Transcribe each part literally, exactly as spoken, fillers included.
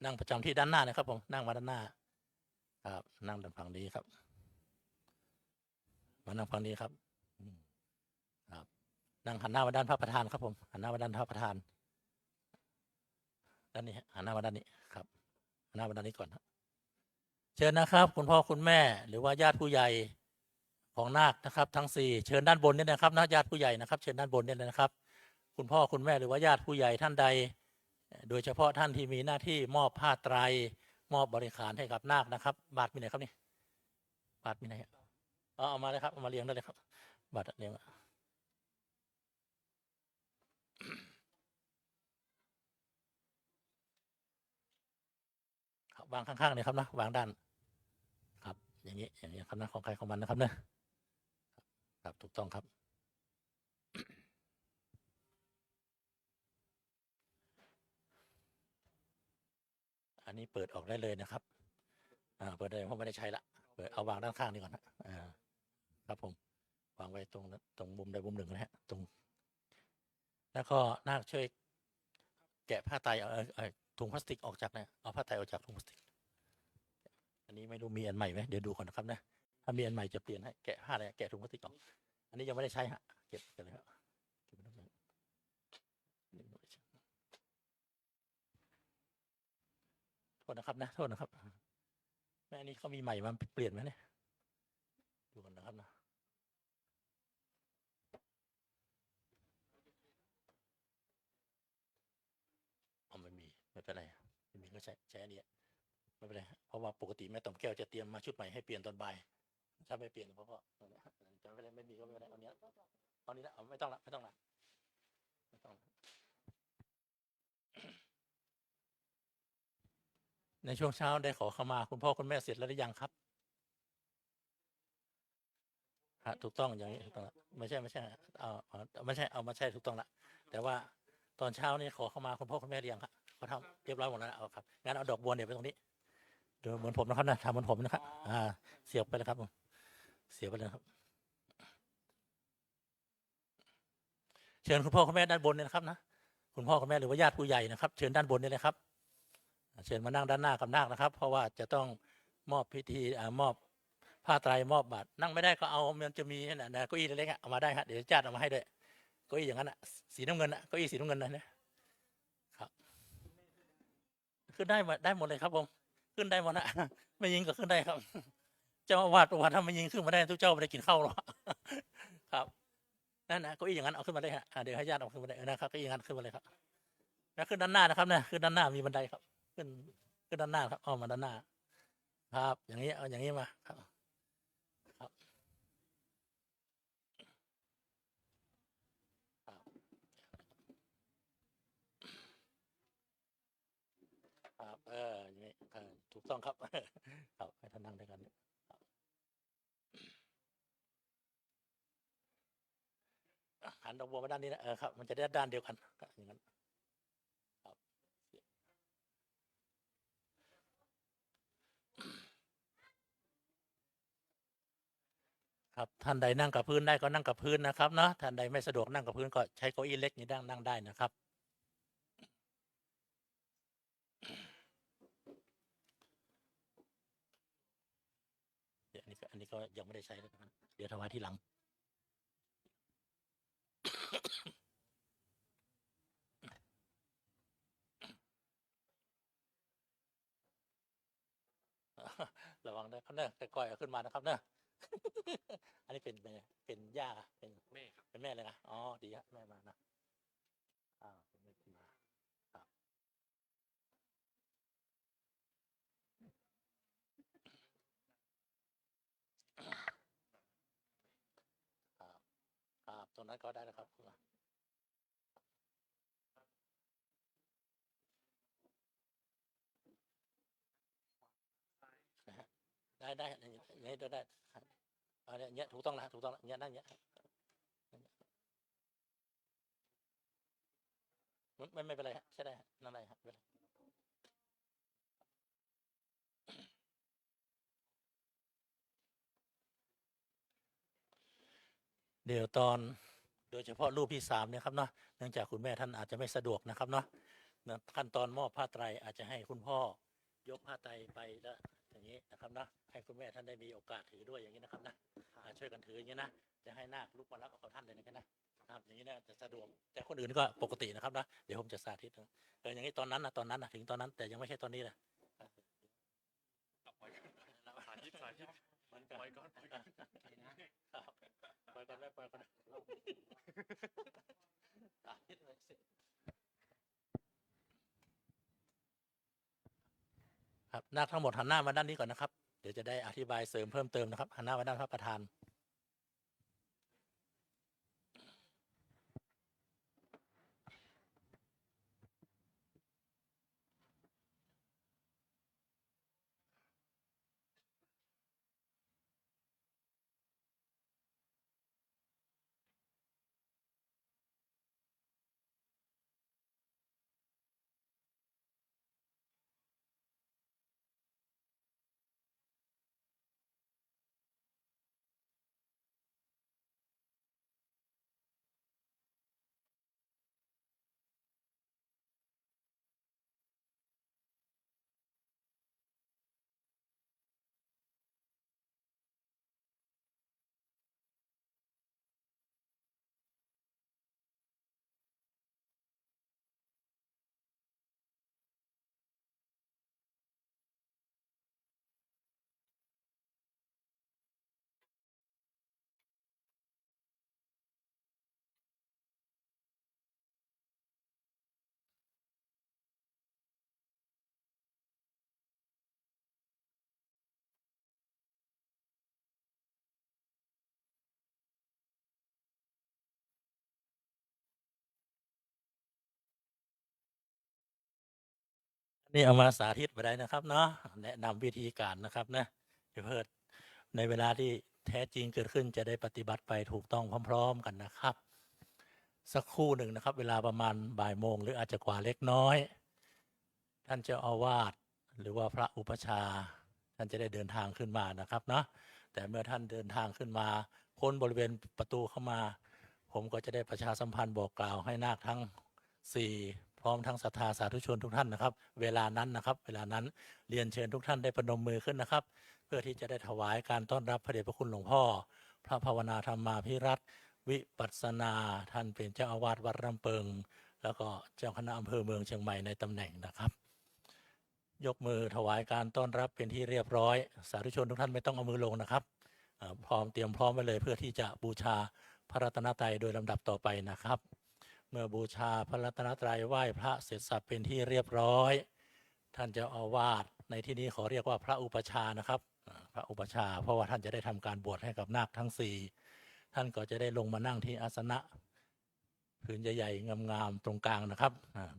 นั่งประจำที่ด้านหน้านะครับผม นั่งมาด้านหน้า ครับ นั่งด้านฝั่งนี้ครับ มานั่งฝั่งนี้ครับ อืม ครับ นั่งหันหน้ามาด้านพระประธานครับผม หันหน้ามาด้านพระประธาน ด้านนี้ฮะ หันหน้ามาด้านนี้ครับ หันหน้ามาด้านนี้ก่อนฮะ เชิญนะครับ คุณพ่อคุณแม่ หรือว่าญาติผู้ใหญ่ของนาคนะครับ ทั้งสี่ เชิญด้านบนนี่นะครับนะ ญาติผู้ใหญ่นะครับ เชิญด้านบนนี่เลยนะครับ คุณพ่อคุณแม่ หรือว่าญาติผู้ใหญ่ท่านใด โดยเฉพาะท่านที่มีหน้าที่มอบผ้าไตร มอบบริขารให้กับนาคนะครับ บาตรมีไหนครับนี่ บาตรมีไหนฮะ เอา เอามาเลยครับ เอามาเรียงได้เลยครับ บาตรเรียง ครับ วางข้างๆเลยครับนะ วางด้าน ครับ อย่างนี้ อย่างนี้ครับนะ ของใครของมันนะครับนะ ครับ ถูกต้องครับ อันนี้เปิดออกได้เลยนะครับ อ่า เปิดได้ เพราะไม่ได้ใช้ละ เปิด เอาวางด้านข้างนี้ก่อนนะ อ่า ครับผม วางไว้ตรงนั้น ตรงมุมใดมุมหนึ่งนะฮะ ตรง แล้วก็นาคช่วยแกะผ้าไตร เอา เอา เอาถุงพลาสติกออกจากเนี่ย เอาผ้าไตรออกจากถุงพลาสติก อันนี้ไม่รู้มีอันใหม่ไหม เดี๋ยวดูก่อนนะครับนะ ถ้ามีอันใหม่จะเปลี่ยนให้ แกะผ้าอะไร แกะถุงพลาสติกออก อันนี้ยังไม่ได้ใช้ฮะ เก็บ เก็บเลยครับ โทษนะครับนะ โทษนะครับ แม่ อันนี้เขามีใหม่มาเปลี่ยนไหมเนี่ย ดูก่อนนะครับนะ อ๋อ ไม่มี ไม่เป็นไร ไม่มีก็ใช้ ใช้อันนี้ ไม่เป็นไร เพราะว่าปกติแม่ต่อมแก้วจะเตรียมมาชุดใหม่ให้เปลี่ยนตอนบ่าย ถ้าไม่เปลี่ยน เพราะว่า จะไม่เป็นไร ไม่มีก็ไม่เป็นไร เอานี้ละ เอานี้ละ เอา ไม่ต้องละ ไม่ต้องละ ไม่ต้องละ ในช่วงเช้าได้ขอขมาคุณพ่อคุณแม่เสร็จแล้วหรือยังครับ ฮะ ถูกต้อง อย่างนี้ถูกต้องละ ไม่ใช่ ไม่ใช่ เอา เอา ไม่ใช่ เอา ไม่ใช่ ถูกต้องละ แต่ว่าตอนเช้านี่ขอขมาคุณพ่อคุณแม่หรือยังครับ เขาทำเรียบร้อยหมดแล้วนะ เอาครับ งั้นเอาดอกบัวเนี่ยไปตรงนี้ เดี๋ยวเหมือนผมนะครับนะ ทำเหมือนผมนะครับ อ่า เสียบไปเลยครับผม เสียบไปเลยครับ เชิญคุณพ่อคุณแม่ด้านบนเนี่ยนะครับนะ คุณพ่อคุณแม่หรือว่าญาติผู้ใหญ่นะครับ เชิญด้านบนนี่เลยครับ เชิญมานั่งด้านหน้ากับนาคนะครับ เพราะว่าจะต้องมอบพิธี อ่า มอบผ้าไตร มอบบาตร นั่งไม่ได้ก็เอา มันจะมีนั่นนะ เก้าอี้เล็กๆอะ เอามาได้ฮะ เดี๋ยวญาติเอามาให้ด้วย เก้าอี้อย่างนั้นอะ สีน้ำเงินอะ เก้าอี้สีน้ำเงินนะเนี่ย ครับ ขึ้นได้หมด ได้หมดเลยครับผม ขึ้นได้หมดนะ แม่ญิงก็ขึ้นได้ครับ เจ้าอาวาสบอกว่าถ้าแม่ญิงขึ้นมาได้ ทุกเจ้าไม่ได้กินข้าวหรอก ครับ นั่นนะ เก้าอี้อย่างนั้นเอาขึ้นมาได้ฮะ อ่า เดี๋ยวให้ญาติเอาขึ้นมาได้ เออ นะครับ เก้าอี้อย่างนั้นขึ้นมาเลยครับ แล้วขึ้นด้านหน้านะครับนะ ขึ้นด้านหน้ามีบันไดครับ ขึ้น ขึ้นด้านหน้าครับ เอามาด้านหน้า ครับ อย่างนี้ เอาอย่างนี้มา ครับ ครับ ครับ ครับ เออ อย่างนี้ เออ ถูกต้องครับ ครับ ให้ท่านนั่งด้วยกัน ครับ หันดอกบัวมาด้านนี้นะ เออ ครับ มันจะได้ด้านเดียวกัน ครับ อย่างนั้น ครับ ครับ ท่านใดนั่งกับพื้นได้ก็นั่งกับพื้นนะครับเนาะ ท่านใดไม่สะดวกนั่งกับพื้นก็ใช้เก้าอี้เล็กนี้นั่ง นั่งได้นะครับ อันนี้ก็ อันนี้ก็ยังไม่ได้ใช้นะครับ เดี๋ยวถวายทีหลัง ระวังนะครับเนอะ ค่อยๆเอาขึ้นมานะครับเนอะ อันนี้เป็น เป็น เป็นย่า เป็น แม่ครับ เป็นแม่เลยนะ อ๋อ ดีฮะ แม่มานะ อ่า เป็นแม่มา ครับ ครับ ครับ ตรงนั้นก็ได้นะครับ นะฮะ ได้ ได้ อย่างนี้ อย่างนี้ได้ ได้ อันนี้ อย่างเงี้ย ถูกต้องแล้ว ถูกต้องแล้ว อย่างเงี้ย นั่งอย่างเงี้ย ไม่ ไม่ ไม่เป็นไรฮะ ใช้ได้ฮะ นั่งได้ฮะ ไม่เป็นไร เดี๋ยวตอน โดยเฉพาะรูปที่สามเนี่ยครับเนาะ เนื่องจากคุณแม่ท่านอาจจะไม่สะดวกนะครับเนาะ นะ ขั้นตอนมอบผ้าไตรอาจจะให้คุณพ่อยกผ้าไตรไปแล้วอย่างนี้นะครับนะ ให้คุณแม่ท่านได้มีโอกาสถือด้วยอย่างนี้นะครับนะ อ่า ช่วยกันถืออย่างนี้นะ จะให้นาคลุกมารับเอาท่านเลยนะครับนะ ครับ อย่างนี้น่าจะสะดวก แต่คนอื่นก็ปกตินะครับนะ เดี๋ยวผมจะสาธิตนะ เออ อย่างนี้ตอนนั้นนะ ตอนนั้นนะ ถึงตอนนั้น แต่ยังไม่ใช่ตอนนี้นะ สาธิต สาธิต เหมือนกัน ปล่อยก่อน ปล่อยก่อน ครับ ปล่อยก่อน ปล่อยก่อน สาธิตเลยสิ ครับ นาคทั้งหมดหันหน้ามาด้านนี้ก่อนนะครับ เดี๋ยวจะได้อธิบายเสริมเพิ่มเติมนะครับ หันหน้ามาด้านพระประธาน นี่เอามาสาธิตบ่ได้นะครับเนาะ แนะนำวิธีการนะครับนะ เพื่อในเวลาที่แท้จริงเกิดขึ้นจะได้ปฏิบัติไปถูกต้องพร้อมๆกันนะครับ สักครู่หนึ่งนะครับ เวลาประมาณบ่ายโมง หรืออาจจะกว่าเล็กน้อย ท่านเจ้าอาวาสหรือว่าพระอุปัชฌาย์ ท่านจะได้เดินทางขึ้นมานะครับเนาะ แต่เมื่อท่านเดินทางขึ้นมาพ้นบริเวณประตูเข้ามา ผมก็จะได้ประชาสัมพันธ์บอกกล่าวให้นาคทั้งสี่ พร้อมทั้งศรัทธาสาธุชนทุกท่านนะครับ เวลานั้นนะครับ เวลานั้นเรียนเชิญทุกท่านได้ประนมมือขึ้นนะครับ เพื่อที่จะได้ถวายการต้อนรับพระเดชพระคุณหลวงพ่อ พระภาวนาธรรมาภิรัตน์ วิปัสสนา ท่านเป็นเจ้าอาวาสวัดร่ำเปิง แล้วก็เจ้าคณะอำเภอเมืองเชียงใหม่ในตำแหน่งนะครับ ยกมือถวายการต้อนรับเป็นที่เรียบร้อย สาธุชนทุกท่านไม่ต้องเอามือลงนะครับ อ่า พร้อม เตรียมพร้อมไว้เลยเพื่อที่จะบูชาพระรัตนตรัยโดยลำดับต่อไปนะครับ เมื่อบูชาพระรัตนตรัย ไหว้พระเสร็จสรรพเป็นที่เรียบร้อย ท่านเจ้าอาวาสในที่นี้ขอเรียกว่าพระอุปัชฌาย์นะครับ อ่า พระอุปัชฌาย์ เพราะว่าท่านจะได้ทำการบวชให้กับนาคทั้งสี่ ท่านก็จะได้ลงมานั่งที่อาสนะผืนใหญ่ๆ งามๆ ตรงกลางนะครับ อ่า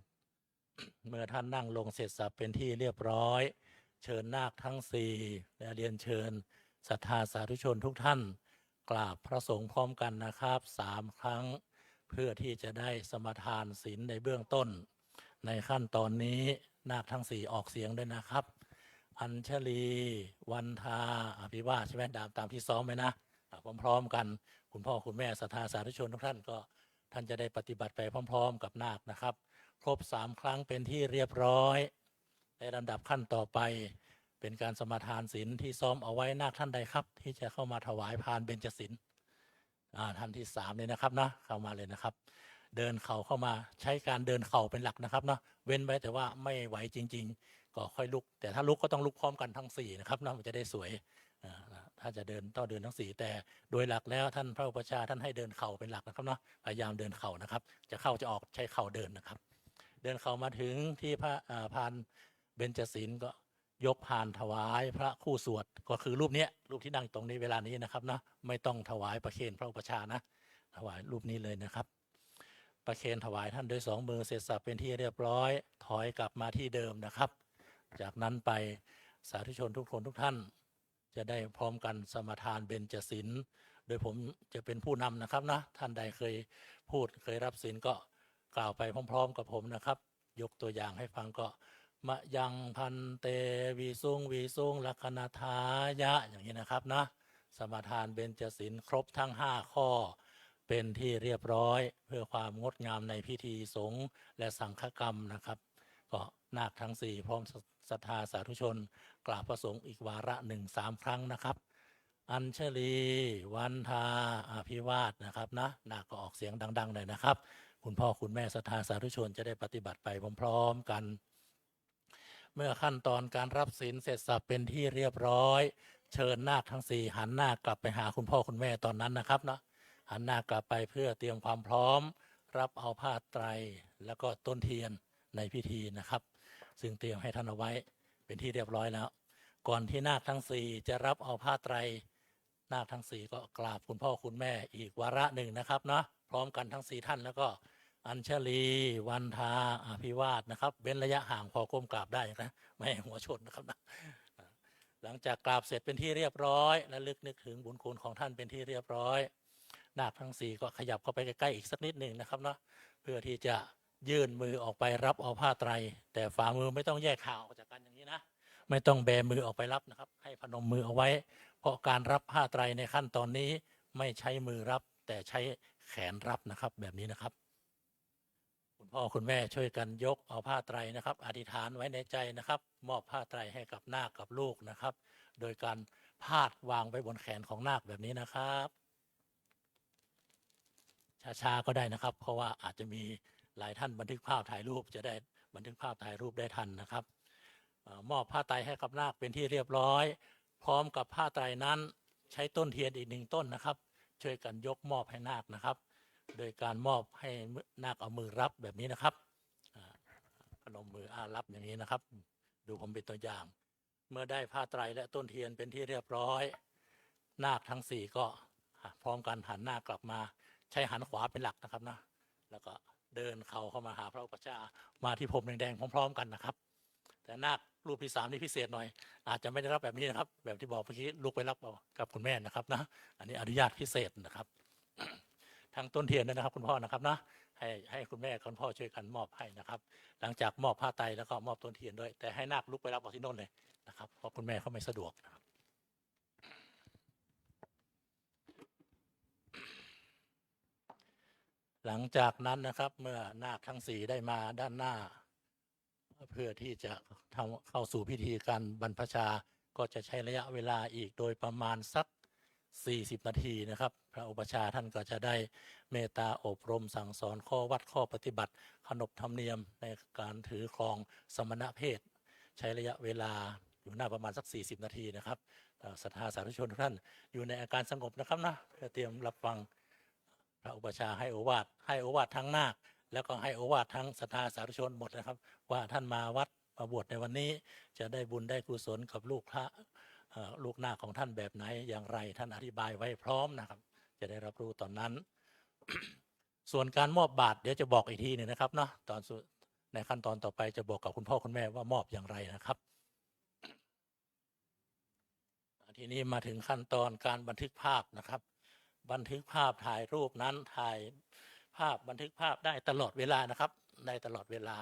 เมื่อท่านนั่งลงเสร็จสรรพเป็นที่เรียบร้อย เชิญนาคทั้งสี่ และเรียนเชิญศรัทธาสาธุชนทุกท่าน กราบพระสงฆ์พร้อมกันนะครับ สามครั้ง เพื่อที่จะได้สมาทานศีลในเบื้องต้น ในขั้นตอนนี้นาคทั้งสี่ออกเสียงด้วยนะครับ อัญชลี วันทา อภิวาท ใช่ไหม ตาม ตามที่ซ้อมไว้นะ อ่ะ พร้อมๆกัน คุณพ่อคุณแม่ศรัทธาสาธุชนทุกท่านก็ ท่านจะได้ปฏิบัติไปพร้อมๆกับนาคนะครับ ครบสามครั้งเป็นที่เรียบร้อย ในลำดับขั้นต่อไป เป็นการสมาทานศีลที่ซ้อมเอาไว้ นาคท่านใดครับ ที่จะเข้ามาถวายพานเบญจศีล อ่า ท่านที่สามเลยนะครับนะ เข้ามาเลยนะครับ เดินเข่าเข้ามา ใช้การเดินเข่าเป็นหลักนะครับเนาะ เว้นไว้แต่ว่าไม่ไหวจริงๆ ก็ค่อยลุก แต่ถ้าลุกก็ต้องลุกพร้อมกันทั้งสี่นะครับนะ มันจะได้สวย อ่า ถ้าจะเดินต้องเดินทั้งสี่ แต่โดยหลักแล้วท่านพระอุปัชฌาย์ท่านให้เดินเข่าเป็นหลักนะครับเนาะ พยายามเดินเข่านะครับ จะเข้าจะออกใช้เข่าเดินนะครับ เดินเข่ามาถึงที่พระ อ่า พานเบญจศีลก็ยกพานถวายพระคู่สวด ก็คือรูปเนี้ย รูปที่นั่งตรงนี้เวลานี้นะครับเนาะ ไม่ต้องถวายประเคนพระอุปัชฌาย์นะ ถวายรูปนี้เลยนะครับ ประเคนถวายท่านด้วยสองมือเสร็จสรรพเป็นที่เรียบร้อย ถอยกลับมาที่เดิมนะครับ จากนั้นไปสาธุชนทุกคนทุกท่าน จะได้พร้อมกันสมาทานเบญจศีล โดยผมจะเป็นผู้นำนะครับนะ ท่านใดเคยพูดเคยรับศีลก็กล่าวไปพร้อมๆกับผมนะครับ ยกตัวอย่างให้ฟังก็ Mayaṃ bhante visuṃ visuṃ rakkhaṇatthāya อย่างนี้นะครับนะ สมาทานเบญจศีลครบทั้งห้าข้อ เป็นที่เรียบร้อย เพื่อความงดงามในพิธีสงฆ์และสังฆกรรมนะครับ ก็นาคทั้งสี่พร้อมศรัทธาสาธุชนกราบพระสงฆ์อีกวาระหนึ่งสามครั้งนะครับ อัญชลี วันทา อภิวาทนะครับนะ นาคก็ออกเสียงดังๆหน่อยนะครับ คุณพ่อคุณแม่ศรัทธาสาธุชนจะได้ปฏิบัติไปพร้อมๆกัน เมื่อขั้นตอนการรับศีลเสร็จสับเป็นที่เรียบร้อย เชิญนาคทั้งสี่หันหน้ากลับไปหาคุณพ่อคุณแม่ตอนนั้นนะครับเนาะ หันหน้ากลับไปเพื่อเตรียมความพร้อม รับเอาผ้าไตรแล้วก็ต้นเทียนในพิธีนะครับ ซึ่งเตรียมให้ท่านเอาไว้เป็นที่เรียบร้อยแล้ว ก่อนที่นาคทั้งสี่จะรับเอาผ้าไตร นาคทั้งสี่ก็กราบคุณพ่อคุณแม่อีกวาระหนึ่งนะครับเนาะ พร้อมกันทั้งสี่ท่าน แล้วก็อัญชลี วันทา อภิวาทนะครับ เว้นระยะห่างพอก้มกราบได้นะ ไม่ให้หัวชนนะครับนะ หลังจากกราบเสร็จเป็นที่เรียบร้อย และลึกนึกถึงบุญคุณของท่านเป็นที่เรียบร้อย นาคทั้งสี่ก็ขยับเข้าไปใกล้ๆอีกสักนิดหนึ่งนะครับเนาะ เพื่อที่จะยื่นมือออกไปรับเอาผ้าไตร แต่ฝ่ามือไม่ต้องแยกห่างออกจากกันอย่างนี้นะ ไม่ต้องแบมือออกไปรับนะครับ ให้พนมมือเอาไว้ เพราะการรับผ้าไตรในขั้นตอนนี้ไม่ใช้มือรับ แต่ใช้แขนรับนะครับ แบบนี้นะครับ คุณพ่อคุณแม่ช่วยกันยกเอาผ้าไตรนะครับ อธิษฐานไว้ในใจนะครับ มอบผ้าไตรให้กับนาคกับลูกนะครับ โดยการพาดวางไว้บนแขนของนาคแบบนี้นะครับ ช้าๆก็ได้นะครับ เพราะว่าอาจจะมีหลายท่านบันทึกภาพถ่ายรูป จะได้บันทึกภาพถ่ายรูปได้ทันนะครับ เอ่อ มอบผ้าไตรให้กับนาคเป็นที่เรียบร้อย พร้อมกับผ้าไตรนั้นใช้ต้นเทียนอีกหนึ่งต้นนะครับ ช่วยกันยกมอบให้นาคนะครับ โดยการมอบให้นาคเอามือรับแบบนี้นะครับ อ่า พนมมืออ้ารับอย่างนี้นะครับ ดูผมเป็นตัวอย่าง เมื่อได้ผ้าไตรและต้นเทียนเป็นที่เรียบร้อย นาคทั้งสี่ก็พร้อมกันหันหน้ากลับมา ใช้หันขวาเป็นหลักนะครับนะ แล้วก็เดินเข้าเข้ามาหาพระอุปัชฌาย์ มาที่พรมแดงๆพร้อมๆกันนะครับ แต่นาครูปที่สามนี่พิเศษหน่อย อาจจะไม่ได้รับแบบนี้นะครับ แบบที่บอกเมื่อกี้ ลุกไปรับเอากับคุณแม่นะครับนะ อันนี้อนุญาตพิเศษนะครับ ทั้งต้นเทียนด้วยนะครับ คุณพ่อนะครับนะ ให้ ให้คุณแม่คุณพ่อช่วยกันมอบให้นะครับ หลังจากมอบผ้าไตรแล้วก็มอบต้นเทียนด้วย แต่ให้นาคลุกไปรับเอาที่โน่นเลยนะครับ เพราะคุณแม่เขาไม่สะดวกนะครับ หลังจากนั้นนะครับ เมื่อนาคทั้งสี่ได้มาด้านหน้า เพื่อที่จะทำ เข้าสู่พิธีการบรรพชา ก็จะใช้ระยะเวลาอีกโดยประมาณสัก สี่สิบนาทีนะครับ พระอุปัชฌาย์ท่านก็จะได้เมตตาอบรมสั่งสอนข้อวัดข้อปฏิบัติ ขนบธรรมเนียมในการถือครองสมณเพศ ใช้ระยะเวลาอยู่น่าประมาณสัก สี่สิบนาทีนะครับ เอ่อ ศรัทธาสาธุชนทุกท่านอยู่ในอาการสงบนะครับนะ เพื่อเตรียมรับฟังพระอุปัชฌาย์ให้โอวาท ให้โอวาททั้งนาค แล้วก็ให้โอวาททั้งศรัทธาสาธุชนหมดนะครับ ว่าท่านมาวัดมาบวชในวันนี้ จะได้บุญได้กุศลกับลูกพระ เอ่อ ลูกนาคของท่านแบบไหนอย่างไร ท่านอธิบายไว้พร้อมนะครับ จะได้รับรู้ตอนนั้น ส่วนการมอบบาตรเดี๋ยวจะบอกอีกทีหนึ่งนะครับเนาะ ตอนสุด ในขั้นตอนต่อไปจะบอกกับคุณพ่อคุณแม่ว่ามอบอย่างไรนะครับ ทีนี้มาถึงขั้นตอนการบันทึกภาพนะครับ บันทึกภาพถ่ายรูปนั้น ถ่ายภาพบันทึกภาพได้ตลอดเวลานะครับ ได้ตลอดเวลา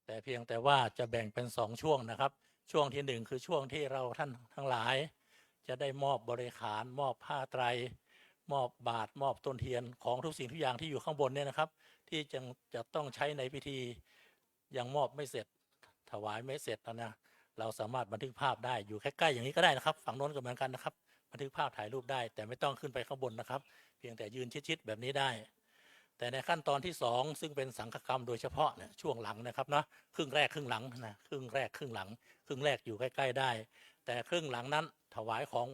แต่เพียงแต่ว่าจะแบ่งเป็นสองช่วงนะครับ ช่วงที่หนึ่งคือช่วงที่เราท่านทั้งหลาย จะได้มอบบริขาร มอบผ้าไตร มอบบาตร มอบต้นเทียน ของทุกสิ่งทุกอย่างที่อยู่ข้างบนเนี่ยนะครับ ที่จะ จะต้องใช้ในพิธี ยังมอบไม่เสร็จ ถวายไม่เสร็จนะ เราสามารถบันทึกภาพได้ อยู่ใกล้ๆอย่างนี้ก็ได้นะครับ ฝั่งโน้นก็เหมือนกันนะครับ บันทึกภาพถ่ายรูปได้ แต่ไม่ต้องขึ้นไปข้างบนนะครับ เพียงแต่ยืนชิดๆแบบนี้ได้ แต่ในขั้นตอนที่สอง ซึ่งเป็นสังฆกรรมโดยเฉพาะเนี่ย ช่วงหลังนะครับเนาะ ครึ่งแรกครึ่งหลังนะ ครึ่งแรกครึ่งหลัง ครึ่งแรกอยู่ใกล้ๆได้ แต่ครึ่งหลังนั้นถวายของ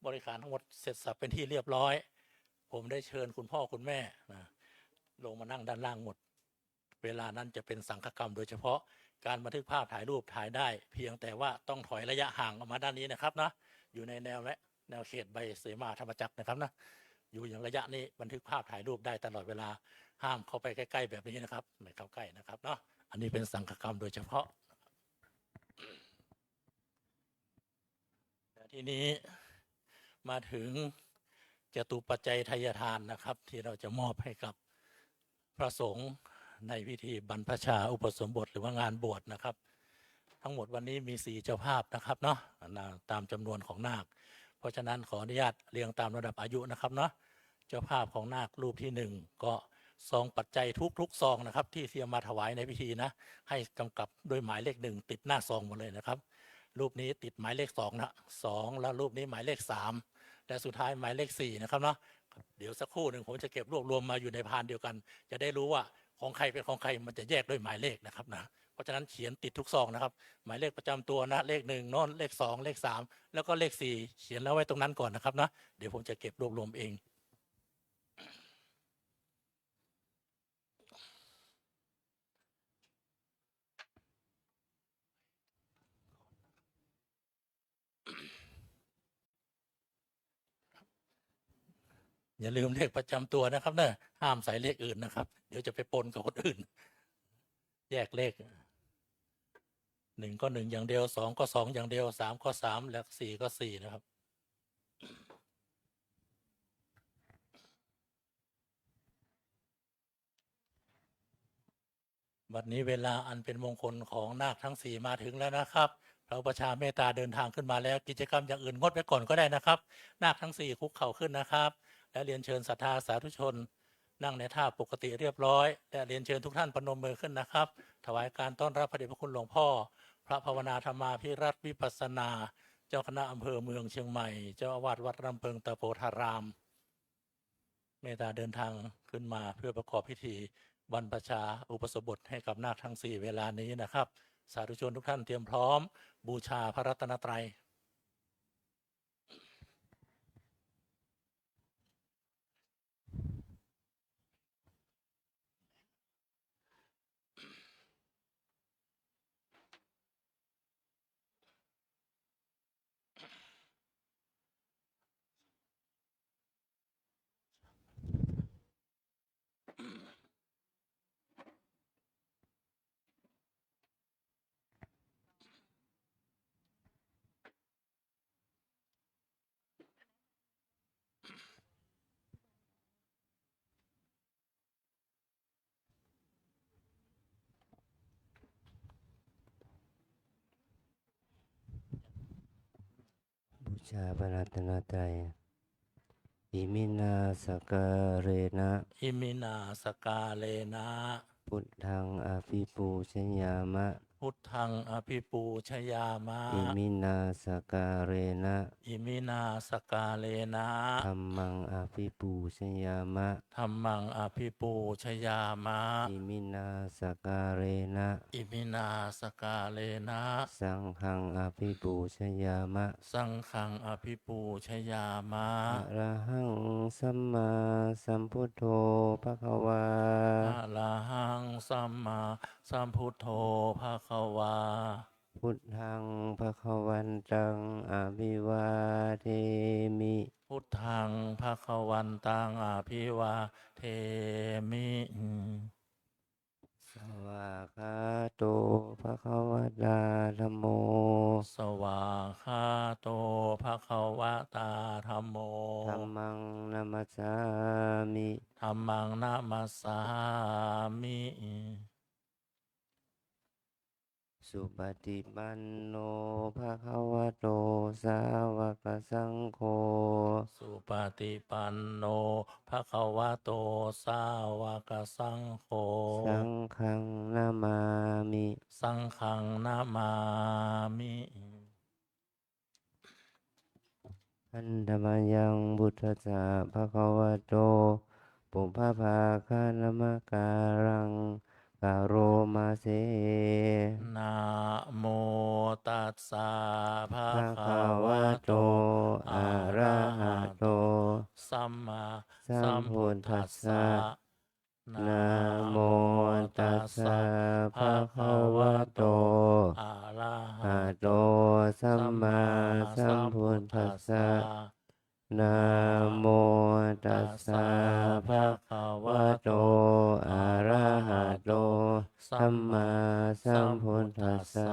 บริขารทั้งหมดเสร็จสับเป็นที่เรียบร้อย ผมได้เชิญคุณพ่อคุณแม่นะ ลงมานั่งด้านล่างหมด เวลานั้นจะเป็นสังฆกรรมโดยเฉพาะ การบันทึกภาพถ่ายรูปถ่ายได้ เพียงแต่ว่าต้องถอยระยะห่างออกมาด้านนี้นะครับนะ อยู่ในแนวและแนวเขตใบเสมาธรรมจักรนะครับนะ อยู่อย่างระยะนี้บันทึกภาพถ่ายรูปได้ตลอดเวลา ห้ามเข้าไปใกล้ๆแบบนี้นะครับ ไม่เข้าใกล้นะครับเนาะ อันนี้เป็นสังฆกรรมโดยเฉพาะ และทีนี้มาถึงจตุปัจจัยทายทานนะครับ ที่เราจะมอบให้กับพระสงฆ์ในพิธีบรรพชาอุปสมบทหรือว่างานบวชนะครับ ทั้งหมดวันนี้มีสี่เจ้าภาพนะครับเนาะ ตามจำนวนของนาค เพราะฉะนั้นขออนุญาตเรียงตามลำดับอายุนะครับเนาะ เจ้าภาพของนาครูปที่หนึ่งก็ ซองปัจจัยทุกๆซองนะครับ ที่เตรียมมาถวายในพิธีนะ ให้กำกับด้วยหมายเลขหนึ่งติดหน้าซองหมดเลยนะครับ รูปนี้ติดหมายเลขสองนะ สอง แล้วรูปนี้หมายเลขสาม และสุดท้ายหมายเลขสี่นะครับเนาะ เดี๋ยวสักครู่หนึ่งผมจะเก็บรวบรวมมาอยู่ในพานเดียวกัน จะได้รู้ว่าของใครเป็นของใคร มันจะแยกด้วยหมายเลขนะครับนะ เพราะฉะนั้นเขียนติดทุกซองนะครับ หมายเลขประจำตัวนะ เลขหนึ่งโน้น เลขสอง เลขสาม แล้วก็เลขสี่ เขียนแล้วไว้ตรงนั้นก่อนนะครับนะ เดี๋ยวผมจะเก็บรวบรวมเอง อย่าลืมเลขประจำตัวนะครับเนอะ ห้ามใส่เลขอื่นนะครับ เดี๋ยวจะไปปนกับคนอื่น แยกเลข หนึ่งก็หนึ่งอย่างเดียว สองก็สองอย่างเดียว สามก็สาม และสี่ก็สี่นะครับ บัดนี้เวลาอันเป็นมงคลของนาคทั้งสี่มาถึงแล้วนะครับ พระอุปัชฌาย์เมตตาเดินทางขึ้นมาแล้ว กิจกรรมอย่างอื่นงดไว้ก่อนก็ได้นะครับ นาคทั้งสี่คุกเข่าขึ้นนะครับ และเรียนเชิญศรัทธาสาธุชน นั่งในท่าปกติเรียบร้อย และเรียนเชิญทุกท่านประนมมือขึ้นนะครับ ถวายการต้อนรับพระเดชพระคุณหลวงพ่อ พระภาวนาธรรมาภิรัตน์วิปัสสนา เจ้าคณะอำเภอเมืองเชียงใหม่ เจ้าอาวาสวัดร่ำเพิงตะโพธาราม เมตตาเดินทางขึ้นมาเพื่อประกอบพิธีบรรพชาอุปสมบทให้กับนาคทั้งสี่เวลานี้นะครับ สาธุชนทุกท่านเตรียมพร้อมบูชาพระรัตนตรัย บูชาพระรัตนตรัย Iminā sakkārena Iminā sakkārena buddhaṃ abhipūjayāma. Buddhaṃ abhipūjayāma. Iminā sakkārena Iminā sakkārena dhammaṃ abhipūjayāma. Dhammaṃ abhipūjayāma. Iminā sakkārena Iminā sakkārena saṅghaṃ abhipūjayāma. Saṅghaṃ abhipūjayāma. Arahaṃ sammāsambuddho bhagavā. Arahaṃ sammāsambuddho bhagavā. Buddhaṃ bhagavantaṃ abhivādemi. Buddhaṃ bhagavantaṃ abhivādemi. Svākkhāto bhagavatā dhammo. Svākkhāto bhagavatā dhammo. Dhammaṃ namassāmi. Dhammaṃ namassāmi. Supaṭipanno bhagavato sāvakasaṅgho. Supaṭipanno bhagavato sāvakasaṅgho. Saṅghaṃ namāmi. Saṅghaṃ namāmi. Handa mayaṃ buddhassa bhagavato pubbabhāganamakāraṃ karoma se. Namo tassa bhagavato arahato sammāsambuddhassa. Namo tassa bhagavato arahato sammāsambuddhassa. Namo tassa bhagavato arahato sammāsambuddhassa.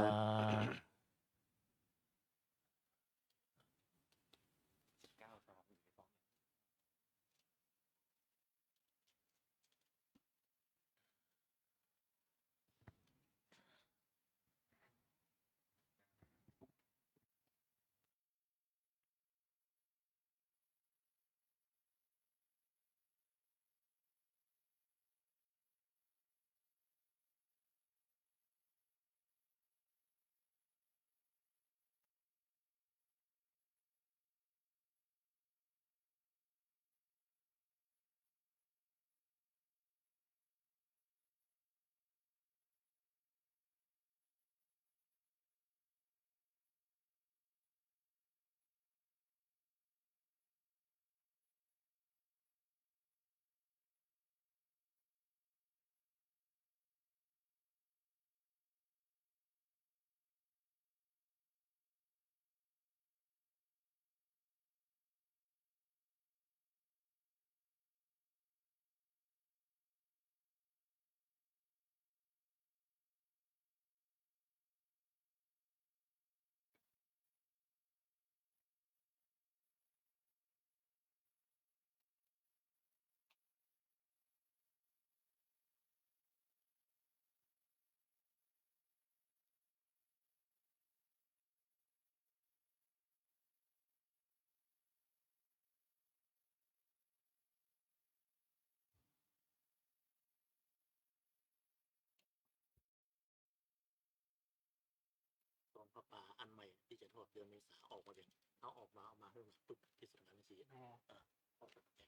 ดือนเมษาออกมาเลย เอาออกมา เอามาข้างหลังปุ๊บ ที่สำนักบัญชี อ๋อ อ่ะ ออกจากแผนก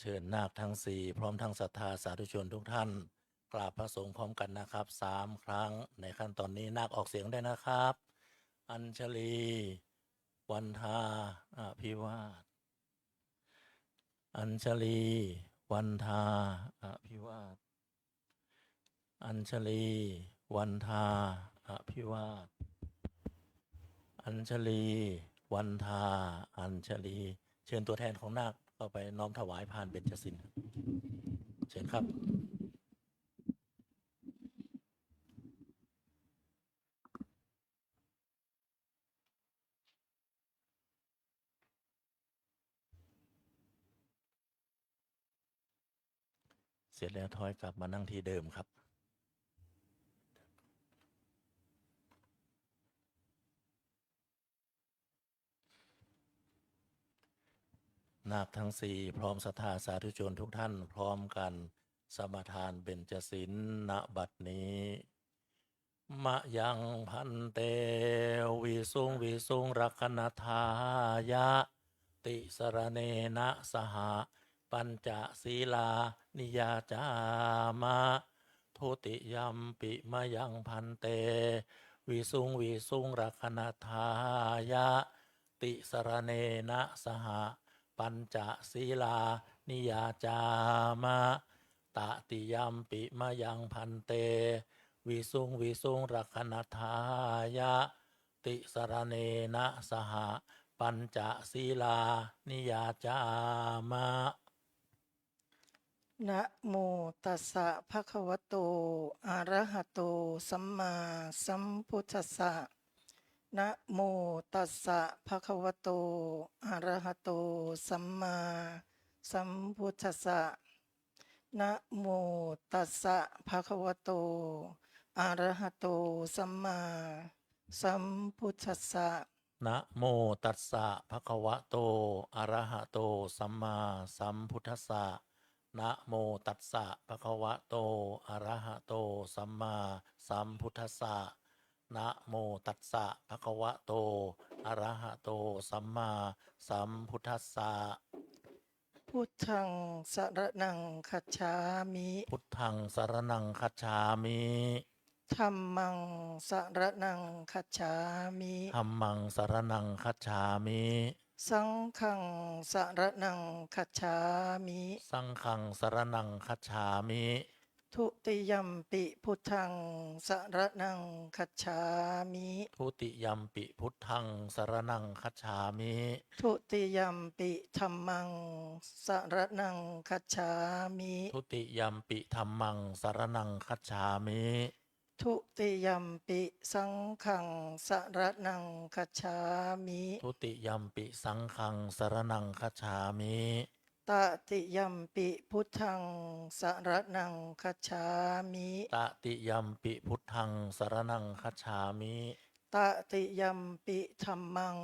เชิญนาคทั้งสี่ พร้อมทั้งศรัทธาสาธุชนทุกท่าน กราบพระสงฆ์พร้อมกันนะครับ สามครั้ง ในขั้นตอนนี้ นาคออกเสียงด้วยนะครับ อัญชลี วันทา อภิวาท อัญชลี วันทา อภิวาท อัญชลี วันทา อภิวาท อัญชลี วันทา อัญชลี เชิญตัวแทนของนาคเข้าไปน้อมถวายพานเบญจศีล เชิญครับ เสร็จแล้วถอยกลับมานั่งที่เดิมครับ นาคทั้งสี่ พร้อมศรัทธาสาธุชนทุกท่าน พร้อมกันสมาทานเบญจศีล ณ บัดนี้ Mayaṃ bhante visuṃ visuṃ rakkhaṇatthāya tisaraṇena saha pañca sīlāni yācāma. Dutiyampi mayaṃ bhante visuṃ visuṃ rakkhaṇatthāya tisaraṇena saha pañca sīlāni yācāma. Tatiyampi mayaṃ bhante visuṃ visuṃ rakkhaṇatthāya tisaraṇena saha pañca sīlāni yācāma. Namo tassa bhagavato arahato sammāsambuddhassa. Namo tassa bhagavato arahato sammāsambuddhassa. Namo tassa bhagavato arahato sammāsambuddhassa. Namo tassa bhagavato arahato sammāsambuddhassa. Namo tassa bhagavato arahato sammāsambuddhassa. Namo tassa bhagavato arahato sammāsambuddhassa. Buddhaṃ saraṇaṃ gacchāmi. Buddhaṃ saraṇaṃ gacchāmi. Dhammaṃ saraṇaṃ gacchāmi. Dhammaṃ saraṇaṃ gacchāmi. Saṅghaṃ saraṇaṃ gacchāmi. Saṅghaṃ saraṇaṃ gacchāmi. Dutiyampi buddhaṃ saraṇaṃ gacchāmi. Dutiyampi buddhaṃ saraṇaṃ gacchāmi. Dutiyampi dhammaṃ saraṇaṃ gacchāmi. Dutiyampi dhammaṃ saraṇaṃ gacchāmi. Dutiyampi saṅghaṃ saraṇaṃ gacchāmi. Dutiyampi saṅghaṃ saraṇaṃ gacchāmi. Tatiyampi buddhaṃ saraṇaṃ gacchāmi. Tatiyampi buddhaṃ saraṇaṃ gacchāmi. Tatiyampi dhammaṃ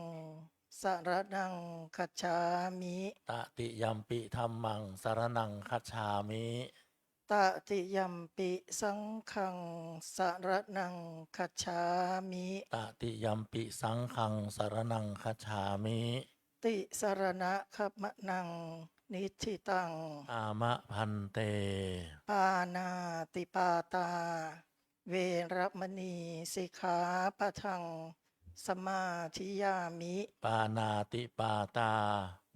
saraṇaṃ gacchāmi. Tatiyampi dhammaṃ saraṇaṃ gacchāmi. Tatiyampi saṅghaṃ saraṇaṃ gacchāmi. Tatiyampi saṅghaṃ saraṇaṃ gacchāmi. Tisaraṇagamanaṃ niṭṭhitaṃ. Āma bhante. Pāṇātipātā veramaṇī sikkhāpadaṃ samādiyāmi. Pāṇātipātā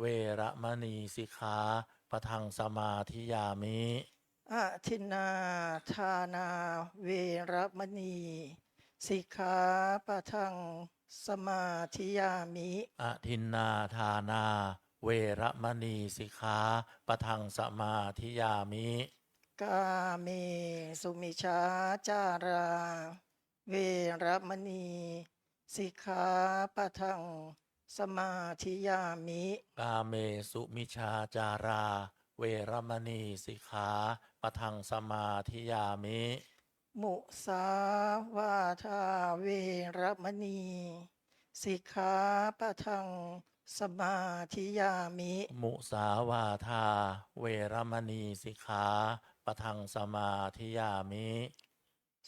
veramaṇī sikkhāpadaṃ samādiyāmi. Adinnādānā veramaṇī sikkhāpadaṃ samādiyāmi. Adinnādānā veramaṇī sikkhāpadaṃ samādiyāmi. Kāmesu micchācārā veramaṇī sikkhāpadaṃ samādiyāmi. Kāmesu micchācārā veramaṇī sikkhāpadaṃ samādiyāmi. Musāvādā veramaṇī sikkhāpadaṃ samādiyāmi. Musāvādā veramaṇī sikkhāpadaṃ samādiyāmi.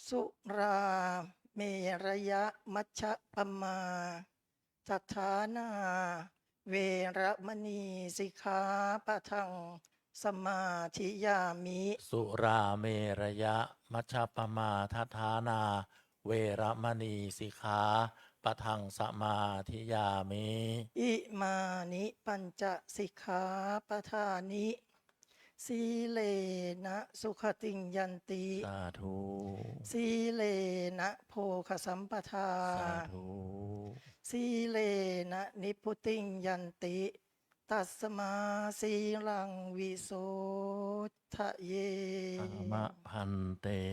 Surāmerayamajjapamādaṭṭhānā veramaṇī sikkhāpadaṃ samādiyāmi. Surāmerayamajjapamādaṭṭhānā veramaṇī sikkhāpadaṃ samādiyāmi. Imāni pañca sikkhāpadāni. Sīlena sugatiṃ yanti. Sādhu. Sīlena bhogasampadā. Sādhu. Sīlena nibbutiṃ yanti. Tasmā sīlaṃ visodhaye. Āma bhante.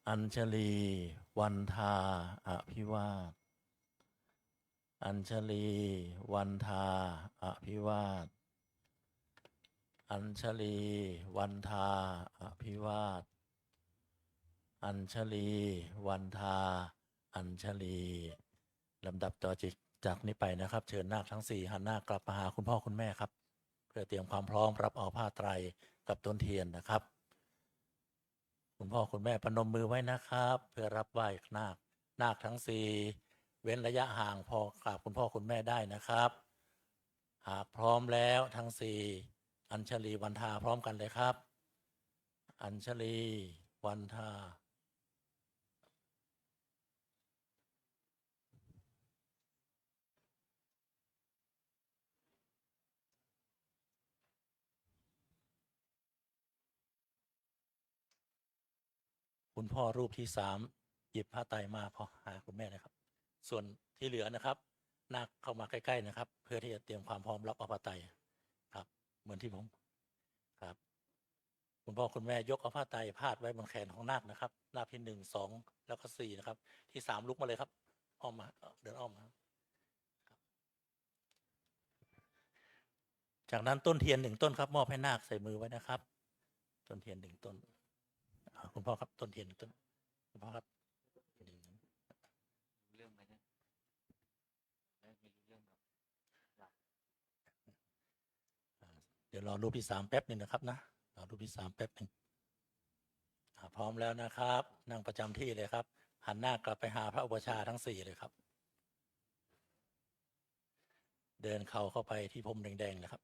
Añjalī vandā abhivād. Añjalī vandā abhivād. Añjalī vandā abhivād. Añjalī vandā añjalī. ลำดับต่อจากนี้ไปนะครับ เชิญนาคทั้งสี่หันหน้ากลับมาหาคุณพ่อคุณแม่ครับ เพื่อเตรียมความพร้อมรับเอาผ้าไตรกับต้นเทียนนะครับ คุณพ่อคุณแม่ประนมมือไว้นะครับ เพื่อรับไหว้นาค นาคทั้งสี่ เว้นระยะห่างพอกราบคุณพ่อคุณแม่ได้นะครับ หากพร้อมแล้วทั้งสี่ อัญชลีวันทาพร้อมกันเลยครับ อัญชลีวันทา คุณพ่อรูปที่สามหยิบผ้าไตรมาพอหาคุณแม่นะครับ ส่วนที่เหลือนะครับ นาคเข้ามาใกล้ๆนะครับ เพื่อที่จะเตรียมความพร้อมรับเอาผ้าไตรครับ เหมือนที่ผมครับ คุณพ่อคุณแม่ยกเอาผ้าไตรพาดไว้บนแขนของนาคนะครับ นาคที่หนึ่ง สอง แล้วก็สี่นะครับ ที่สามลุกมาเลยครับ อ้อมมา เดินอ้อมมาครับ จากนั้นต้นเทียนหนึ่งต้นครับ มอบให้นาคใส่มือไว้นะครับ ต้นเทียนหนึ่งต้น อ่า คุณพ่อครับ ต้นเทียนหนึ่งต้น คุณพ่อครับ เรื่องไหมเนี่ย ไม่รู้เรื่องครับ หลับ อ่า เดี๋ยวรอรูปที่สามแป๊บหนึ่งนะครับนะ รอรูปที่สามแป๊บหนึ่ง อ่า พร้อมแล้วนะครับ นั่งประจำที่เลยครับ หันหน้ากลับไปหาพระอุปัชฌาย์ทั้งสี่เลยครับ เดินเข้า เข้าไปที่พรมแดงๆเลยครับ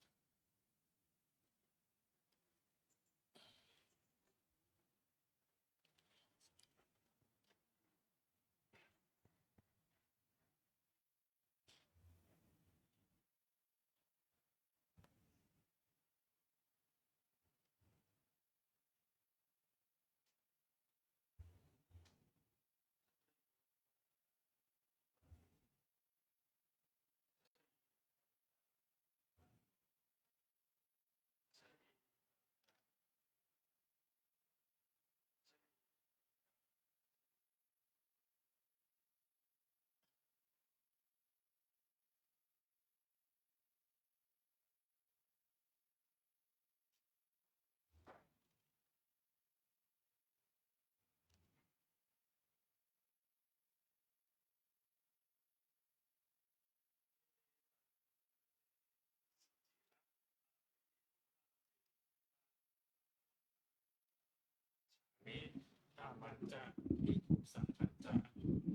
Dhammañca bhikkhusaṅghañca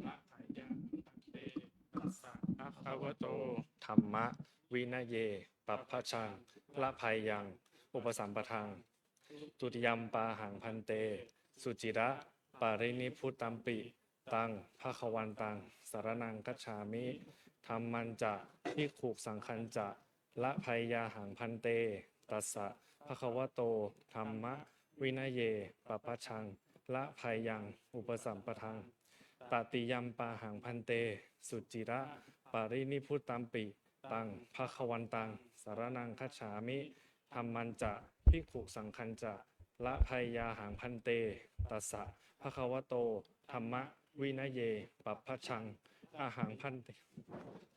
labhāya bhante. Tassa bhagavato dhamma vinaye pabbajaṃ labhāyaṃ upasampadaṃ. Dutiyampi pāhaṃ bhante sucira parinibbutampi taṃ bhagavantaṃ saraṇaṃ gacchāmi. Dhammañca bhikkhusaṅghañca labhāyahaṃ bhante. Tassa bhagavato dhamma vinaye pabbajaṃ labhāyaṃ upasampadaṃ. Tatiyampi pāhaṃ bhante sucira parinibbutampi taṃ bhagavantaṃ saraṇaṃ gacchāmi. Dhammañca bhikkhusaṅghañca labhāyahaṃ bhante. Tassa bhagavato dhamma vinaye pabbajjaṃ. Ahaṃ bhante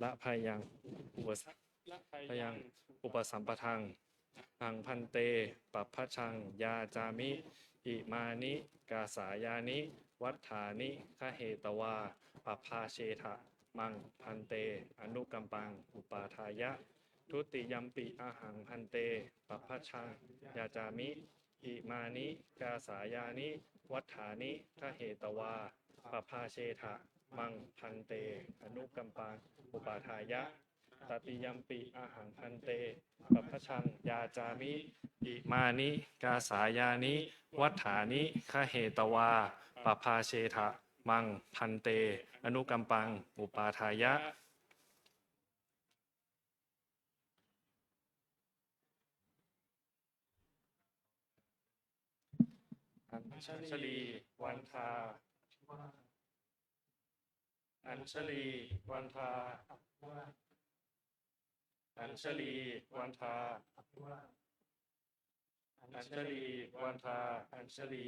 labhayaṃ upas- labhayaṃ upasampadaṃ. Ahaṃ bhante pabbajjaṃ yācāmi. Imāni kāsāyāni vaṭṭhāni gahetvā pabbājetha maṃ bhante anukampaṃ upādāya. Dutiyampi ahaṃ bhante pabbajjaṃ yācāmi. Imāni kāsāyāni vaṭṭhāni gahetvā pabbājetha maṃ bhante anukampaṃ upādāya. Tatiyampi ahaṃ bhante pabbajjaṃ yācāmi. Imāni kāsāyāni vaṭṭhāni gahetvā pabbājetha maṃ bhante anukampaṃ upādāya. Añjalī vandā. Añjalī vandā. Añjalī vandā. Añjalī vandā. Añjalī.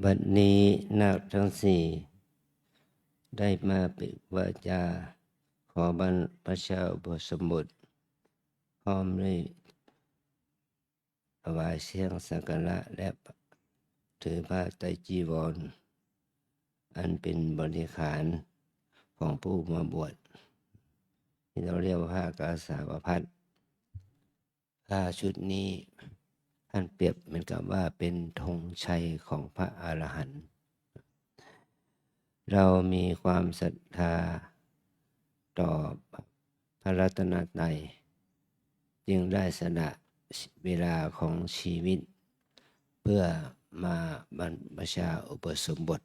บัดนี้นาคทั้งสี่ได้มาเปล่งวาจาขอบรรพชาอุปสมบท พร้อมด้วยถวายเครื่องสักการะและถือผ้าไตรจีวร อันเป็นบริขารของผู้มาบวช ที่เราเรียกว่าผ้ากาสาวพัสตร์ ผ้าชุดนี้ท่านเปรียบเหมือนกับว่าเป็นธงชัยของพระอรหันต์ เรามีความศรัทธาต่อพระรัตนตรัย จึงได้สละเวลาของชีวิต เพื่อมาบรรพชาอุปสมบท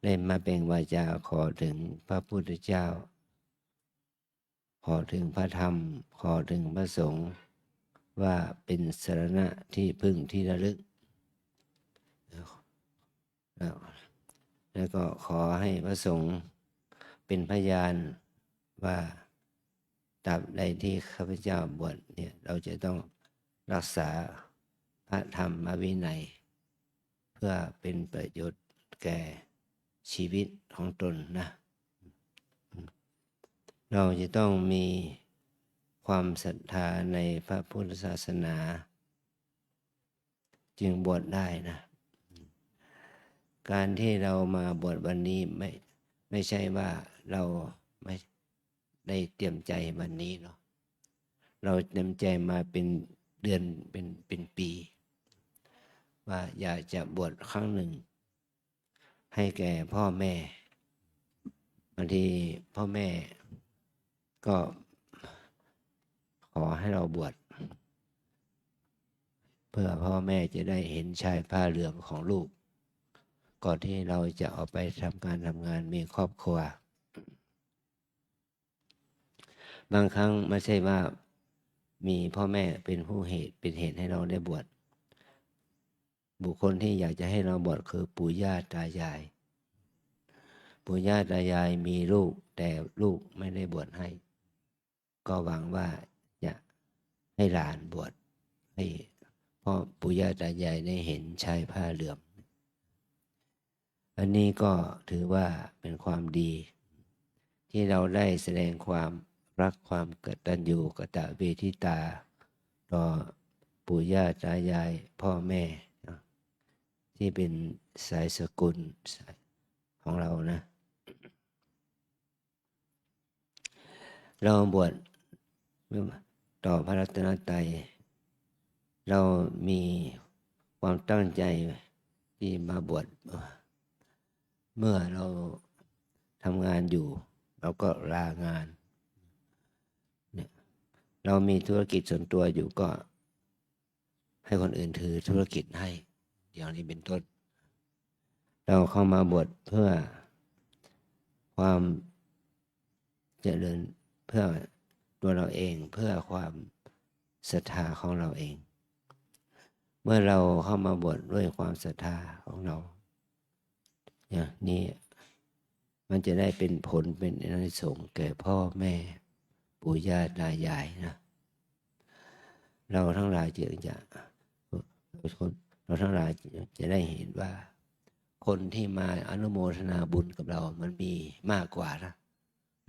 ได้มาเปล่งวาจาขอถึงพระพุทธเจ้า ขอถึงพระธรรม ขอถึงพระสงฆ์ ว่าเป็นสรณะที่พึ่งที่ระลึก แล้ว แล้วก็ขอให้พระสงฆ์เป็นพยานว่าตราบใดที่ข้าพเจ้าบวชเนี่ย เราจะต้องรักษาพระธรรมวินัย เพื่อเป็นประโยชน์แก่ชีวิตของตนนะ เราจะต้องมีความศรัทธาในพระพุทธศาสนา จึงบวชได้นะ การที่เรามาบวชวันนี้ไม่ ไม่ใช่ว่าเราไม่ได้เตรียมใจวันนี้เนาะ เราเตรียมใจมาเป็นเดือน เป็น เป็นปี ว่าอยากจะบวชครั้งหนึ่ง ให้แก่พ่อแม่ บางทีพ่อแม่ก็ขอให้เราบวช เพื่อพ่อแม่จะได้เห็นชายผ้าเหลืองของลูก ก่อนที่เราจะออกไปทำการทำงานมีครอบครัว บางครั้งไม่ใช่ว่ามีพ่อแม่เป็นผู้เหตุ เป็นเหตุให้เราได้บวช บุคคลที่อยากจะให้เราบวชคือปู่ย่าตายาย ปู่ย่าตายายมีลูก แต่ลูกไม่ได้บวชให้ ก็หวังว่าจะให้หลานบวชให้ เพราะปู่ย่าตายายได้เห็นชายผ้าเหลือง อันนี้ก็ถือว่าเป็นความดี ที่เราได้แสดงความรัก ความกตัญญูกตเวทิตา ต่อปู่ย่าตายายพ่อแม่เนาะ ที่เป็นสายสกุลของเรานะ เราบวชต่อพระรัตนตรัย เรามีความตั้งใจที่มาบวช เมื่อเราทำงานอยู่ เราก็ลางาน เนี่ย เรามีธุรกิจส่วนตัวอยู่ก็ให้คนอื่นถือธุรกิจให้ อย่างนี้เป็นต้น เราเข้ามาบวชเพื่อความเจริญ เพื่อตัวเราเอง เพื่อความ ศรัทธาของเราเอง เมื่อเราเข้ามาบวชด้วยความศรัทธาของเรา อย่างนี้ มันจะได้เป็นผลเป็นอานิสงส์แก่พ่อแม่ปู่ย่าตายายนะ เราทั้งหลายจึงจะ เราทั้งหลายจะได้เห็นว่า คนที่มาอนุโมทนาบุญกับเรามันมีมากกว่านะ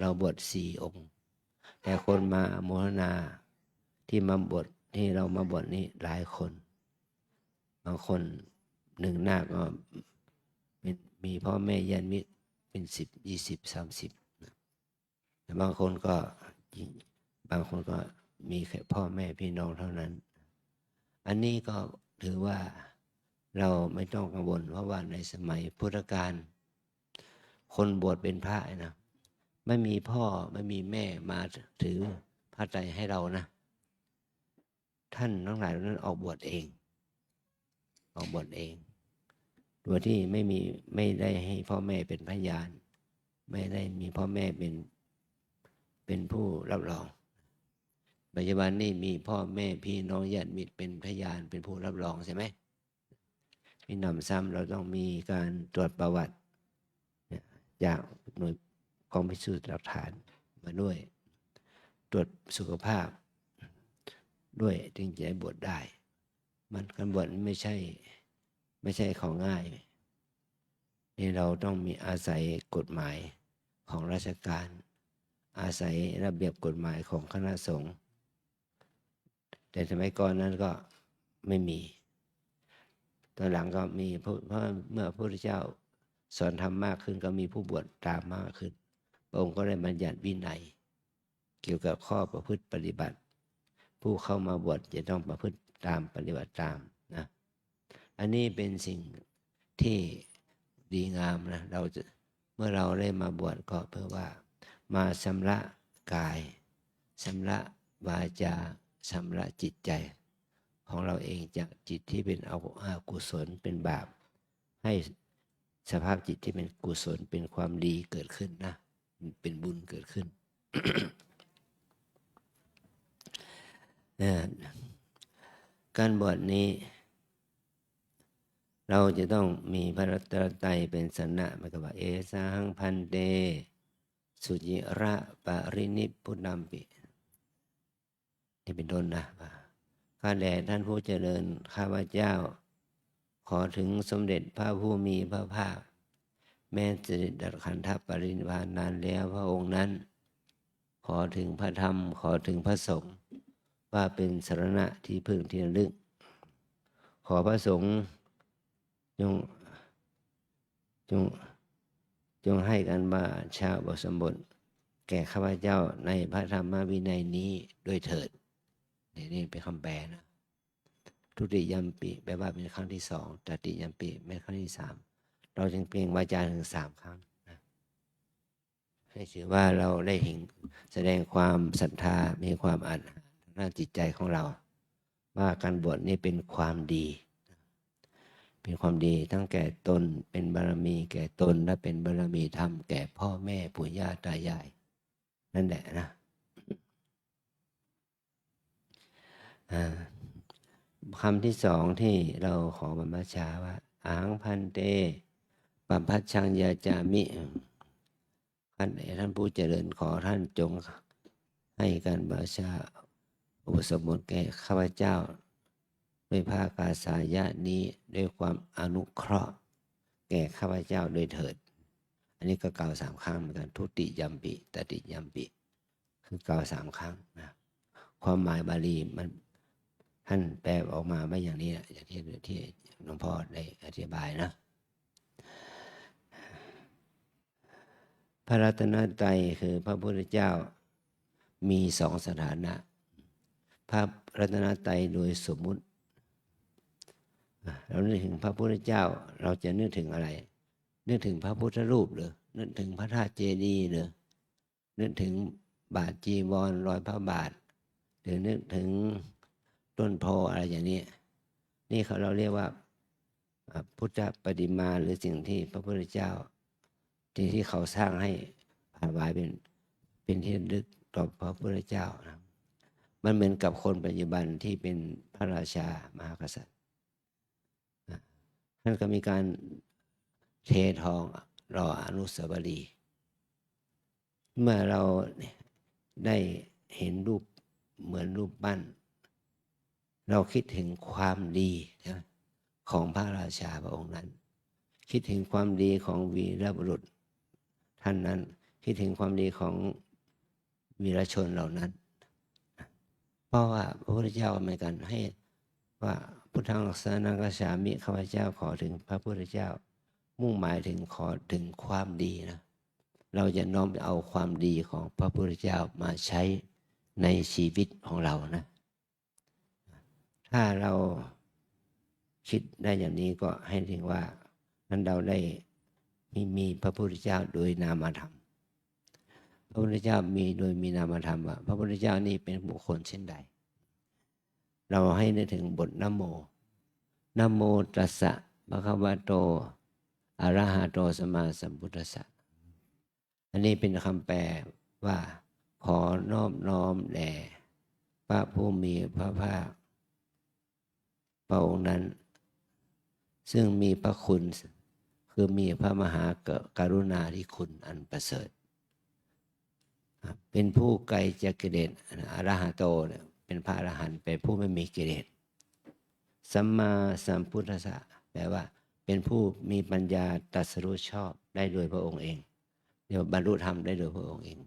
เราบวชสี่องค์ แต่คนมาโมทนาที่มาบวช ที่เรามาบวชนี่หลายคน บางคนหนึ่งนาคก็เป็น มีพ่อแม่ญาติมิตรเป็นสิบ ยี่สิบ สามสิบนะ แต่บางคนก็ บางคนก็มีแค่พ่อแม่พี่น้องเท่านั้น อันนี้ก็ถือว่าเราไม่ต้องกังวล เพราะว่าในสมัยพุทธกาล คนบวชเป็นพระนะ ไม่มีพ่อไม่มีแม่มาถือพระไตรให้เรานะ ท่านทั้งหลายเหล่านั้นออกบวชเอง ออกบวชเอง โดยที่ไม่มี ไม่ได้ให้พ่อแม่เป็นพยาน ไม่ได้มีพ่อแม่เป็น เป็นผู้รับรอง ปัจจุบันนี่มีพ่อแม่พี่น้องญาติมิตรเป็นพยาน เป็นผู้รับรองใช่ไหม? มีหนำซ้ำเราต้องมีการตรวจประวัติ เนี่ย จากหน่วยกองพิสูจน์หลักฐานมาด้วย ตรวจสุขภาพด้วย จึงจะให้บวชได้ มัน การบวชไม่ใช่ ไม่ใช่ของง่าย นี่เราต้องมีอาศัยกฎหมายของราชการ อาศัยระเบียบกฎหมายของคณะสงฆ์ แต่สมัยก่อนนั้นก็ไม่มี ตอนหลังก็มี เพราะ เพราะเมื่อพระพุทธเจ้าสอนธรรมมากขึ้น ก็มีผู้บวชตามมากขึ้น พระองค์ก็ได้บัญญัติวินัย เกี่ยวกับข้อประพฤติปฏิบัติ ผู้เข้ามาบวชจะต้องประพฤติตาม ปฏิบัติตามนะ อันนี้เป็นสิ่งที่ดีงามนะ เราจะ เมื่อเราได้มาบวชก็เพื่อว่ามาชำระกาย ชำระวาจา ชำระจิตใจของเราเอง จากจิตที่เป็นอกุศลเป็นบาป ให้สภาพจิตที่เป็นกุศลเป็นความดีเกิดขึ้นนะ เป็นบุญเกิดขึ้น เนี่ย การบวชนี้ เราจะต้องมีพระรัตนตรัยเป็นสรณะ หมายความว่า Esahaṃ bhante suciraparinibbutampi นี่เป็นต้นนะ ว่า ข้าแต่ท่านผู้เจริญ ข้าพเจ้า ขอถึงสมเด็จพระผู้มีพระภาค แม้เสด็จดับขันธปรินิพพานนานแล้วพระองค์นั้น ขอถึงพระธรรม ขอถึงพระสงฆ์ ว่าเป็นสรณะที่พึ่งที่ระลึก ขอพระสงฆ์ จง จง จงให้การบัญชาอุปสมบทแก่ข้าพเจ้าในพระธรรมวินัยนี้ด้วยเถิด นี่ นี่เป็นคำแปลนะ Dutiyampi แปลว่าเป็นครั้งที่สอง Tatiyampi เป็นครั้งที่สาม เราจึงเปล่งวาจาถึงสามครั้งนะ ให้ถือว่าเราได้เห็น แสดงความศรัทธา มีความอาถรรพ์ทางด้านจิตใจของเรา ว่าการบวชนี่เป็นความดี เป็นความดีทั้งแก่ตน เป็นบารมีแก่ตน และเป็นบารมีธรรมแก่พ่อแม่ปู่ย่าตายาย นั่นแหละนะ อ่า คำที่สองที่เราขอบรรพชาว่า Ahaṃ bhante pabbajjaṃ yācāmi ท่าน ท่านผู้เจริญ ขอท่านจงให้การบัญชาอุปสมบทแก่ข้าพเจ้า ด้วยผ้ากาสายะนี้ ด้วยความอนุเคราะห์แก่ข้าพเจ้าด้วยเถิด อันนี้ก็กล่าวสามครั้งเหมือนกัน Dutiyampi Tatiyampi คือกล่าวสามครั้งนะ ความหมายบาลีมัน ท่านแปลออกมาไว้อย่างนี้นะ อย่างที่ ที่หลวงพ่อได้อธิบายนะ พระรัตนตรัยคือพระพุทธเจ้ามีสองสถานะ พระรัตนตรัยโดยสมมุติ อ่ะ เรานึกถึงพระพุทธเจ้า เราจะนึกถึงอะไร? นึกถึงพระพุทธรูปหรือ นึกถึงพระธาตุเจดีย์หรือ นึกถึงบาทจีวร รอยพระบาท หรือนึกถึงต้นโพธิ์อะไรอย่างนี้ นี่เขา เราเรียกว่า อ่า พุทธปฏิมา หรือสิ่งที่พระพุทธเจ้า ที่ ที่เขาสร้างให้ถวายเป็น เป็นที่ระลึกต่อพระพุทธเจ้านะ มันเหมือนกับคนปัจจุบันที่เป็นพระราชามหากษัตริย์ ท่านก็มีการเททองหล่ออนุสาวรีย์ เมื่อเราได้เห็นรูปเหมือนรูปปั้น เราคิดถึงความดีนะของพระราชาพระองค์นั้น คิดถึงความดีของวีรบุรุษท่านนั้น คิดถึงความดีของวีรชนเหล่านั้น เพราะว่าพระพุทธเจ้าเหมือนกันให้ว่า พุทธังสรณังคัจฉามิ ข้าพเจ้าขอถึงพระพุทธเจ้า มุ่งหมายถึงขอถึงความดีนะ เราจะน้อมเอาความดีของพระพุทธเจ้ามาใช้ในชีวิตของเรานะ ถ้าเราคิดได้อย่างนี้ก็ให้ถือว่านั้นเราได้มีมีพระพุทธเจ้าโดยนามธรรม พระพุทธเจ้ามีโดยมีนามธรรมว่า พระพุทธเจ้านี่เป็นบุคคลเช่นใด เราให้นึกถึงบทนะโม นะโมตัสสะ ภะคะวะโต อะระหะโต สัมมาสัมพุทธัสสะ อันนี้เป็นคำแปลว่า ขอนอบน้อมแด่พระผู้มีพระภาคพระองค์นั้น ซึ่งมีพระคุณ คือมีพระมหากรุณาธิคุณอันประเสริฐ เป็นผู้ไกลจากกิเลส อรหะโตเนี่ยเป็นพระอรหันต์ เป็นผู้ไม่มีกิเลส สัมมาสัมพุทธัสสะ แปลว่าเป็นผู้มีปัญญาตรัสรู้ชอบได้โดยพระองค์เอง เรียกว่าบรรลุธรรมได้โดยพระองค์เอง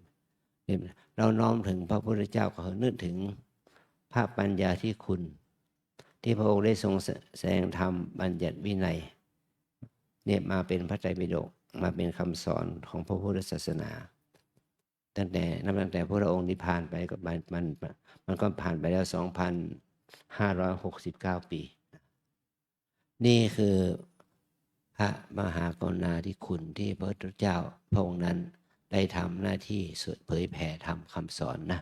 เราน้อมถึงพระพุทธเจ้าก็นึกถึงพระปัญญาธิคุณ ที่พระองค์ได้ทรงแสดงธรรมบัญญัติวินัย เนี่ยมาเป็นพระไตรปิฎก มาเป็นคำสอนของพระพุทธศาสนา ตั้งแต่นับตั้งแต่พระองค์นิพพานไปก็มันมันมันก็ผ่านไปแล้ว สองพันห้าร้อยหกสิบเก้า ปี นี่คือพระมหากรุณาธิคุณที่พระพุทธเจ้าพระองค์นั้นได้ทำหน้าที่เผยแผ่ธรรมคำสอนนะ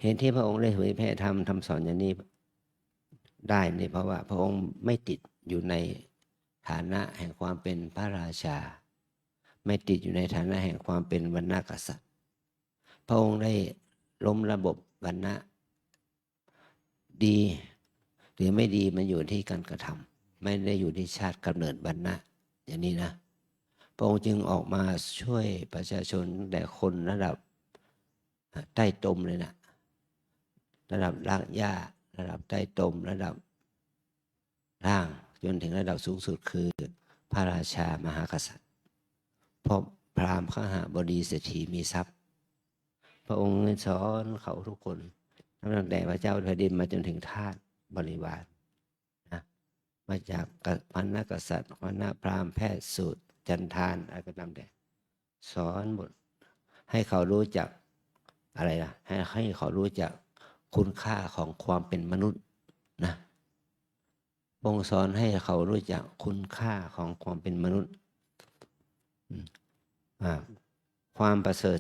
เหตุที่พระองค์ได้เผยแผ่ธรรมคำสอนอย่างนี้ได้นี่เพราะว่าพระองค์ไม่ติดอยู่ในฐานะแห่งความเป็นพระราชา ไม่ติดอยู่ในฐานะแห่งความเป็นวรรณกษัตริย์ พระองค์ได้ล้มระบบวรรณะ ดีหรือไม่ดีมันอยู่ที่การกระทำ ไม่ได้อยู่ที่ชาติกำเนิดวรรณะ อย่างนี้นะ พระองค์จึงออกมาช่วยประชาชนตั้งแต่คนระดับ อ่ะ ใต้ตมเลยนะ ระดับรากหญ้า ระดับใต้ตม ระดับล่าง จนถึงระดับสูงสุดคือพระราชามหากษัตริย์ เพราะพราหมณ์คหบดีเศรษฐีมีทรัพย์ พระองค์สอนเขาทุกคน นับตั้งแต่พระเจ้าแผ่นดินมาจนถึงทาสบริวารนะ มาจากวรรณกษัตริย์ วรรณพราหมณ์ แพทย์ สูตร จัณฑาน อะไรก็ตามแต่ สอนหมด ให้เขารู้จักอะไรล่ะ ให้ ให้เขารู้จักคุณค่าของความเป็นมนุษย์นะ พระองค์สอนให้เขารู้จักคุณค่าของความเป็นมนุษย์ อืม อ่า ความประเสริฐ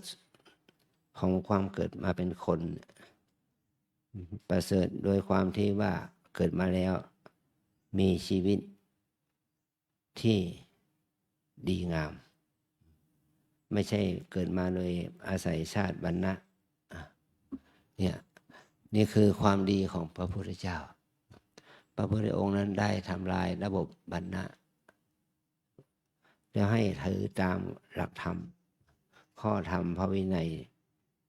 ของความเกิดมาเป็นคน ประเสริฐโดยความที่ว่าเกิดมาแล้วมีชีวิตที่ดีงาม ไม่ใช่เกิดมาโดยอาศัยชาติวรรณะ อ่ะ เนี่ย นี่คือความดีของพระพุทธเจ้า พระพุทธองค์นั้นได้ทำลายระบบวรรณะ แล้วให้ถือตามหลักธรรม ข้อธรรมพระวินัย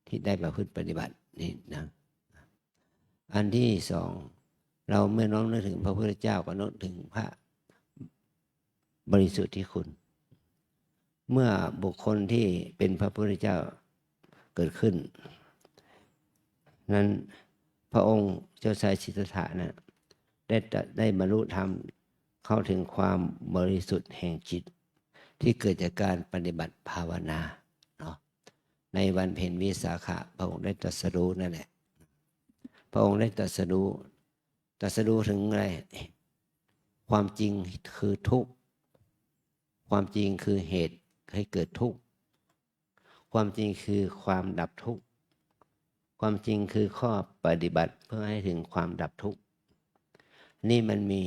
ที่ได้ประพฤติปฏิบัตินี่นะ อันที่สอง เราเมื่อน้อมนึกถึงพระพุทธเจ้าก็นึกถึงพระบริสุทธิคุณ เมื่อบุคคลที่เป็นพระพุทธเจ้าเกิดขึ้น นั้นพระองค์เจ้าชายสิทธัตถะนะ ได้ตรัส ได้บรรลุธรรม เข้าถึงความบริสุทธิ์แห่งจิต ที่เกิดจากการปฏิบัติภาวนาเนาะ ในวันเพ็ญวิสาขะ พระองค์ได้ตรัสรู้นั่นแหละ พระองค์ได้ตรัสรู้ ตรัสรู้ถึงอะไร ความจริงคือทุกข์ ความจริงคือเหตุให้เกิดทุกข์ ความจริงคือความดับทุกข์ ความจริงคือข้อปฏิบัติเพื่อให้ถึงความดับทุกข์ นี่มันมี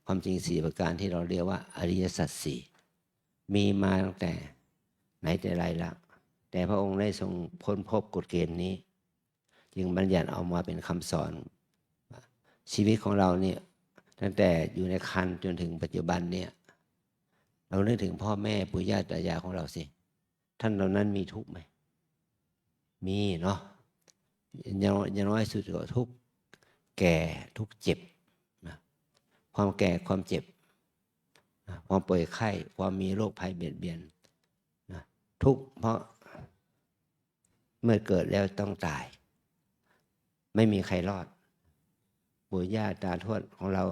ความจริงสี่ประการที่เราเรียกว่าอริยสัจสี่ มีมาตั้งแต่ไหนแต่ไรละ แต่พระองค์ได้ทรงค้นพบกฎเกณฑ์นี้ จึงบัญญัติออกมาเป็นคำสอน ชีวิตของเราเนี่ย ตั้งแต่อยู่ในครรภ์จนถึงปัจจุบันเนี่ย เรานึกถึงพ่อแม่ปู่ย่าตายายของเราสิ ท่านเหล่านั้นมีทุกข์ไหม? มีเนาะ อย่างน้อย อย่างน้อยสุดก็ทุกข์แก่ ทุกข์เจ็บนะ ความแก่ ความเจ็บนะ ความป่วยไข้ ความมีโรคภัยเบียดเบียนนะ ทุกข์เพราะเมื่อเกิดแล้วต้องตาย ไม่มีใครรอด ปู่ย่าตาทวดของเรา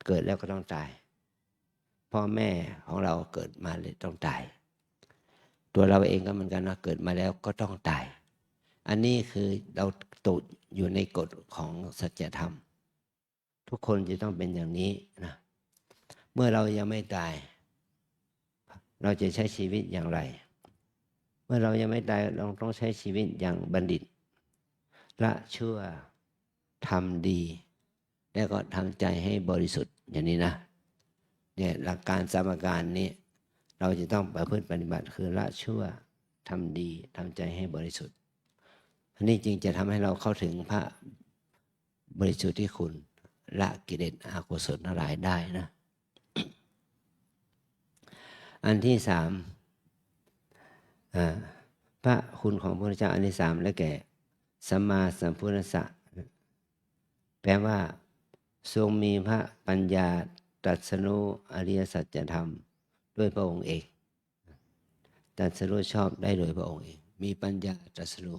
เกิดแล้วก็ต้องตาย พ่อแม่ของเราเกิดมาเลยต้องตาย ตัวเราเองก็เหมือนกันนะ เกิดมาแล้วก็ต้องตาย อันนี้คือเราตกอยู่ในกฎของสัจธรรม ทุกคนจะต้องเป็นอย่างนี้นะ เมื่อเรายังไม่ตาย เราจะใช้ชีวิตอย่างไร? เมื่อเรายังไม่ตาย เราต้องใช้ชีวิตอย่างบัณฑิต ละชั่ว ทำดี แล้วก็ทำใจให้บริสุทธิ์ อย่างนี้นะ เนี่ย หลักการสามประการนี้ เราจะต้องประพฤติปฏิบัติ คือละชั่ว ทำดี ทำใจให้บริสุทธิ์ อันนี้จึงจะทำให้เราเข้าถึงพระบริสุทธิ์ที่คุณ ละกิเลสอกุศลทั้งหลายได้นะ อันที่สาม อ่า พระคุณของพระพุทธเจ้าอันที่สาม ได้แก่ สัมมาสัมพุทธัสสะ แปลว่า ทรงมีพระปัญญาตรัสรู้อริยสัจธรรมด้วยพระองค์เอง ตรัสรู้ชอบได้โดยพระองค์เอง มีปัญญาตรัสรู้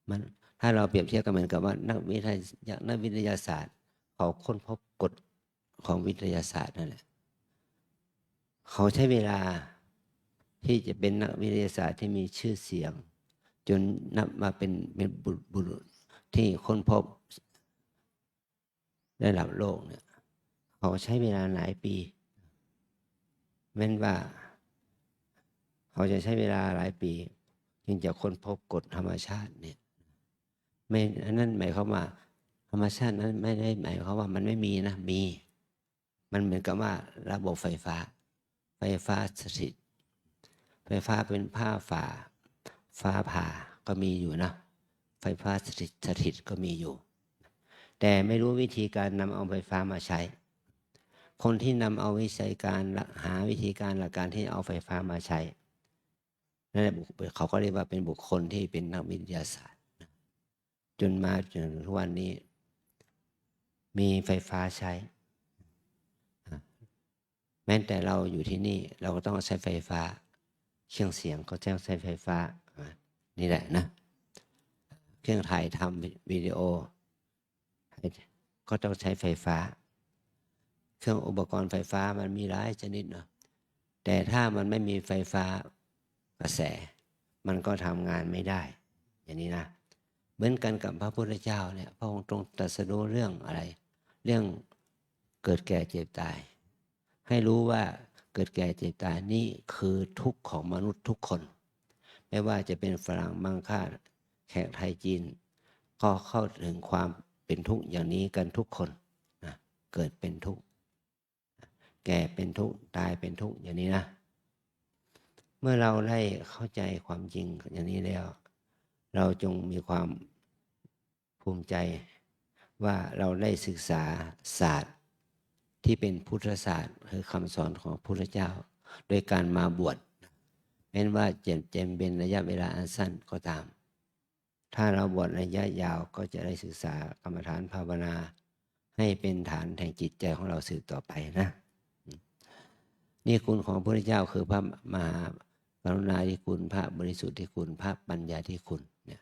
มัน ถ้าเราเปรียบเทียบก็เหมือนกับว่านักวิทยา นักวิทยาศาสตร์ เขาค้นพบกฎของวิทยาศาสตร์นั่นแหละ เขาใช้เวลาที่จะเป็นนักวิทยาศาสตร์ที่มีชื่อเสียง จนนับมาเป็น เป็นบุรุษ บุรุษที่ค้นพบระดับโลกเนี่ย เขาใช้เวลาหลายปี แม้ว่า เขาจะใช้เวลาหลายปี จึงจะค้นพบกฎธรรมชาติเนี่ย ไม่ อันนั้นหมายความว่า ธรรมชาตินั้นไม่ได้หมายความว่ามันไม่มีนะ มี มันเหมือนกับว่าระบบไฟฟ้า ไฟฟ้าสถิต ไฟฟ้าเป็นฟ้าฝ่า ฟ้าผ่าก็มีอยู่นะ ไฟฟ้าสถิต สถิตก็มีอยู่ แต่ไม่รู้วิธีการนำเอาไฟฟ้ามาใช้ คนที่นำเอาวิธีการ หาวิธีการหลักการที่เอาไฟฟ้ามาใช้ นั่นแหละ บุค เขาก็เรียกว่าเป็นบุคคลที่เป็นนักวิทยาศาสตร์ จนมาจนถึงทุกวันนี้ มีไฟฟ้าใช้ แม้แต่เราอยู่ที่นี่ เราก็ต้องใช้ไฟฟ้า เครื่องเสียงก็ต้องใช้ไฟฟ้า นี่แหละนะ เครื่องถ่ายทำวิดีโอ ก็ต้องใช้ไฟฟ้า เครื่องอุปกรณ์ไฟฟ้ามันมีหลายชนิดเนาะ แต่ถ้ามันไม่มีไฟฟ้ากระแส มันก็ทำงานไม่ได้ อย่างนี้นะ เหมือนกันกับพระพุทธเจ้าเนี่ย พระองค์ทรงตรัสรู้เรื่องอะไร? เรื่องเกิดแก่เจ็บตาย ให้รู้ว่าเกิดแก่เจ็บตายนี่คือทุกข์ของมนุษย์ทุกคน ไม่ว่าจะเป็นฝรั่งมังค่า แขกไทยจีน ก็เข้าถึงความเป็นทุกข์อย่างนี้กันทุกคนนะ เกิดเป็นทุกข์ แก่เป็นทุกข์ ตายเป็นทุกข์ อย่างนี้นะ เมื่อเราได้เข้าใจความจริงอย่างนี้แล้ว เราจงมีความภูมิใจว่าเราได้ศึกษาศาสตร์ที่เป็นพุทธศาสตร์ คือคำสอนของพระพุทธเจ้า โดยการมาบวช แม้ว่าจะ จะเป็นระยะเวลาอันสั้นก็ตาม ถ้าเราบวชระยะยาวก็จะได้ศึกษากรรมฐานภาวนา ให้เป็นฐานแห่งจิตใจของเราสืบต่อไปนะ นี่คุณของพระพุทธเจ้าคือพระมหากรุณาธิคุณ พระบริสุทธิคุณ พระปัญญาธิคุณเนี่ย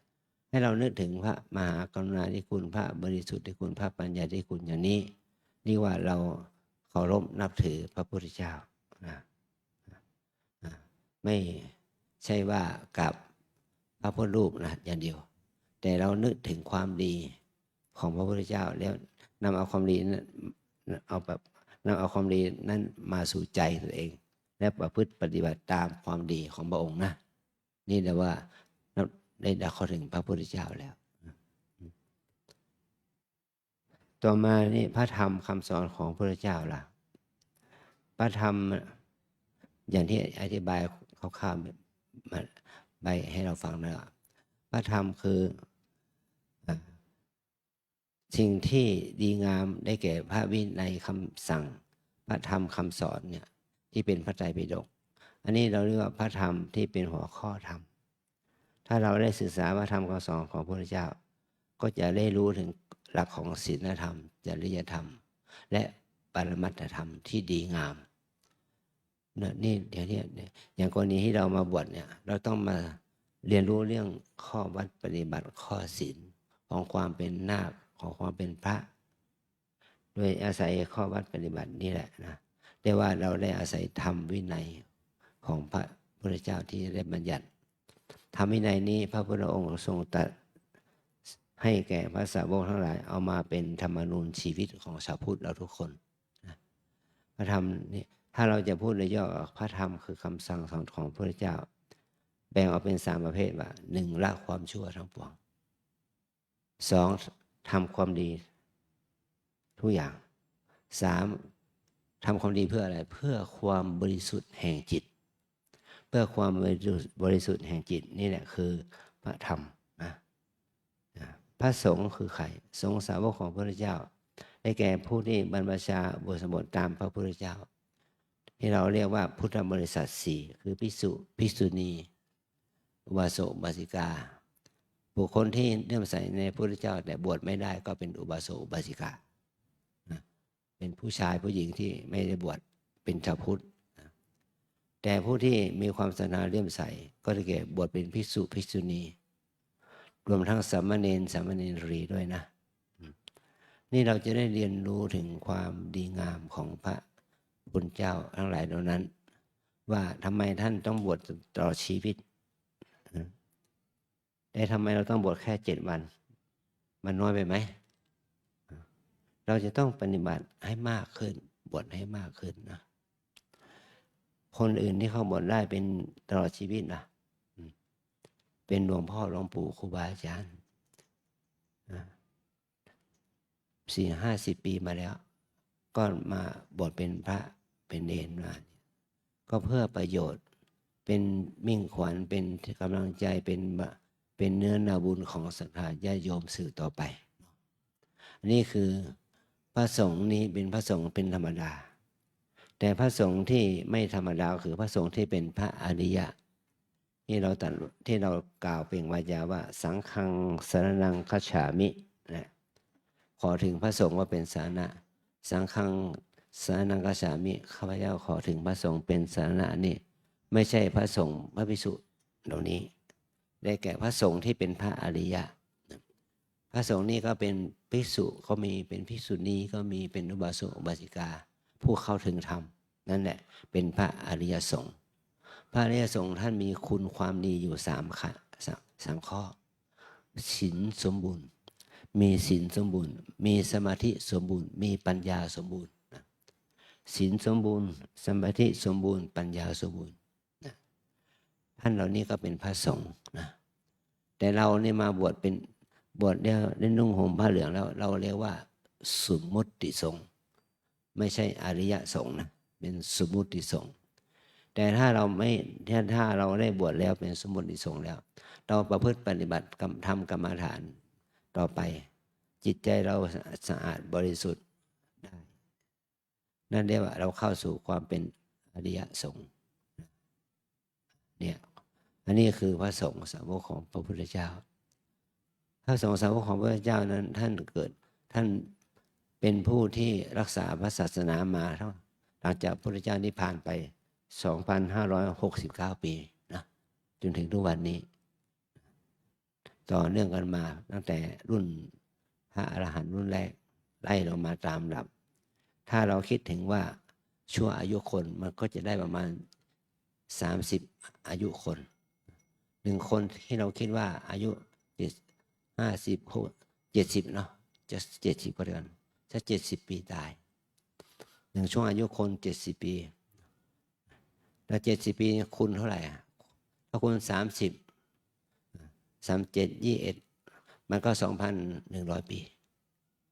ให้เรานึกถึงพระมหากรุณาธิคุณ พระบริสุทธิคุณ พระปัญญาธิคุณอย่างนี้ เรียกว่าเราเคารพนับถือพระพุทธเจ้านะ อ่ะ ไม่ใช่ว่ากราบพระพุทธรูปนะอย่างเดียว แต่เรานึกถึงความดีของพระพุทธเจ้า แล้วนำเอาความดีนั้น เอาแบบ นำเอาความดีนั้นมาสู่ใจตัวเอง และประพฤติปฏิบัติตามความดีของพระองค์นะ นี่เรียกว่าได้ ได้เข้าถึงพระพุทธเจ้าแล้ว ต่อมานี่พระธรรมคำสอนของพระพุทธเจ้าล่ะ พระธรรม อย่างที่อธิบายคร่าวๆมา ใบ้ให้เราฟังนะว่าพระธรรมคืออ่ะสิ่งที่ดีงามได้แก่พระวินัยคำสั่ง พระธรรมคำสอนเนี่ยที่เป็นพระไตรปิฎก อันนี้เราเรียกว่าพระธรรมที่เป็นหัวข้อธรรม ถ้าเราได้ศึกษาพระธรรมคำสอนของพระพุทธเจ้า ก็จะได้รู้ถึงหลักของศีลธรรม จริยธรรม และปรมัตถธรรมที่ดีงามนะนี่เดี๋ยวนี้เนี่ยอย่างกรณีที่เรามาบวชเนี่ย เราต้องมาเรียนรู้เรื่องข้อวัดปฏิบัติข้อศีลของความเป็นนาคของความเป็นพระ โดยอาศัยข้อวัดปฏิบัตินี่แหละนะเรียกว่าเราได้อาศัยธรรมวินัยของพระพุทธเจ้าที่ได้บัญญัติ ธรรมวินัยนี้พระพุทธองค์ทรงตรัสให้แก่พระสาวกทั้งหลายเอามาเป็นธรรมนูญชีวิตของชาวพุทธเราทุกคนนะพระธรรมนี่ถ้าเราจะพูดโดยย่อพระธรรมคือคำสั่งสอนของพระพุทธเจ้า แบ่งออกเป็นสามประเภทว่าหนึ่งละความชั่วทั้งปวง สองทำความดีทุกอย่าง สามทำความดีเพื่ออะไร เพื่อความบริสุทธิ์แห่งจิต เพื่อความบริสุทธิ์บริสุทธิ์แห่งจิตนี่แหละคือพระธรรมนะนะพระสงฆ์คือใคร สงฆ์สาวกของพระพุทธเจ้า ได้แก่ผู้ที่บรรพชาอุโบสถบวชตามพระพุทธเจ้า ที่เราเรียกว่าพุทธบริษัทสี่คือภิกษุภิกษุณี อุบาสกอุบาสิกา บุคคลที่เลื่อมใสในพระพุทธเจ้าแต่บวชไม่ได้ก็เป็นอุบาสกอุบาสิกานะเป็นผู้ชายผู้หญิงที่ไม่ได้บวชเป็นชาวพุทธนะแต่ผู้ที่มีความศรัทธาเลื่อมใสก็ได้แก่บวชเป็นภิกษุภิกษุณี รวมทั้งสามเณรสามเณรีด้วยนะอืมนี่เราจะได้เรียนรู้ถึงความดีงามของพระพุทธเจ้าทั้งหลายเหล่านั้น ว่าทำไมท่านต้องบวชตลอดชีวิตนะแต่ทำไมเราต้องบวชแค่เจ็ดวัน มันน้อยไปไหม เราจะต้องปฏิบัติให้มากขึ้น บวชให้มากขึ้นนะ คนอื่นที่เขาบวชได้เป็นตลอดชีวิตนะอืมเป็นหลวงพ่อหลวงปู่ครูบาอาจารย์นะสี่ห้าสิบปีมาแล้ว ก็มาบวชเป็นพระเป็นเณรมาเนี่ยก็เพื่อประโยชน์ เป็นมิ่งขวัญเป็นกำลังใจเป็นบะเป็นเนื้อนาบุญของศรัทธาญาติโยมสืบต่อไป อันนี้คือพระสงฆ์นี้เป็นพระสงฆ์เป็นธรรมดา แต่พระสงฆ์ที่ไม่ธรรมดาก็คือพระสงฆ์ที่เป็นพระอริยะ ที่เราตรัสที่เรากล่าวเปล่งวาจาว่าสังฆังสรณังคัจฉามินะขอถึงพระสงฆ์ว่าเป็นสรณะ สังฆังสรณังคัจฉามิ ข้าพเจ้าขอถึงพระสงฆ์เป็นสรณะนี่ไม่ใช่พระสงฆ์พระภิกษุเหล่านี้ ได้แก่พระสงฆ์ที่เป็นพระอริยะ พระสงฆ์นี่ก็เป็นภิกษุก็มีเป็นภิกษุณีก็มีเป็นอุบาสกอุบาสิกา ผู้เข้าถึงธรรม นั่นแหละเป็นพระอริยสงฆ์ พระอริยสงฆ์ท่านมีคุณความดีอยู่สามขะสามสามข้อ ศีลสมบูรณ์ มีศีลสมบูรณ์ มีสมาธิสมบูรณ์ มีปัญญาสมบูรณ์นะศีลสมบูรณ์ สมาธิสมบูรณ์ ปัญญาสมบูรณ์นะท่านเหล่านี้ก็เป็นพระสงฆ์นะแต่เราเนี่ยมาบวชเป็นบวชแล้วได้นุ่งห่มผ้าเหลืองแล้ว เราเรียกว่าสมมุติสงฆ์ ไม่ใช่อริยสงฆ์นะเป็นสมมุติสงฆ์แต่ถ้าเราไม่ถ้าถ้าเราได้บวชแล้วเป็นสมมุติสงฆ์แล้ว เราประพฤติปฏิบัติกรรมทำกรรมฐานต่อไป จิตใจเราสะอาดบริสุทธิ์ได้ นั่นเรียกว่าเราเข้าสู่ความเป็นอริยสงฆ์เนี่ยอันนี้คือพระสงฆ์สาวกของพระพุทธเจ้า พระสงฆ์สาวกของพระพุทธเจ้านั้นท่านเกิดท่านเป็นผู้ที่รักษาพระศาสนามาทั้งหลังจากพระพุทธเจ้านิพพานไป สองพันห้าร้อยหกสิบเก้า ปีนะจนถึงทุกวันนี้ ต่อเนื่องกันมาตั้งแต่รุ่นพระอรหันต์รุ่นแรกไล่ลงมาตามลำดับ ถ้าเราคิดถึงว่าชั่วอายุคนมันก็จะได้ประมาณ สามสิบ อายุคนหนึ่งคนที่เราคิดว่าอายุเจ็ดห้าสิบหกเจ็ดสิบเนาะจะเจ็ดสิบก็เดือนถ้าเจ็ดสิบปีตายหนึ่งช่วงอายุคนเจ็ดสิบปีแล้วเจ็ดสิบปีคูณเท่าไหร่อะถ้าคูณสามสิบสามเจ็ดยี่สิบเอ็ดมันก็สองพันหนึ่งร้อยปี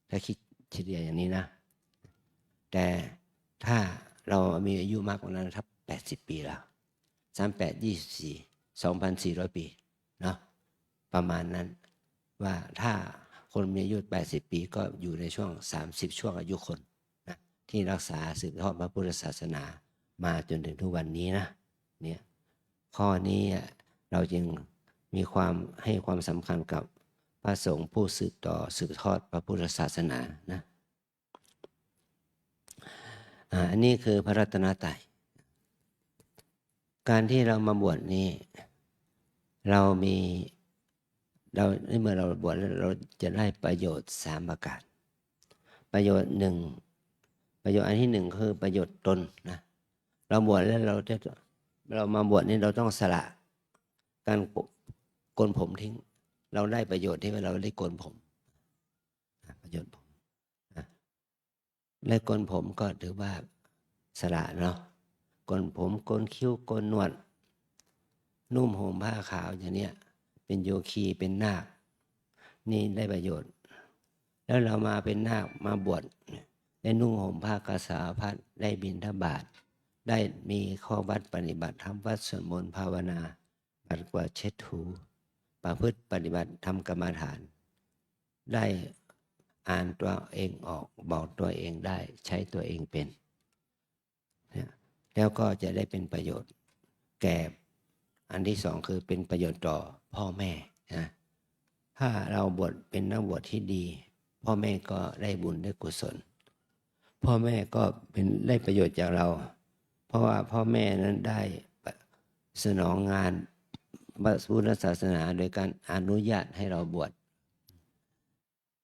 ถ้าคิดเฉลี่ยอย่างนี้นะ แต่ถ้าเรามีอายุมากกว่านั้นถ้าแปดสิบปีแล้วสามแปดยี่สิบสี่ สองพันสี่ร้อย ปีเนาะ ประมาณนั้น ว่าถ้าคนมีอายุ แปดสิบ ปีก็อยู่ในช่วง สามสิบ ช่วงอายุคนนะ ที่รักษาสืบทอดพระพุทธศาสนามาจนถึงทุกวันนี้นะ เนี่ย ข้อนี้เราจึงมีความให้ความสำคัญกับพระสงฆ์ผู้สืบต่อสืบทอดพระพุทธศาสนานะ อ่า อันนี้คือพระรัตนตรัย การที่เรามาบวชนี้ เรามี เรา เมื่อเราบวชแล้วเราจะได้ประโยชน์สามประการ ประโยชน์หนึ่ง ประโยชน์อันที่หนึ่งคือประโยชน์ตนนะ เราบวชแล้วเราจะ เรามาบวชนี่เราต้องสละการโกนผมทิ้ง เราได้ประโยชน์ที่ว่าเราได้โกนผม ประโยชน์ผมนะ ได้โกนผมก็ถือว่าสละเนาะ โกนผม โกนคิ้ว โกนหนวด นุ่งห่มผ้าขาวอย่างเนี้ย เป็นโยคี เป็นนาค นี่ได้ประโยชน์ แล้วเรามาเป็นนาคมาบวช ได้นุ่งห่มผ้ากาสาวพัสตร์ ได้บิณฑบาต ได้มีข้อวัดปฏิบัติธรรม วัดสวดมนต์ภาวนา ปัดกวาดเช็ดถู ประพฤติปฏิบัติทำกรรมฐาน ได้อ่านตัวเองออก บอกตัวเองได้ ใช้ตัวเองเป็น เนี่ย แล้วก็จะได้เป็นประโยชน์แก่ อันที่สองคือเป็นประโยชน์ต่อพ่อแม่นะ ถ้าเราบวชเป็นนักบวชที่ดี พ่อแม่ก็ได้บุญได้กุศล พ่อแม่ก็เป็น ได้ประโยชน์จากเรา เพราะว่าพ่อแม่นั้นได้สนองงานพระพุทธศาสนาโดยการอนุญาตให้เราบวช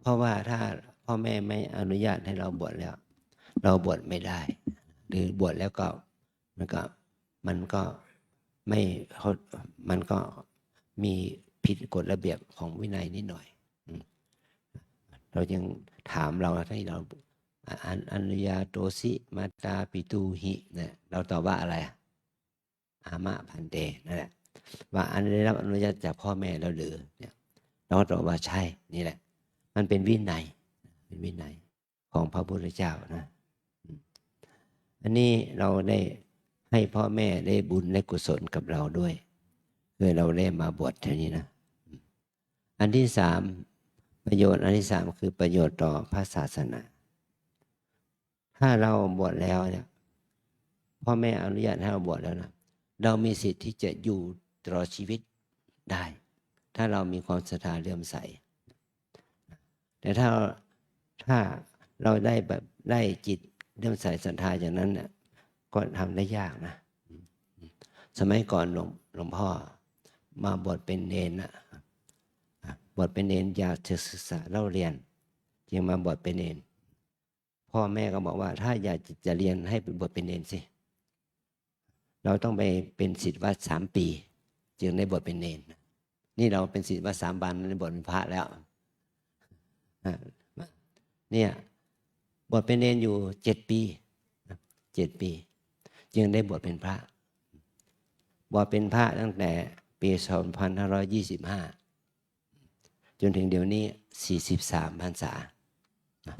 เพราะว่าถ้าพ่อแม่ไม่อนุญาตให้เราบวชแล้ว เราบวชไม่ได้ หรือบวชแล้วก็ มันก็ มันก็ไม่ เขา มันก็มีผิดกฎระเบียบของวินัยนิดหน่อย อืม เรายังถามเรา ถ้าเรา "อัน anuññātosi mātāpitūhi" เนี่ย เราตอบว่าอะไรอะ? "Āma bhante" นั่นแหละ ว่า "อันได้รับอนุญาตจากพ่อแม่แล้วหรือ" เนี่ย เราก็ตอบว่า "ใช่" นี่แหละ มันเป็นวินัย เป็นวินัยของพระพุทธเจ้านะ อืม อันนี้เราได้ให้พ่อแม่ได้บุญได้กุศลกับเราด้วย คือเราได้มาบวชเท่านี้นะ อืม อันที่สาม ประโยชน์อันที่สามคือประโยชน์ต่อพระศาสนา ถ้าเราบวชแล้วเนี่ย พ่อแม่อนุญาตให้เราบวชแล้วนะ เรามีสิทธิ์ที่จะอยู่ตลอดชีวิตได้ ถ้าเรามีความศรัทธาเลื่อมใส แต่ถ้า ถ้าเราได้แบบ ได้จิตเลื่อมใสศรัทธาอย่างนั้นเนี่ย ก็ทำได้ยากนะ สมัยก่อนหลวง หลวงพ่อมาบวชเป็นเณรนะ อ่ะ บวชเป็นเณร อยากจะศึกษาเล่าเรียน จึงมาบวชเป็นเณร พ่อแม่ก็บอกว่า "ถ้าอยากจะเรียนให้ไปบวชเป็นเณรสิ" เราต้องไปเป็นศิษย์วัดสามปี จึงได้บวชเป็นเณร นี่เราเป็นศิษย์วัดสามวัน ได้บวชเป็นพระแล้ว อ่ะ เนี่ย บวชเป็นเณรอยู่เจ็ดปี เจ็ดปี จึงได้บวชเป็นพระ บวชเป็นพระตั้งแต่ปีสองพันห้าร้อยยี่สิบห้า จนถึงเดี๋ยวนี้ สี่สิบสามพรรษา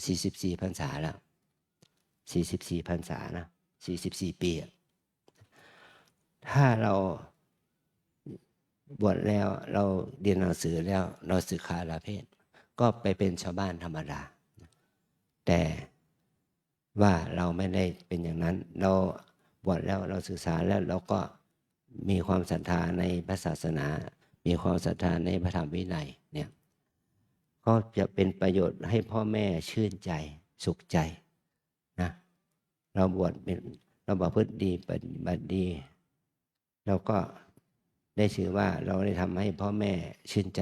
สี่สิบสี่พรรษาแล้ว สี่สิบสี่พรรษานะ สี่สิบสี่ปีอะ ถ้าเราบวชแล้ว เราเรียนหนังสือแล้ว เราสึกขาลาเพศ ก็ไปเป็นชาวบ้านธรรมดา แต่ว่าเราไม่ได้เป็นอย่างนั้น เราบวชแล้ว เราศึกษาแล้ว เราก็มีความศรัทธาในพระศาสนา มีความศรัทธาในพระธรรมวินัยเนี่ย ก็จะเป็นประโยชน์ให้พ่อแม่ชื่นใจ สุขใจนะ เราบวชเป็น เราประพฤติดี ปฏิบัติดี เราก็ได้ถือว่าเราได้ทำให้พ่อแม่ชื่นใจ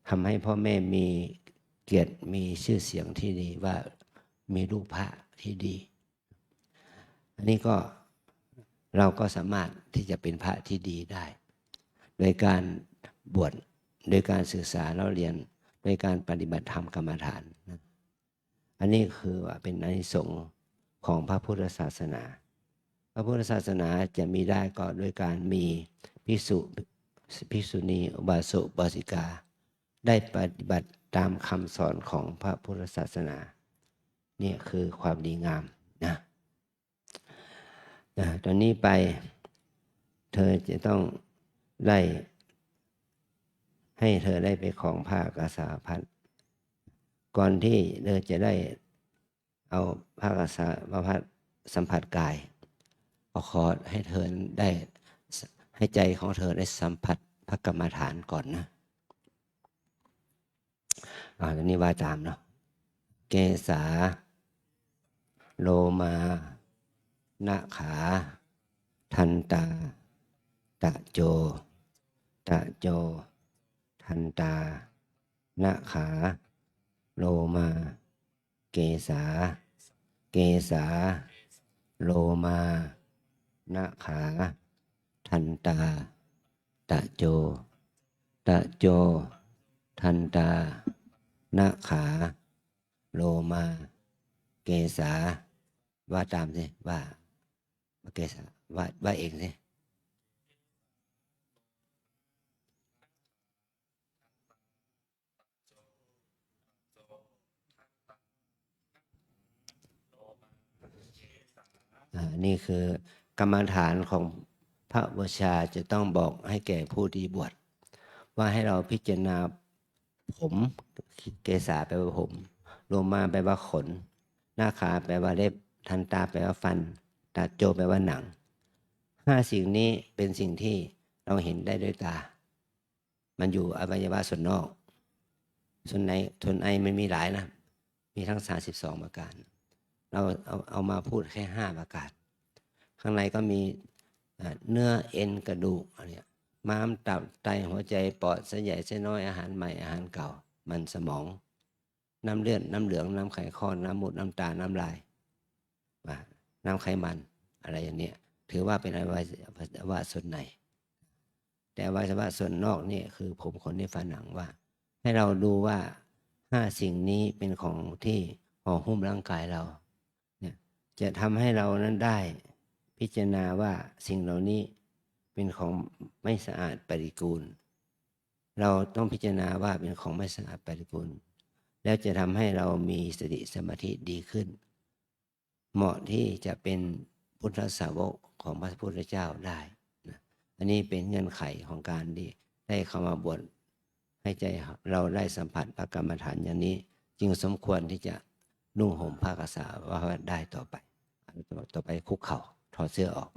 ทำให้พ่อแม่มีเกียรติ มีชื่อเสียงที่ดี ว่ามีลูกพระที่ดี อันนี้ก็ เราก็สามารถที่จะเป็นพระที่ดีได้ โดยการบวช โดยการศึกษาเล่าเรียน โดยการปฏิบัติธรรมกรรมฐานนะ อันนี้คือว่าเป็นอานิสงส์ของพระพุทธศาสนา พระพุทธศาสนาจะมีได้ก็โดยการมีภิกษุ ภิกษุณี อุบาสก อุบาสิกา ได้ปฏิบัติตามคำสอนของพระพุทธศาสนา เนี่ยคือความดีงามนะ นะ ตอนนี้ไป ธอจะต้องได้ ให้เธอได้ไปครองผ้ากาสาวพัสตร์ ก่อนที่เธอจะได้เอาผ้ากาสาวพัสตร์สัมผัสกาย ก็ขอให้เธอได้ ให้ใจของเธอได้สัมผัสพระกรรมฐานก่อนนะ อ่า อันนี้ว่าตามเนาะ เกสา โลมา นขาก ทันตา ตะโจ ตะโจ ทันตา นขาก โลมา เกสา เกสา โลมา นขาก ทันตา ตะโจ ตะโจ ทันตา นขาก โลมา เกสา ว่าตามสิ ว่า เกสา ว่า ว่าเองสิ อ่า นี่คือกรรมฐานของพระอุปัชฌาย์ จะต้องบอกให้แก่ผู้ที่บวช ว่าให้เราพิจารณาผม เกสาแปลว่าผม โลมาแปลว่าขน นขาก แปลว่าเล็บ ทันตา แปลว่าฟัน ตะโจ แปลว่าหนัง ห้าสิ่งนี้เป็นสิ่งที่เราเห็นได้ด้วยตา มันอยู่อวัยวะส่วนนอก ส่วนใน ส่วนในมันมีหลายนะ มีทั้งสามสิบสองประการ เราเอา เอามาพูดแค่ห้าประการ ข้างในก็มี อ่า เนื้อ เอ็น กระดูก อันเนี้ย ม้าม ตับ ไต หัวใจ ปอด เส้นใหญ่ เส้นน้อย อาหารใหม่ อาหารเก่า มันสมอง น้ำเลือด น้ำเหลือง น้ำไขข้อ น้ำมูตร น้ำตา น้ำลาย อ่า น้ำไขมัน อะไรอย่างเนี้ย ถือว่าเป็นอวัยวะส่วนใน แต่อวัยวะส่วนนอกเนี่ยคือผม ขน เล็บ ฟัน หนัง ว่า ให้เราดูว่าห้าสิ่งนี้เป็นของที่ห่อหุ้มร่างกายเรา เนี่ย จะทำให้เรานั้นได้พิจารณาว่าสิ่งเหล่านี้เป็นของไม่สะอาด ปฏิกูล เราต้องพิจารณาว่าเป็นของไม่สะอาด ปฏิกูล แล้วจะทำให้เรามีสติสมาธิดีขึ้น เหมาะที่จะเป็นพุทธสาวกของพระพุทธเจ้าได้นะ อันนี้เป็นเงื่อนไขของการที่ได้เข้ามาบวช ให้ใจเราได้สัมผัสพระกรรมฐานอย่างนี้ จึงสมควรที่จะนุ่งห่มผ้ากาสาวพัสตร์ได้ต่อไป ต่อไปคุกเข่า ถอดเสื้อออก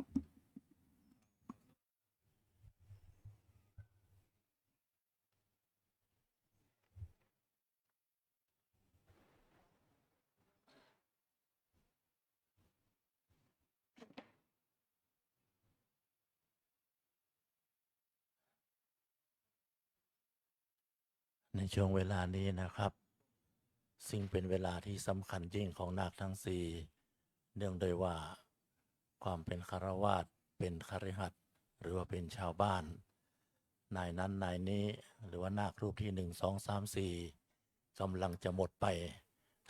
ในช่วงเวลานี้นะครับ ซึ่งเป็นเวลาที่สำคัญยิ่งของนาคทั้งสี่ เนื่องด้วยว่าความเป็นฆราวาส เป็นคฤหัสถ์ หรือว่าเป็นชาวบ้าน นายนั้นนายนี้ หรือว่านาครูปที่หนึ่ง สอง สาม สี่ กำลังจะหมดไป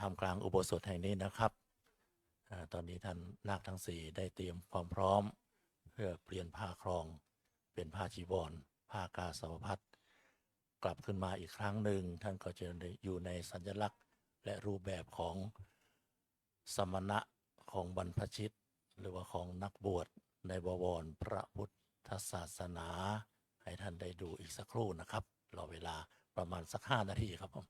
ท่ามกลางอุโบสถแห่งนี้นะครับ อ่า ตอนนี้ท่านนาคทั้งสี่ได้เตรียมความพร้อม เพื่อเปลี่ยนผ้าครอง เป็นผ้าจีวร ผ้ากาสาวพัสตร์ กลับขึ้นมาอีกครั้งหนึ่ง ท่านก็จะอยู่ในสัญลักษณ์และรูปแบบของสมณะ ของบรรพชิต หรือว่าของนักบวชในบวรพระพุทธศาสนา ให้ท่านได้ดูอีกสักครู่นะครับ รอเวลาประมาณสักห้านาทีครับผม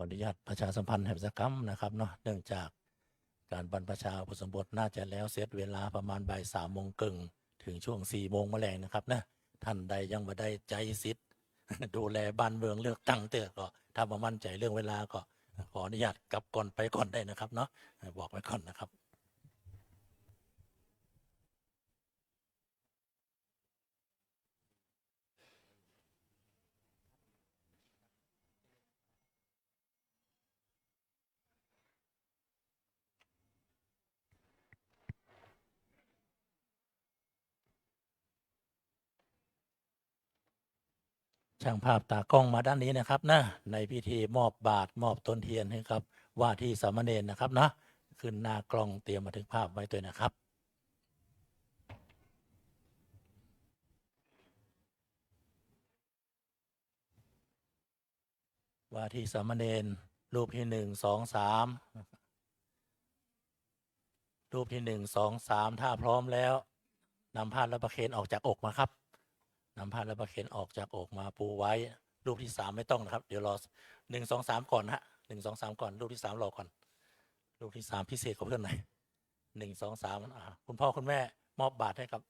ออนุญาตประชาสัมพันธ์ให้สักกำนะครับเนาะ เนื่องจากการบรรพชาอุปสมบทน่าจะแล้วเสร็จเวลาประมาณบ่ายสามโมงครึ่ง ถึงช่วงสี่โมงแลงนะครับนะ ท่านใดยังบ่ได้ใจ๊สิทธิ์ ดูแลบ้านเมืองเลือกตั้งเตื้อก็ ถ้าบ่มั่นใจเรื่องเวลาก็ขออนุญาตกลับก่อนไปก่อนได้นะครับเนาะ บอกไว้ก่อนนะครับ ช่างภาพตากล้องมาด้านนี้นะครับนะ ในพิธีมอบบาตรมอบต้นเทียนให้กับว่าที่สามเณรนะครับนะ ขึ้นหน้ากล้องเตรียมบันทึกภาพไว้ด้วยนะครับ ว่าที่สามเณรรูปที่หนึ่ง สอง สาม รูปที่หนึ่ง สอง สาม ถ้าพร้อมแล้วนำผ้าและประเคนออกจากอกมาครับ นำผ้าและประเคนออกจากอกมาปูไว้ รูปที่สามไม่ต้องนะครับ เดี๋ยวรอ หนึ่ง สอง สาม ก่อนนะฮะ หนึ่ง สอง สาม ก่อน รูปที่สามรอก่อน รูปที่สามพิเศษกว่าเพื่อนหน่อย หนึ่ง สอง สาม อ่า คุณพ่อคุณแม่มอบบาตรให้กับ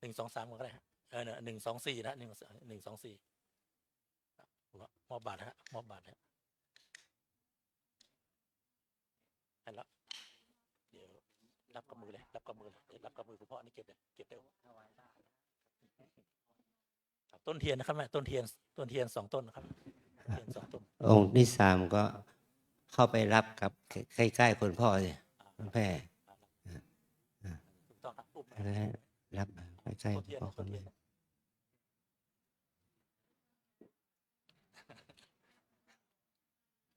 หนึ่ง สอง สาม ก่อนก็ได้ฮะ เออ เนี่ย หนึ่ง สอง สี่ นะ หนึ่ง หนึ่ง สอง สี่ มอบบาตรฮะ มอบบาตรฮะ ให้แล้ว เดี๋ยวรับกับมือเลย รับกับมือเลย รับกับมือคุณพ่อ อันนี้เก็บเลย เก็บได้ ครับ ต้นเทียนนะครับแม่ ต้นเทียน ต้นเทียนสองต้นนะครับ เทียนสองต้น องค์ที่สามก็เข้าไปรับกับใกล้ๆ คุณพ่อสิ คุณแม่ ถูกต้องครับ อุ้มไป แล้วรับใกล้ๆ คุณพ่อคุณแม่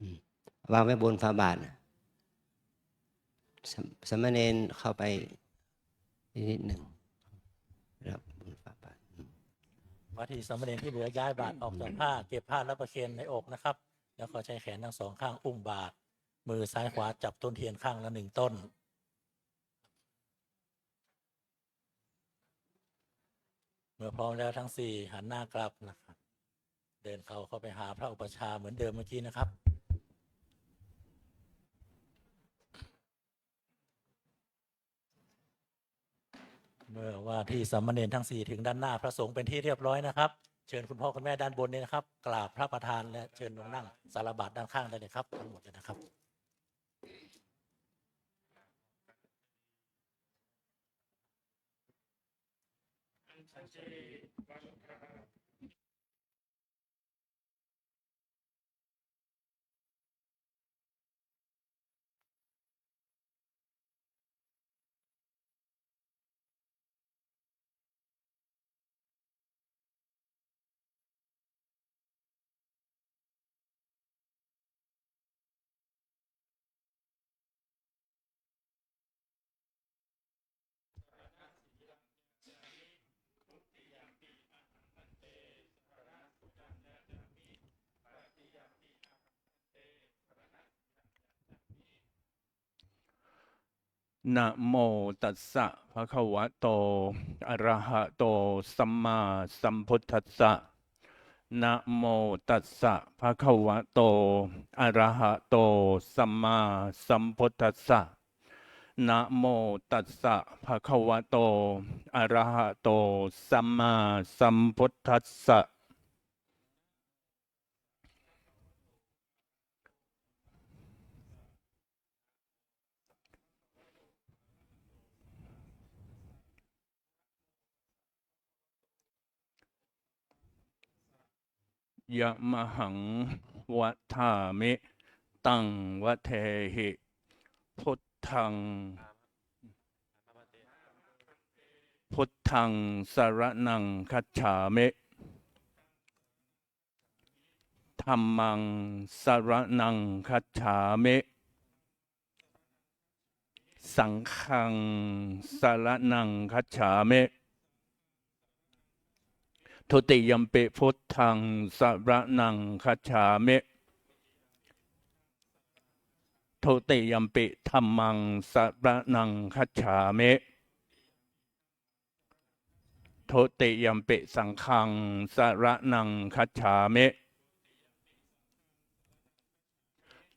อืม วางไว้บนฝ่าบาทน่ะ สาม- สามเณรเข้าไปนิดหนึ่ง รับบนฝ่าบาท อืม ว่าที่สามเณรที่เหลือย้ายบาตรออกจากผ้า เก็บผ้าและประเคนในอกนะครับ แล้วก็ใช้แขนทั้งสองข้างอุ้มบาตร มือซ้ายขวาจับต้นเทียนข้างละหนึ่งต้น เมื่อพร้อมแล้วทั้งสี่หันหน้ากลับนะครับ เดินเข้า เข้าไปหาพระอุปัชฌาย์เหมือนเดิมเมื่อกี้นะครับ เมื่อว่าที่สามเณรทั้งสี่ถึงด้านหน้าพระสงฆ์เป็นที่เรียบร้อยนะครับ เชิญคุณพ่อคุณแม่ด้านบนนี้นะครับ กราบพระประธานและเชิญลงนั่งสารบาตรด้านข้างได้เลยครับ ทั้งหมดเลยนะครับ Namo tassa bhagavato arahato sammāsambuddhassa. Namo tassa bhagavato arahato sammāsambuddhassa. Namo tassa bhagavato arahato sammāsambuddhassa. Yamahaṃ vadāmi taṃ vadehi. Buddhaṃ, buddhaṃ saraṇaṃ gacchāmi. Dhammaṃ saraṇaṃ gacchāmi. Saṅghaṃ saraṇaṃ gacchāmi. Dutiyampi buddhaṃ saraṇaṃ gacchāmi. Dutiyampi dhammaṃ saraṇaṃ gacchāmi. Dutiyampi saṅghaṃ saraṇaṃ gacchāmi.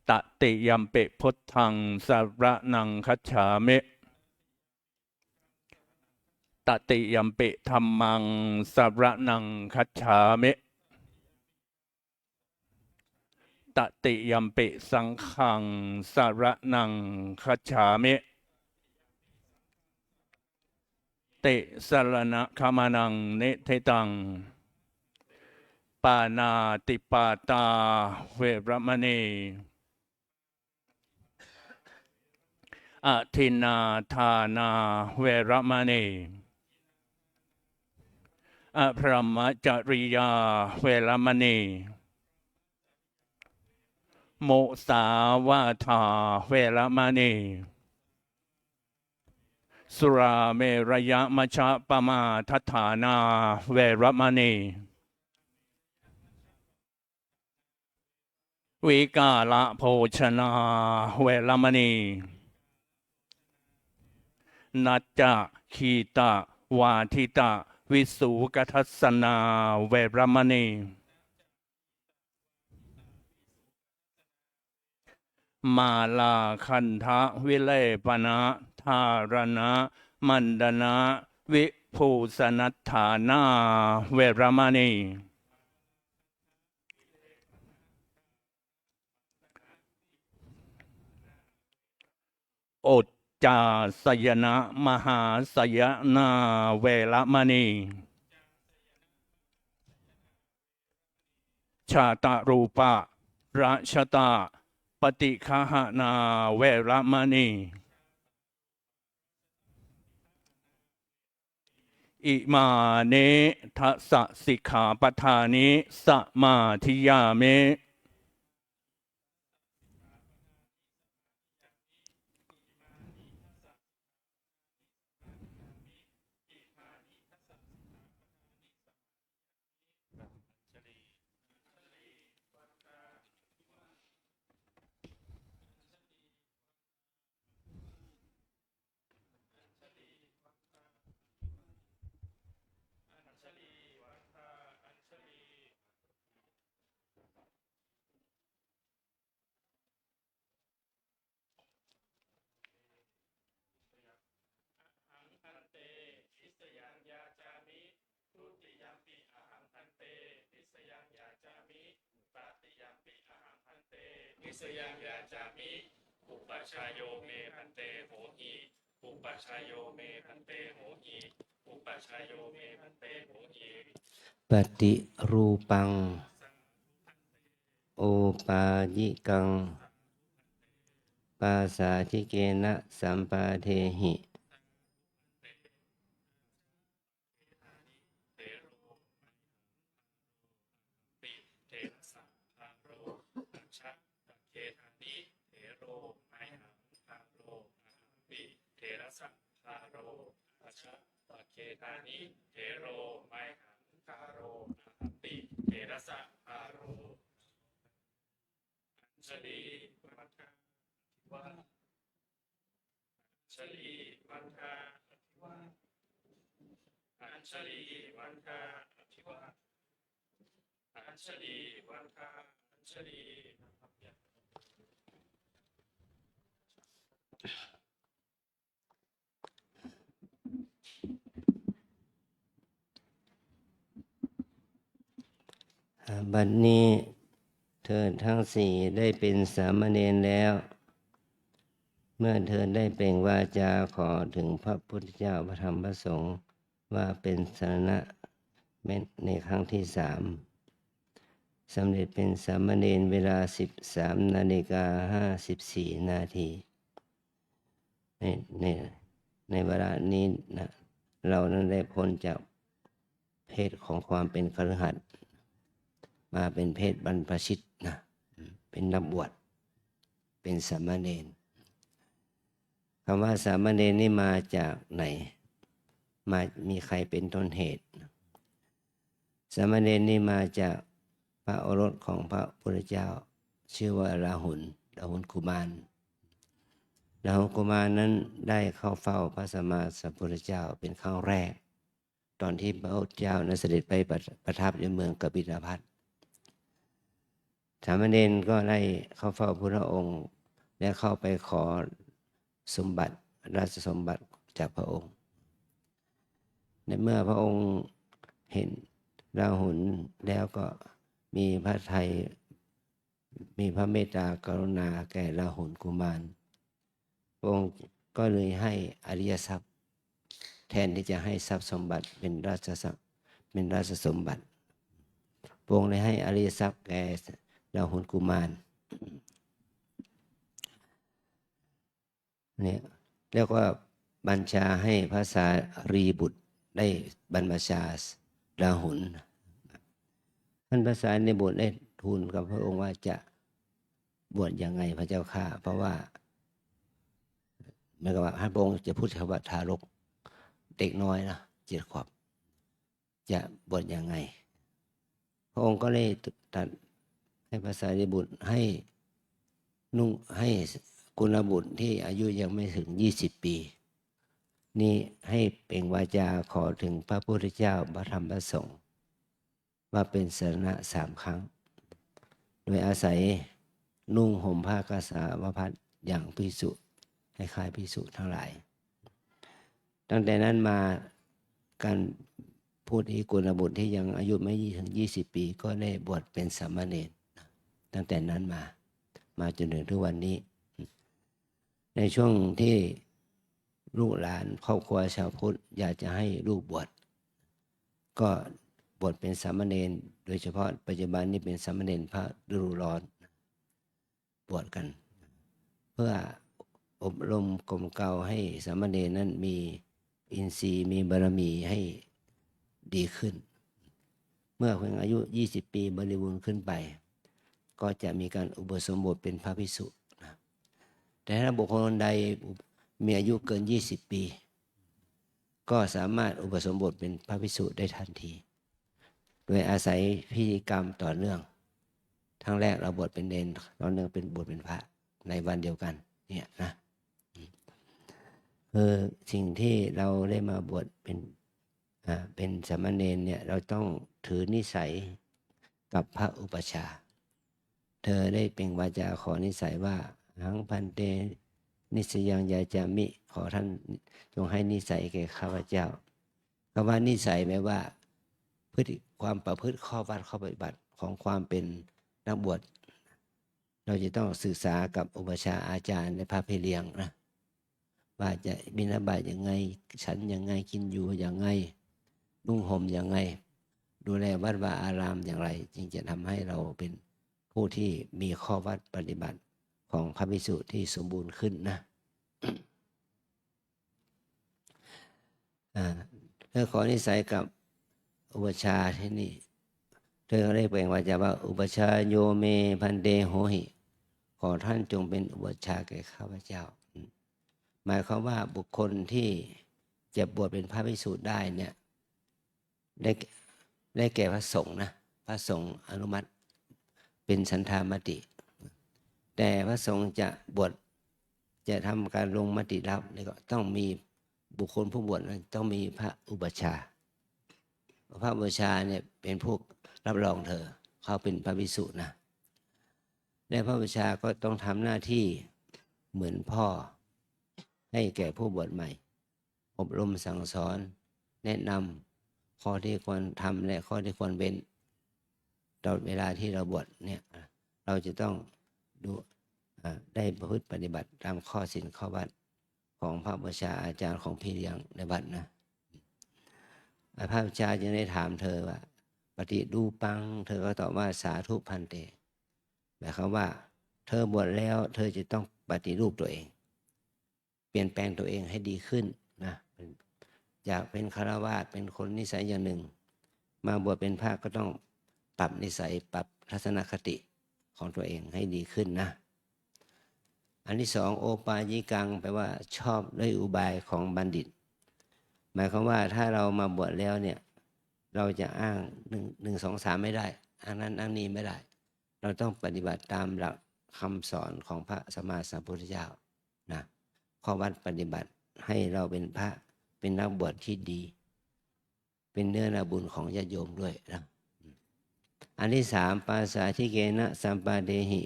Tatiyampi buddhaṃ saraṇaṃ gacchāmi. Tatiyampi dhammaṃ saraṇaṃ gacchāmi. Tatiyampi saṅghaṃ saraṇaṃ gacchāmi. Tisaraṇagamanaṃ niṭṭhitaṃ. Pāṇātipātā veramaṇī. Adinnādānā veramaṇī. Abrahmacariyā veramaṇī. Musāvādā veramaṇī. Surāmerayamajjapamādaṭṭhānā veramaṇī. Vikālabhojanā veramaṇī. Naccagītavāditavisukhadassanā veramaṇī. Mālāgandhavilepanādaranamaṇḍanavibhūsanaṭṭhānā veramaṇī. Uccāsayanamahāsayanā veramaṇī. Jātarūparajatapaṭiggahaṇā veramaṇī. Imāni dasa sikkhāpadāni samādiyāmi. Ahaṃ bhante, tisayaṃ yācāmi. Dutiyampi ahaṃ bhante, tisayaṃ yācāmi. Tatiyampi ahaṃ bhante, tisayaṃ yācāmi. Upajjhāyo me bhante hohi. Upajjhāyo me bhante hohi. Upajjhāyo me bhante hohi. Paṭirūpaṃ opāyikaṃ pāsādikena sampādehi. Pakkhitāni thero mayhaṃ kāro, ahampi therassa kāro. Añjalimandhā, añjalimandhā, añjalimandhā, añjalimandhā, añjali. บัดนี้เธอทั้งสี่ได้เป็นสามเณรแล้ว เมื่อเธอได้เปล่งวาจาขอถึงพระพุทธเจ้า พระธรรม พระสงฆ์ ว่าเป็นสรณะในครั้งที่สาม สำเร็จเป็นสามเณรเวลาสิบสามนาฬิกาห้าสิบสี่นาที ใน ใน ในวาระนี้นะ เรานั้นได้พ้นจากเพศของความเป็นคฤหัสถ์ มาเป็นเพศบรรพชิตนะ เป็นนักบวช เป็นสามเณร คำว่าสามเณรนี่มาจากไหน มา มีใครเป็นต้นเหตุ สามเณรนี่มาจากพระโอรสของพระพุทธเจ้า ชื่อว่าราหุล ราหุลกุมาร ราหุลกุมารนั้นได้เข้าเฝ้าพระสัมมาสัมพุทธเจ้าเป็นครั้งแรก ตอนที่พระพุทธเจ้านั้นเสด็จไปประ ประทับอยู่เมืองกบิลพัสดุ์ สามเณรก็ได้เข้าเฝ้าพระองค์ และเข้าไปขอสมบัติ ราชสมบัติจากพระองค์ ในเมื่อพระองค์เห็นราหุลแล้วก็มีพระทัย มีพระเมตตากรุณาแก่ราหุลกุมาร พระองค์ก็เลยให้อริยทรัพย์ แทนที่จะให้ทรัพย์สมบัติเป็นราชสะ- เป็นราชสมบัติ พระองค์เลยให้อริยทรัพย์แก่ราหุลกุมาร เนี่ย แล้วก็บัญชาให้พระสารีบุตรได้บรรพชาราหุล ท่านพระสารีบุตรได้ทูลกับพระองค์ว่าจะบวชยังไงพระเจ้าข้า เพราะว่าเหมือนกับว่าท่านพระองค์จะพูดคำว่าทารก เด็กน้อยนะ เจ็ดขวบ จะบวชยังไง พระองค์ก็เลยตรัสให้พระสารีบุตรให้นุ่ง- ให้กุลบุตรที่อายุยังไม่ถึงยี่สิบปี นี่ให้เปล่งวาจาขอถึงพระพุทธเจ้า พระธรรม พระสงฆ์ ว่าเป็นสรณะสามครั้ง โดยอาศัยนุ่งห่มผ้ากาสาวพัสตร์อย่างภิกษุ คล้ายๆภิกษุทั้งหลาย ตั้งแต่นั้นมา การพูดที่กุลบุตรที่ยังอายุไม่ถึงยี่สิบปี ก็ได้บวชเป็นสามเณร ตั้งแต่นั้นมา มาจนถึงทุกวันนี้ ในช่วงที่ลูกหลานครอบครัวชาวพุทธอยากจะให้ลูกบวช ก็บวชเป็นสามเณร โดยเฉพาะปัจจุบันนี้เป็นสามเณรพระฤดูร้อน บวชกัน เพื่ออบรมกล่อมเกลาให้สามเณรนั้นมีอินทรีย์ มีบารมีให้ดีขึ้น เมื่อเพียงอายุยี่สิบปีบริบูรณ์ขึ้นไป ก็จะมีการอุปสมบทเป็นพระภิกษุนะ แต่ถ้าบุคคลใดมีอายุเกินยี่สิบปี ก็สามารถอุปสมบทเป็นพระภิกษุได้ทันที โดยอาศัยพิธีกรรมต่อเนื่อง ทั้งแรกเราบวชเป็นเณร ตอนหนึ่งเป็นบวชเป็นพระในวันเดียวกัน เนี่ยนะ คือสิ่งที่เราได้มาบวชเป็น อ่า เป็นสามเณรเนี่ย เราต้องถือนิสัยกับพระอุปัชฌาย์ เธอได้เปล่งวาจาขอนิสัยว่า หัง ภันเต นิสสะยัง ยาจามิ ขอท่านจงให้นิสัยแก่ข้าพเจ้า คำว่านิสัยแปลว่า พฤติ- ความประพฤติ ข้อวัด ข้อปฏิบัติของความเป็นนักบวช เราจะต้องศึกษากับอุปัชฌาย์อาจารย์และพระพี่เลี้ยงนะ ว่าจะบิณฑบาตยังไง ฉันยังไง กินอยู่ยังไง นุ่งห่มยังไง ดูแลวัดวาอารามอย่างไร จึงจะทำให้เราเป็นผู้ที่มีข้อวัดปฏิบัติของพระภิกษุที่สมบูรณ์ขึ้นนะ อ่า เธอขอนิสัยกับอุปัชฌาย์ที่นี่ เธอได้เปล่งวาจาว่า อุปัชฌาโย เม ภันเต โหหิ ขอท่านจงเป็นอุปัชฌาย์แก่ข้าพเจ้า อืม หมายความว่าบุคคลที่จะบวชเป็นพระภิกษุได้เนี่ย ได้- ได้แก่พระสงฆ์นะ พระสงฆ์อนุมัติเป็นฉันทามติ แต่พระสงฆ์จะบวช จะทำการลงมติรับนี่ก็ต้องมีบุคคลผู้บวชนั้นต้องมีพระอุปัชฌาย์ พระอุปัชฌาย์เนี่ยเป็นผู้รับรองเธอ เขาเป็นพระภิกษุนะ และพระอุปัชฌาย์ก็ต้องทำหน้าที่เหมือนพ่อ ให้แก่ผู้บวชใหม่ อบรมสั่งสอน แนะนำข้อที่ควรทำและข้อที่ควรเว้น ตลอดเวลาที่เราบวชเนี่ย เราจะต้องดู- อ่า ได้ประพฤติปฏิบัติตามข้อศีลข้อวัดของพระอุปัชฌาย์อาจารย์ของพี่เลี้ยงในวัดนะ อ่า พระอุปัชฌาย์จึงได้ถามเธอว่า ปฏิรูปัง เธอก็ตอบว่า สาธุ ภันเต หมายความว่า เธอบวชแล้ว เธอจะต้องปฏิรูปตัวเอง เปลี่ยนแปลงตัวเองให้ดีขึ้นนะ จากเป็นฆราวาส เป็นคนนิสัยอย่างหนึ่ง มาบวชเป็นพระก็ต้องปรับนิสัย ปรับทัศนคติของตัวเองให้ดีขึ้นนะ อันที่สอง โอปายิกัง แปลว่าชอบด้วยอุบายของบัณฑิต หมายความว่าถ้าเรามาบวชแล้วเนี่ย เราจะอ้างหนึ่ง- หนึ่ง สอง สาม ไม่ได้ อ้างนั้นอ้างนี้ไม่ได้ เราต้องปฏิบัติตามหลักคำสอนของพระสัมมาสัมพุทธเจ้านะ ข้อวัดปฏิบัติให้เราเป็นพระ เป็นนักบวชที่ดี เป็นเนื้อนาบุญของญาติโยมด้วยนะ อันที่สาม pāsājikena sampādeti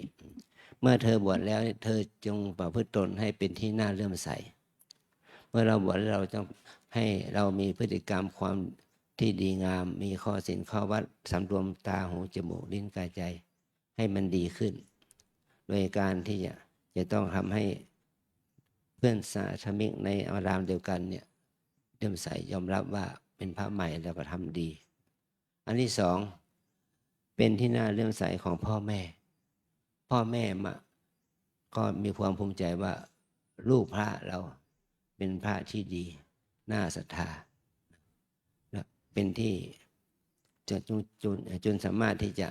เมื่อเธอบวชแล้วเธอจงประพฤติตนให้เป็นที่น่าเลื่อมใส เมื่อเราบวชแล้วเราต้องให้เรามีพฤติกรรมความที่ดีงาม มีข้อศีลข้อวัตร สำรวมตาหูจมูกลิ้นกายใจ ให้มันดีขึ้น โดยการที่จะจะต้องทำให้เพื่อนสาธมิกในอารามเดียวกันเนี่ยเลื่อมใสยอมรับว่าเป็นพระใหม่แล้วก็ทำดี อันที่สอง เป็นที่น่าเลื่อมใสของพ่อแม่ พ่อแม่มาก็มีความภูมิใจว่าลูกพระเราเป็นพระที่ดี น่าศรัทธา และเป็นที่จนจนจนจนสามารถที่จะ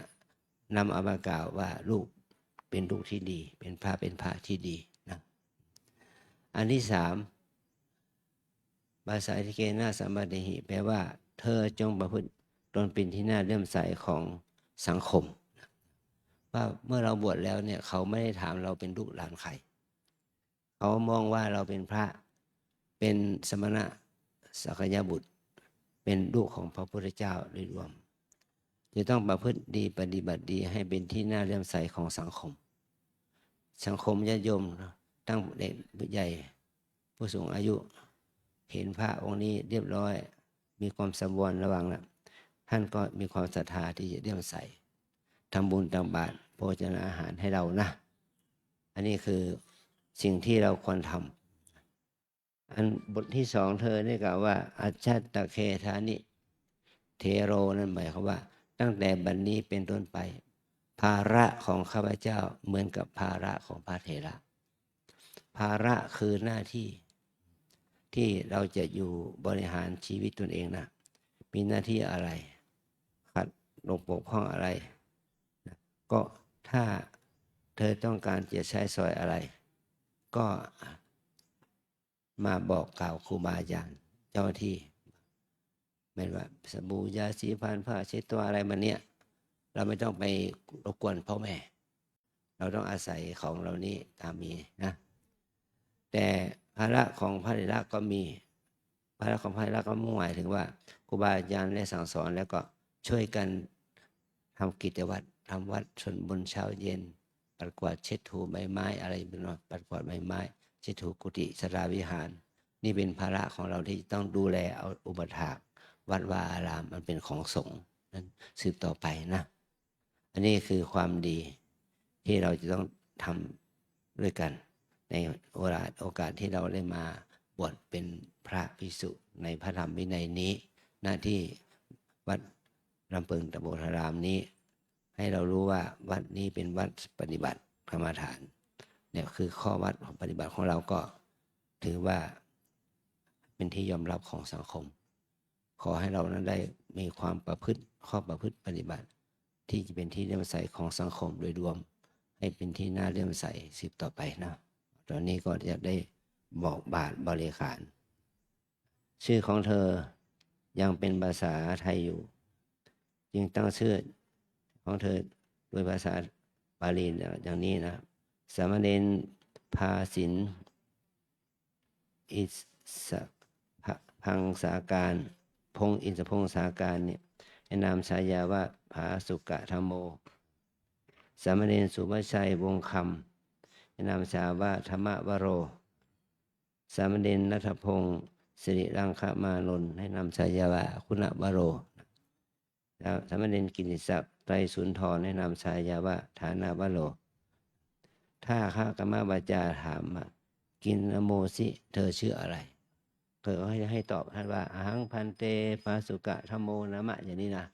นำเอามากล่าวว่าลูกเป็นลูกที่ดี เป็นพระเป็นพระที่ดีนะ อันที่สาม pāsājikena sampādeti แปลว่าเธอจงประพฤติตนเป็นที่น่าเลื่อมใสของสังคม ว่าเมื่อเราบวชแล้วเนี่ยเขาไม่ได้ถามเราเป็นลูกหลานใคร เขามองว่าเราเป็นพระ เป็นสมณะสักยบุตร เป็นลูกของพระพุทธเจ้าโดยรวม จะต้องประพฤติดีปฏิบัติดีให้เป็นที่น่าเลื่อมใสของสังคม สังคมญาติโยมเนาะ ตั้งเด็กผู้ใหญ่ ผู้สูงอายุ เห็นพระองค์นี้เรียบร้อย มีความสังวรระวังแล้ว ท่านก็มีความศรัทธาที่จะเลื่อมใส ทำบุญตักบาตรโภชนาอาหารให้เรานะ อันนี้คือสิ่งที่เราควรทำ อันบทที่สองเธอได้กล่าวว่า ajjhattakhedāni thero นั่นหมายความว่า ตั้งแต่บัดนี้เป็นต้นไป ภาระของข้าพเจ้าเหมือนกับภาระของพระเถระ ภาระคือหน้าที่ที่เราจะอยู่บริหารชีวิตตนเองนะ มีหน้าที่อะไร ขัดหลงบกพร่องอะไรนะ ก็ถ้าเธอต้องการจะใช้สอยอะไร ก็มาบอกกล่าวครูบาอาจารย์เจ้าหน้าที่ ไม่ว่าสบู่ยาสีฟันผ้าเช็ดตัวอะไรมาเนี่ย เราไม่ต้องไปรบกวนพ่อแม่ เราต้องอาศัยของเหล่านี้ตามมีนะ แต่ภาระของพระเถระก็มี ภาระของพระเถระก็มุ่งหมายถึงว่าครูบาอาจารย์ได้สั่งสอนแล้วก็ช่วยกันทำกิจวัตร ทำวัตร สวดมนต์เช้าเย็น ปัดกวาดเช็ดถูใบไม้อะไรเป็นต้น ปัดกวาดใบไม้ เช็ดถูกุฏิศาลาวิหาร นี่เป็นภาระของเราที่ต้องดูแลเอาอุปถากวัดวาอารามมันเป็นของสงฆ์นั้นสืบต่อไปนะ อันนี้คือความดีที่เราจะต้องทำด้วยกัน ในเวลาโอกาสที่เราได้มาบวชเป็นพระภิกษุในพระธรรมวินัยนี้ ณ ที่วัดลำเปิงตะโบธารามนี้ ให้เรารู้ว่าวัดนี้เป็นวัดปฏิบัติกรรมฐาน เนี่ยคือข้อวัดของปฏิบัติของเราก็ถือว่าเป็นที่ยอมรับของสังคม ขอให้เรานั้นได้มีความประพฤติ ข้อประพฤติปฏิบัติ ที่จะเป็นที่เลื่อมใสของสังคมโดยรวม ให้เป็นที่น่าเลื่อมใสสืบต่อไปนะ ตอนนี้ก็จะได้บอกบาตรบริขาร ชื่อของเธอยังเป็นภาษาไทยอยู่ จึงตั้งชื่อของเธอโดยภาษาบาลีอย่างนี้นะ สามเณรพาสิน อิสสะพังสาการ พงศ์อิสพงศ์สาการเนี่ย ให้นามฉายาว่าผาสุกะธัมโม สามเณรสุภชัยวงศ์คำ ให้นามฉายาว่าธรรมวโร สามเณรณัฐพงศ์สิริรังคมานนท์ ให้นามฉายาว่าคุณวโร แล้วสามเณรกิตติศักดิ์ไตรสุนทร ให้นามฉายาว่าฐานวโร ถ้าคณะกรรมวาจาถามว่า กินนโมสิ เธอชื่ออะไร เธอก็ให้ให้ตอบท่านว่า ahaṃ bhante phāsukadhammo nāma อย่างนี้นะ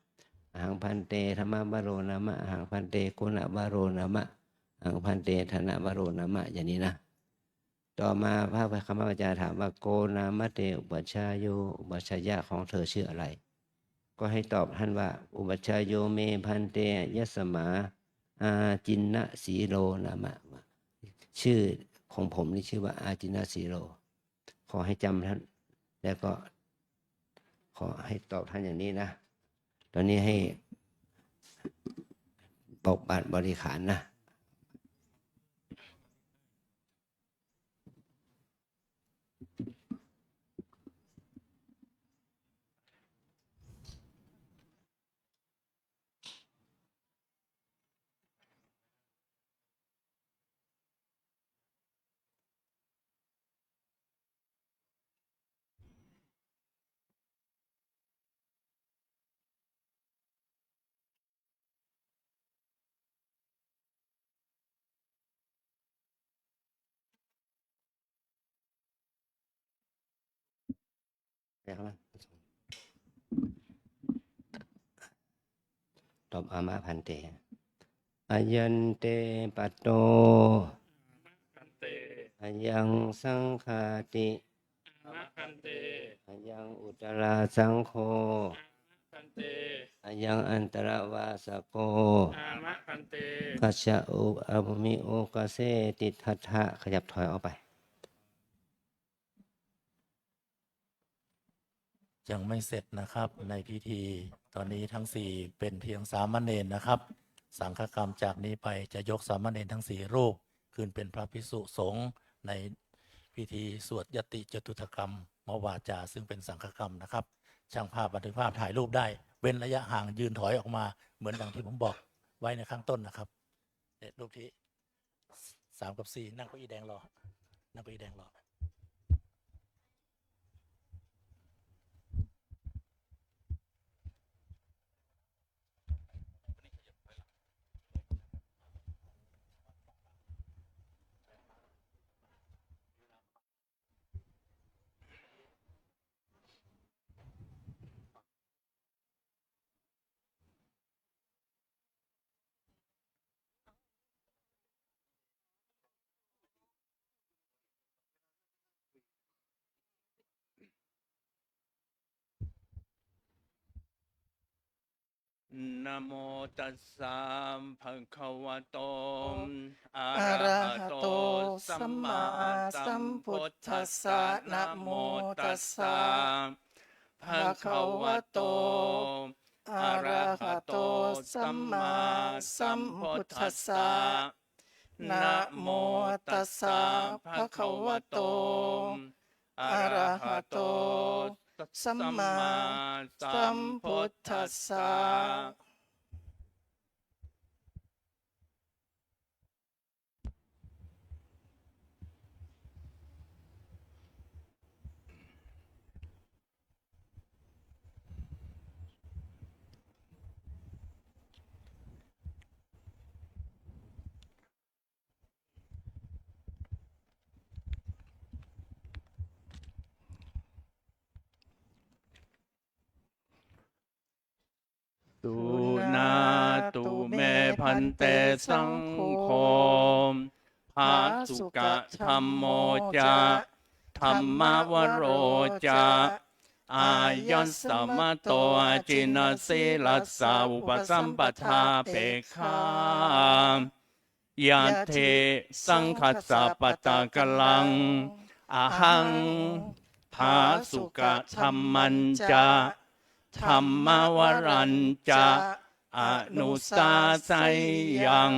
ahaṃ bhante dhammavaro nāma, ahaṃ bhante kunavaro nāma, ahaṃ bhante dhanavaro nāma อย่างนี้นะ ต่อมาพระคณะกรรมวาจาถามว่า ko nāma te upajjhāyo, upajjhāya ของเธอชื่ออะไร ก็ให้ตอบท่านว่า upajjhāyo me bhante yasmā ācinnasīlo nāma ชื่อของผมนี่ชื่อว่าอาจินนสีโล ขอให้จำท่าน แล้วก็ขอให้ตอบท่านอย่างนี้นะ ตอนนี้ให้บอกบาตรบริขารนะ ตอบ Āma bhante. Ayante patto. Bhante. Ayaṃ saṅghāṭi. Āma bhante. Ayaṃ uttarāsaṅgho. Āma bhante. Ayaṃ antaravāsako. Āma bhante. Kassa u abhumi okaseti tattha. ขยับถอยออกไป ยังไม่เสร็จนะครับในพิธี ตอนนี้ทั้งสี่เป็นเพียงสามเณรนะครับ สังฆกรรมจากนี้ไปจะยกสามเณรทั้งสี่รูปขึ้นเป็นพระภิกษุสงฆ์ในพิธีสวดยติจตุตถกรรมมวาจา ซึ่งเป็นสังฆกรรมนะครับ ช่างภาพบันทึกภาพถ่ายรูปได้ เว้นระยะห่างยืนถอยออกมาเหมือนดังที่ผมบอกไว้ในข้างต้นนะครับ เนี่ยรูปที่สามกับสี่ นั่งเก้าอี้แดงรอ นั่งเก้าอี้แดงรอNamo tassa bhagavato arahato sammāsambuddhassa. Namo tassa bhagavato arahato sammāsambuddhassa. Namo tassa bhagavato arahato sammāsambuddhassa. Suṇātu me bhante saṅgho, phāsukadhammo ca dhammavaro ca, āyasmato jinasīlassa upasampadāpekkhā. Yadi saṅghassa pattakallaṃ, ahaṃ phāsukadhammañca dhammavarañca anusāseyyaṃ.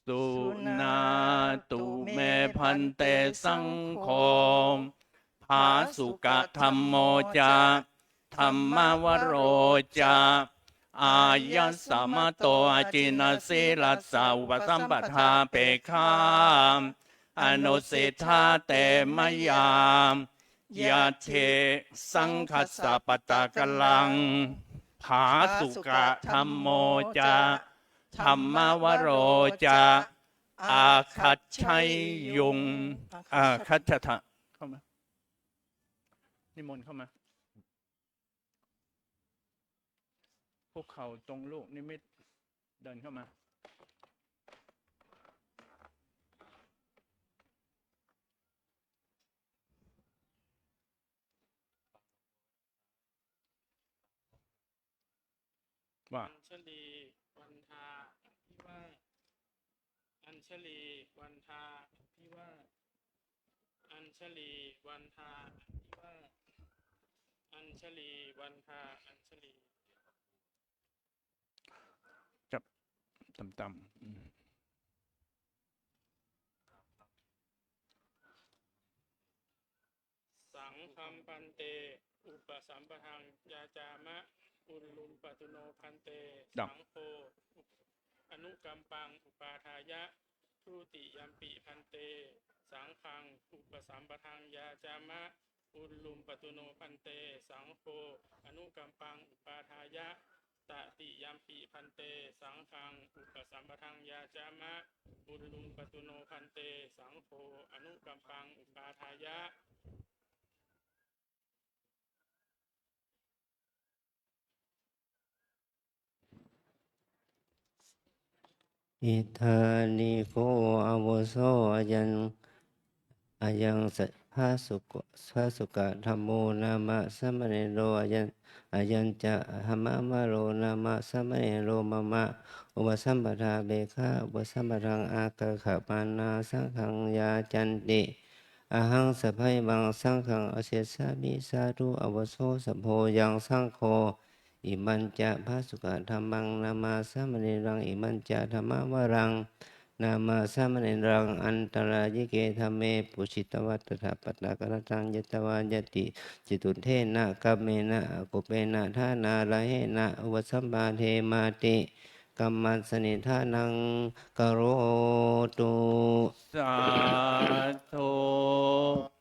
Suṇātu me bhante saṅgho, phāsukadhammo ca dhammavaro ca, āyasmato aciṇasīlassa upasampādāpekkhā anusiṭṭhā te mayā. Yatthe saṅghassa pattakallaṃ, phāsukadhammo ca dhammavaro ca, āgaccheyyuṃ. Āgaccha. เข้ามา นิมนต์เข้ามา คุกเข่าตรงลูกนิมิต เดินเข้ามา ว่า Añjalī vandā abhivā Añjalī vandā abhivā Añjalī vandā abhivā Añjalī vandā Añjalī. จับต่ำๆ อืม Saṅghaṃ bhante upasampadaṃ yācāma. Ullūṃ pātū no bhante. ดับ Saṅgho anukampaṃ upādāya. Dutiyampi bhante saṅghaṃ upasampadaṃ yācāma. Ullūṃ pātū no bhante. Saṅgho anukampaṃ upādāya. Tatiyampi bhante saṅghaṃ upasampadaṃ yācāma. Ullūṃ pātū no bhante. Saṅgho anukampaṃ upādāya. Idāni kho āvuso ayaṃ, ayaṃ sa-, phāsuka, phāsukadhammo nāma samaṇero ayaṃ, ayañca dhammavaro nāma samaṇero mama upasampādāpekkhā upasampadaṃ āgatamānā saṅghaṃ yācanti. Ahaṃ sabbevaṃ saṅghaṃ ācessāmi. Sādhu āvuso sabbo ayaṃ saṅgho imañca phāsukadhammaṃ nāma samaṇeraṃ imañca dhammavaraṃ nāma samaṇeraṃ antarāyike dhamme pūjitavā tathāgatagārataṃ ñatvā ñatti cetuddhena kammena akuppena dānārahena upasampādemāti. Kammassani dānaṃ karotu. Sādhu.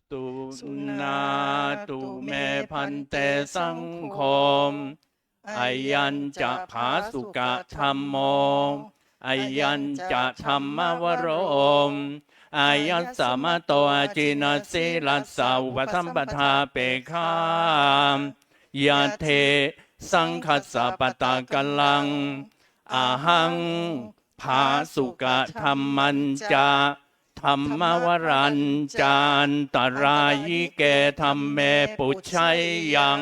Suṇātu me bhante saṅgho, ayañca phāsukadhammo, ayañca dhammavaro, āyasmato aciṇasīlassa upasampādāpekkhā. Yatthe saṅghassa pattakallaṃ, ahaṃ phāsukadhammañca dhammavarañca antarāyike dhamme pūjeyyaṃ.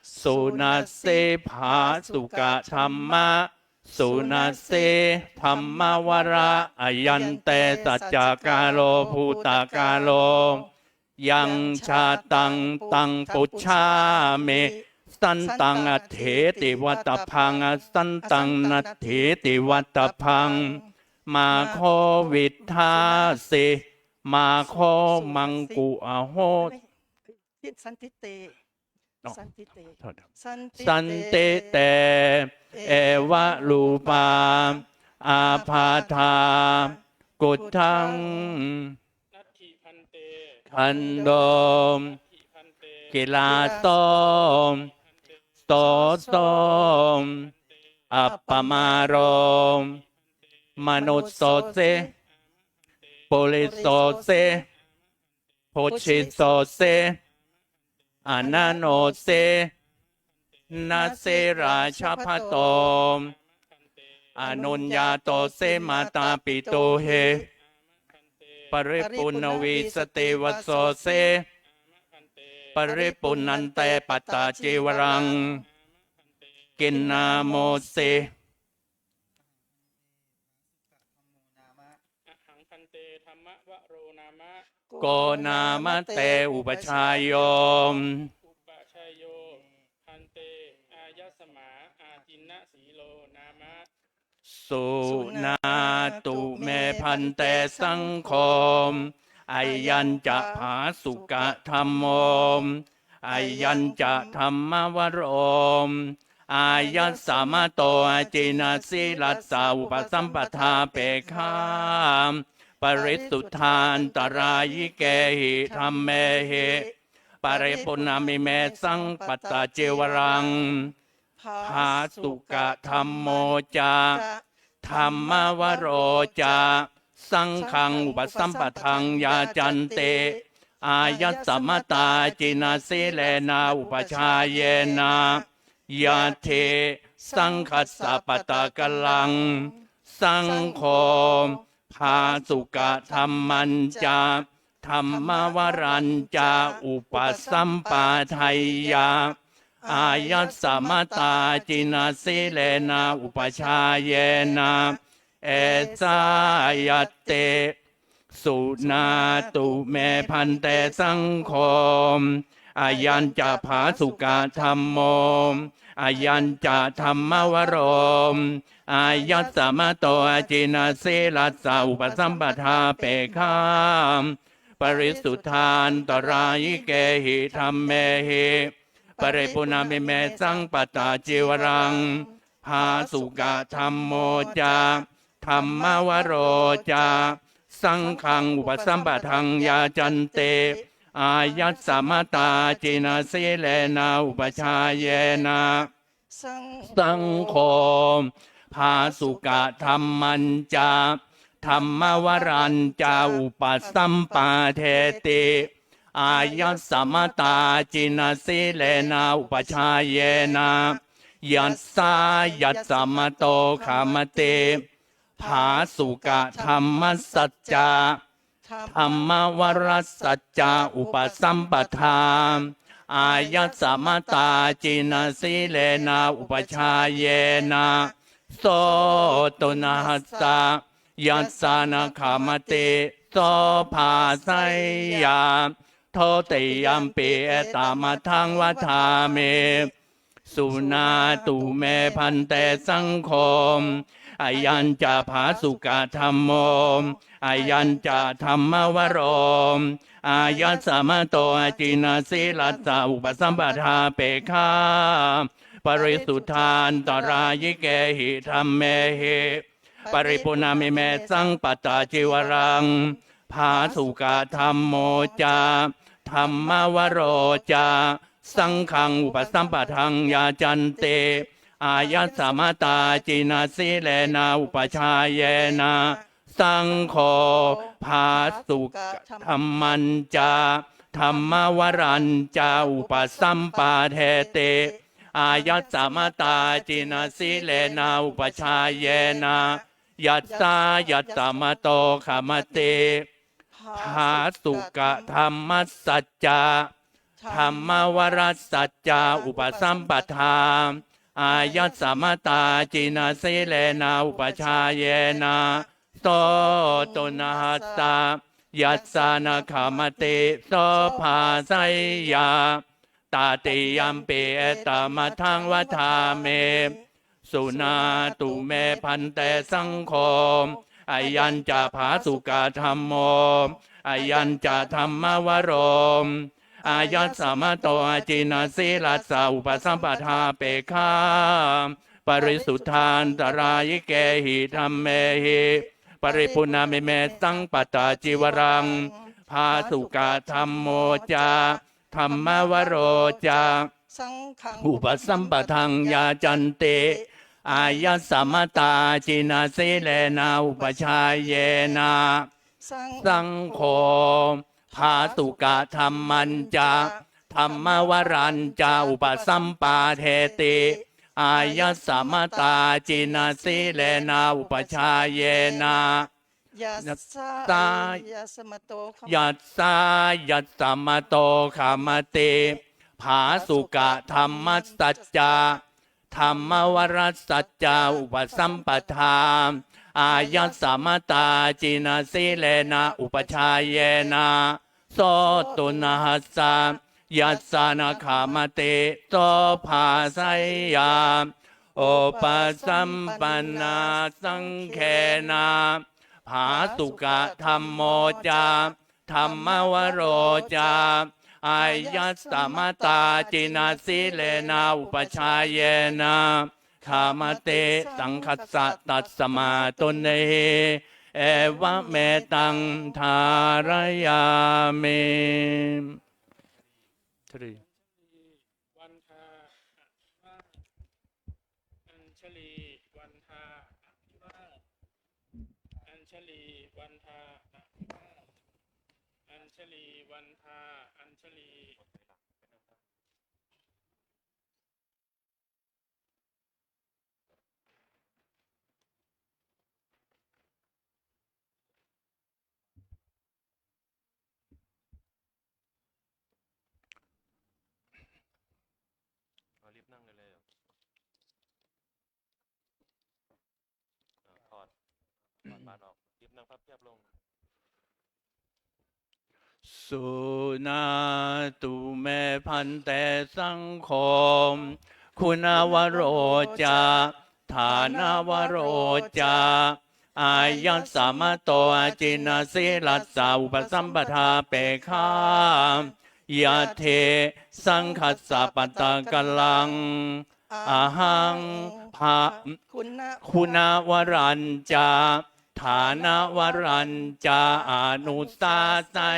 Suṇasi phāsukadhamma, suṇasi dhammavara, ayante saccakālo bhūtakālo. Yaṃ jātaṃ taṃ pūjāmi, santaṃ atthīti vattabbaṃ, asantaṃ natthīti vattabbaṃ. Mā kho viṭṭhāsi, mā kho maṅku aho. ไม่ ผิด santite. อ๋อ santite. โทษครับ santite. Santite evarūpā ābādhā. Kuṭṭhaṃ. Natthi bhante. Khanto. Natthi bhante. Kilāso. Bhante. Soso. Bhante. Appamāro. Bhante. Manussose. Bhante. Purisose. Bhante. Bhujisose. Ananose. Nasi rājabhaṭo. Anuññātose mātāpitūhi. Paripuṇṇavīsati vassose. Paripuṇṇante pattacīvaraṃ. Kinnāmosi. Ahaṃ bhante dhammavaro nāma. Ko nāma te upajjhāyo? Upajjhāyo bhante āyasmā āciṇasīlo nāma. Suṇātu me bhante saṅgho. Ayañca phāsukadhammo. Ayañca dhammavaro. Āyasmato ajinasīlassa upasampādāpekkhā parisuddhāntarāyikehi dhammehi paripuṇṇamime saṃ pattacīvaraṃ. Phāsukadhammo ca dhammavaro ca saṅghaṃ upasampadaṃ yācanti āyasmatā jinasīlena upajjhāyena. Yadi saṅghassa pattakallaṃ, saṅgho phāsukadhammañca dhammavarañca upasampādeyya āyasmatā jinasīlena upajjhāyena. Esā ñatti. Suṇātu me bhante saṅgho. Ayañca phāsukadhammo. Ayañca dhammavaro. Āyasmato ajinasīlassa upasampādāpekkhā parisuddhāntarāyikehi dhammehi paripuṇṇamime saṃ pattacīvaraṃ. Phāsukadhammo ca dhammavaro ca saṅghaṃ upasampadaṃ yācanti āyasmatā jinasīlena upajjhāyena. Saṅgho phāsukadhammañca dhammavarañca upasampādeti āyasmatā jinasīlena upajjhāyena. Yassāyasmato khamati phāsukadhammassaca dhammavarassacca upasampadā āyasmatā jinasīlena upajjhāyena, so tuṇhassa. Yassa na khamati, so bhāseyya. Dutiyampi etamatthaṃ vadāmi. Suṇātu me bhante saṅgho. Ayañca phāsukadhammo. Ayañca dhammavaro. Āyasmato ajinasīlassa upasampādāpekkhā parisuddhāntarāyikehi dhammehi paripuṇṇamime saṃ pattacīvaraṃ. Phāsukadhammo ca dhammavaro ca saṅghaṃ upasampadaṃ yācanti āyasmatā jinasīlena upajjhāyena. Saṅgho phāsukadhammañca dhammavarañca upasampādeti āyasmatā jinasīlena upajjhāyena. Yassāyasmato khamati phāsukadhammassacca dhammavarassacca upasampadā āyasmatā jinasīlena upajjhāyena, so tuṇhassa. Yassa na khamati, so bhāseyya. Tatiyampi etamatthaṃ vadāmi. Suṇātu me bhante saṅgho. Ayañca phāsukadhammo. Ayañca dhammavaro. Āyasmato ajinasīlassa upasampadā pekkhā parisuddhāntarāyikehi dhammehi paripuṇṇamime saṃ pattacīvaraṃ. Phāsukadhammo ca dhammavaro ca saṅghaṃ upasampadaṃ yācanti āyasmatā jinasīlena upajjhāyena. Saṅgho phāsukadhammañca dhammavarañca upasampādeti āyasmatā jinasīlena upajjhāyena. Yassāyasmato khamati. Yassāyasmato khamati phāsukadhammassacca dhammavarassacca upasampadā āyasmatā jinasīlena upajjhāyena, so tuṇhassa. Yassa na khamati, so bhāseyya. upasampannā saṅghena phāsukadhammo ca dhammavaro ca āyasmatā jinasīlena upajjhāyena khamati saṅghassa tasmā tuṇhī evametaṃ dhārayāmi. วันทา อัญชลี วันทา อัญชลี วันทา อัญชลี วันทา อัญชลี เอาลิฟต์นั่งเลยเลยเหรอ อ่า ถอด ถอดบานออก ลิฟต์นั่งพับเพียบลง Suṇātu me bhante saṅgho guṇavaro ca dānavaro ca āyasmato jinasīlassa upasampādāpekkhā yadi saṅghassa pattakallaṃ ahaṃ bha- guṇavarañca dānavarañca anusāseyyaṃ.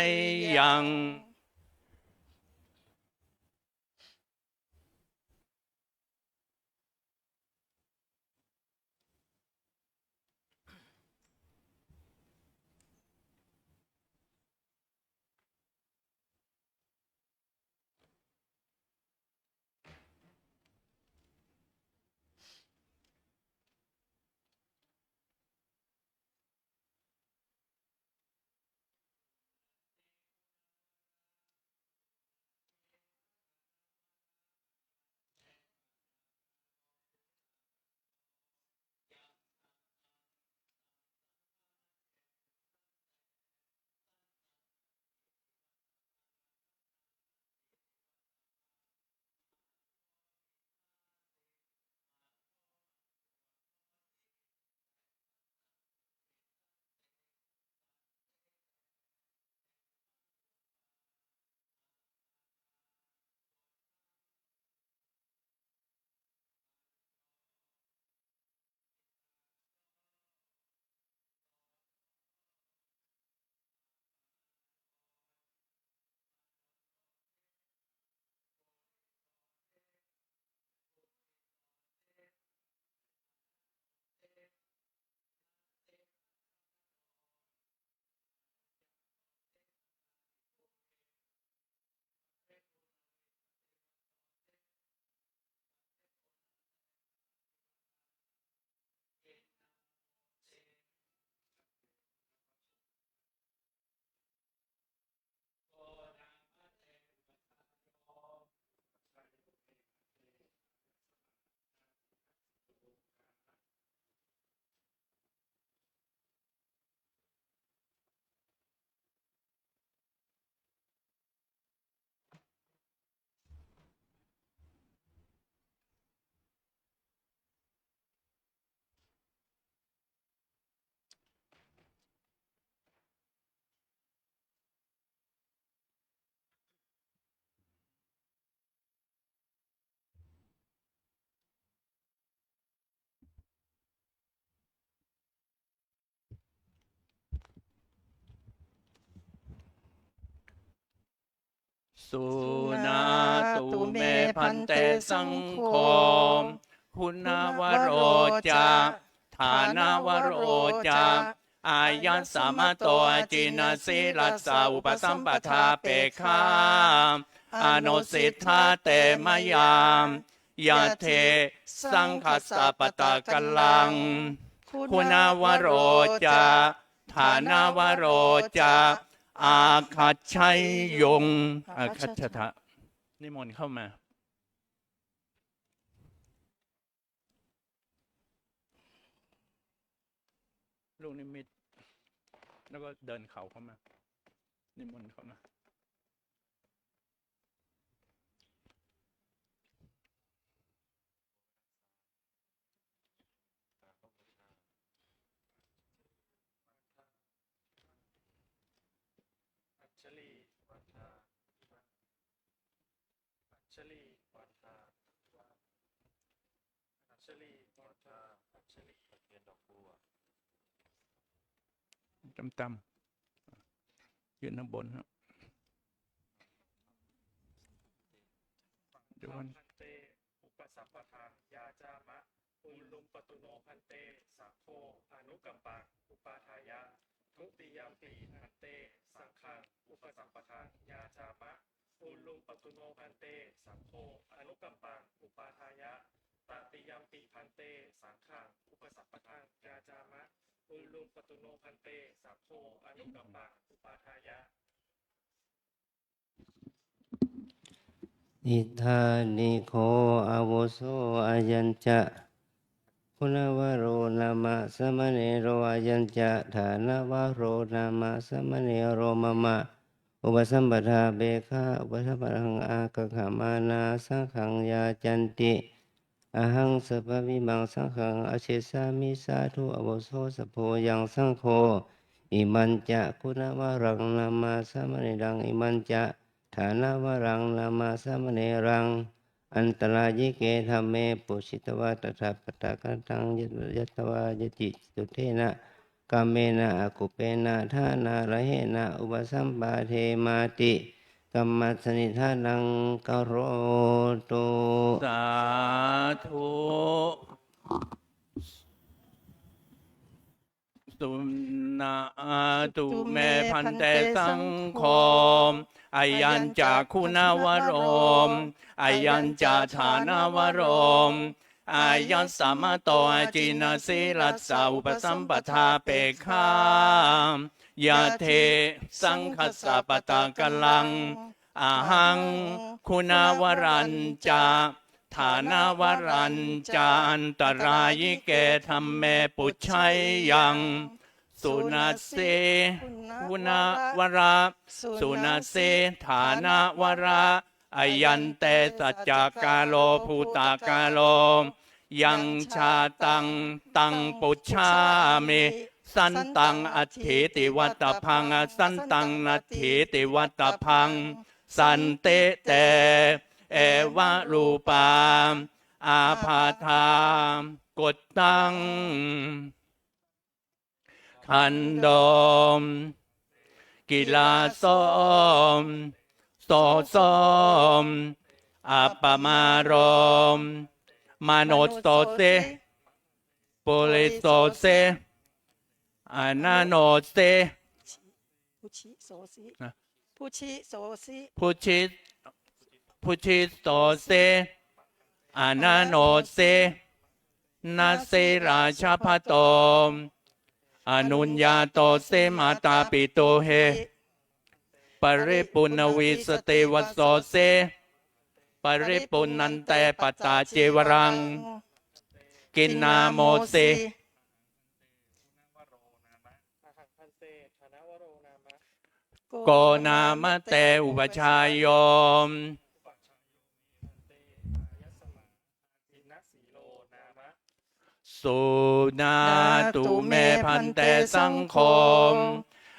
Suṇātu me bhante saṅgho guṇavaro ca dānavaro ca āyasmato jinasīlassa upasampādāpekkhā anusiṭṭhā te mayā yadi saṅghassa pattakallaṃ guṇavaro ca dānavaro ca āgaccheyyu. Āgacchata. นิมนต์เข้ามา ลูกนิมิต แล้วก็เดินเขาเข้ามา นิมนต์เข้ามา Anjali Vata, Anjali Vata, Anjali Vata, Anjali เทียนดอกบัว ต่ำๆ ยื่นข้างบนฮะ Bhante, upasampadāya yācāma. Ūruṃ patu no bhante, saṅgho anukampaṃ upādāya. Dutiyampi bhante, saṅghaṃ upasampadāya yācāma. Ūruṃ patu no bhante, saṅgho anukampaṃ upādāya. Tatiyampi bhante, saṅghaṃ upasampadāya yācāma. Ūruṃ patu no bhante, saṅgho anukampaṃ upādāya. Idāni kho āvuso ayañca guṇavaro nāma samaṇero, ayañca dānavaro nāma samaṇero mama upasampadāpekkhā upasampadānaṃ āgatamānā saṅghaṃ yācanti. Ahaṃ sabbaṃ imaṃ saṅghaṃ ācikkhissāmi. Sādhu āvuso sabbo. Ayaṃ saṅgho imañca guṇavaraṃ nāma samaṇeraṃ, imañca dānavaraṃ nāma samaṇeraṃ antarāyike dhamme pūjitavā tathāgataṃ ñatvā ñatacitudena kammena akuppena dhanarājena upasampādemāti. Kammassanidhānaṃ karotu. Sādhu. Suṇātu me bhante saṅgho, ayañca guṇavaro, ayañca dānavaro, āyasmato aciṇasīlassa upasampadāpekkhā, yadi saṅghassa pattakallaṃ, ahaṃ guṇavarañca dānavarañca antarāyike dhamme pūjeyyaṃ. Suṇasi guṇavara, suṇasi dānavara, ayante saccakālo bhūtakālo, yaṃ jātaṃ taṃ pūjāmi, santaṃ atthīti vattabbaṃ, asantaṃ natthīti vattabbaṃ. Santi te evarūpā ābādhā. Guttaṃ gandho kilāso soso appamāro manussoti purisosi ananussi. ผู้ชิโสสิ นะ ผู้ชิโสสิ ผู้ชิ ผู้ชิโสสิ ananussi, na sīlajabbato, anuññātosi mātāpitūhi, paripuṇṇavīsativasosi, paripuṇṇante pattacīvaraṃ, kinnāmosi. Ko nāma te upajjhāyo? Suṇātu me bhante saṅgho,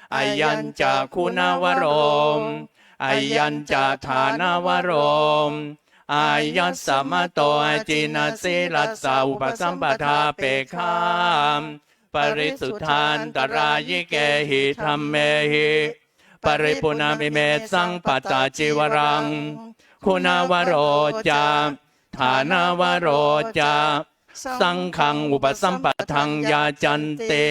ayañca guṇavaro, ayañca dānavaro, āyasmato aciṇasīlassa upasampadāpekkhā, parisuddhāntarāyikehi dhammehi, paripuṇṇavīmesaṃ pattacīvaraṃ, guṇavaro ca dānavaro ca, saṅghaṃ upasampadaṃ yācanti,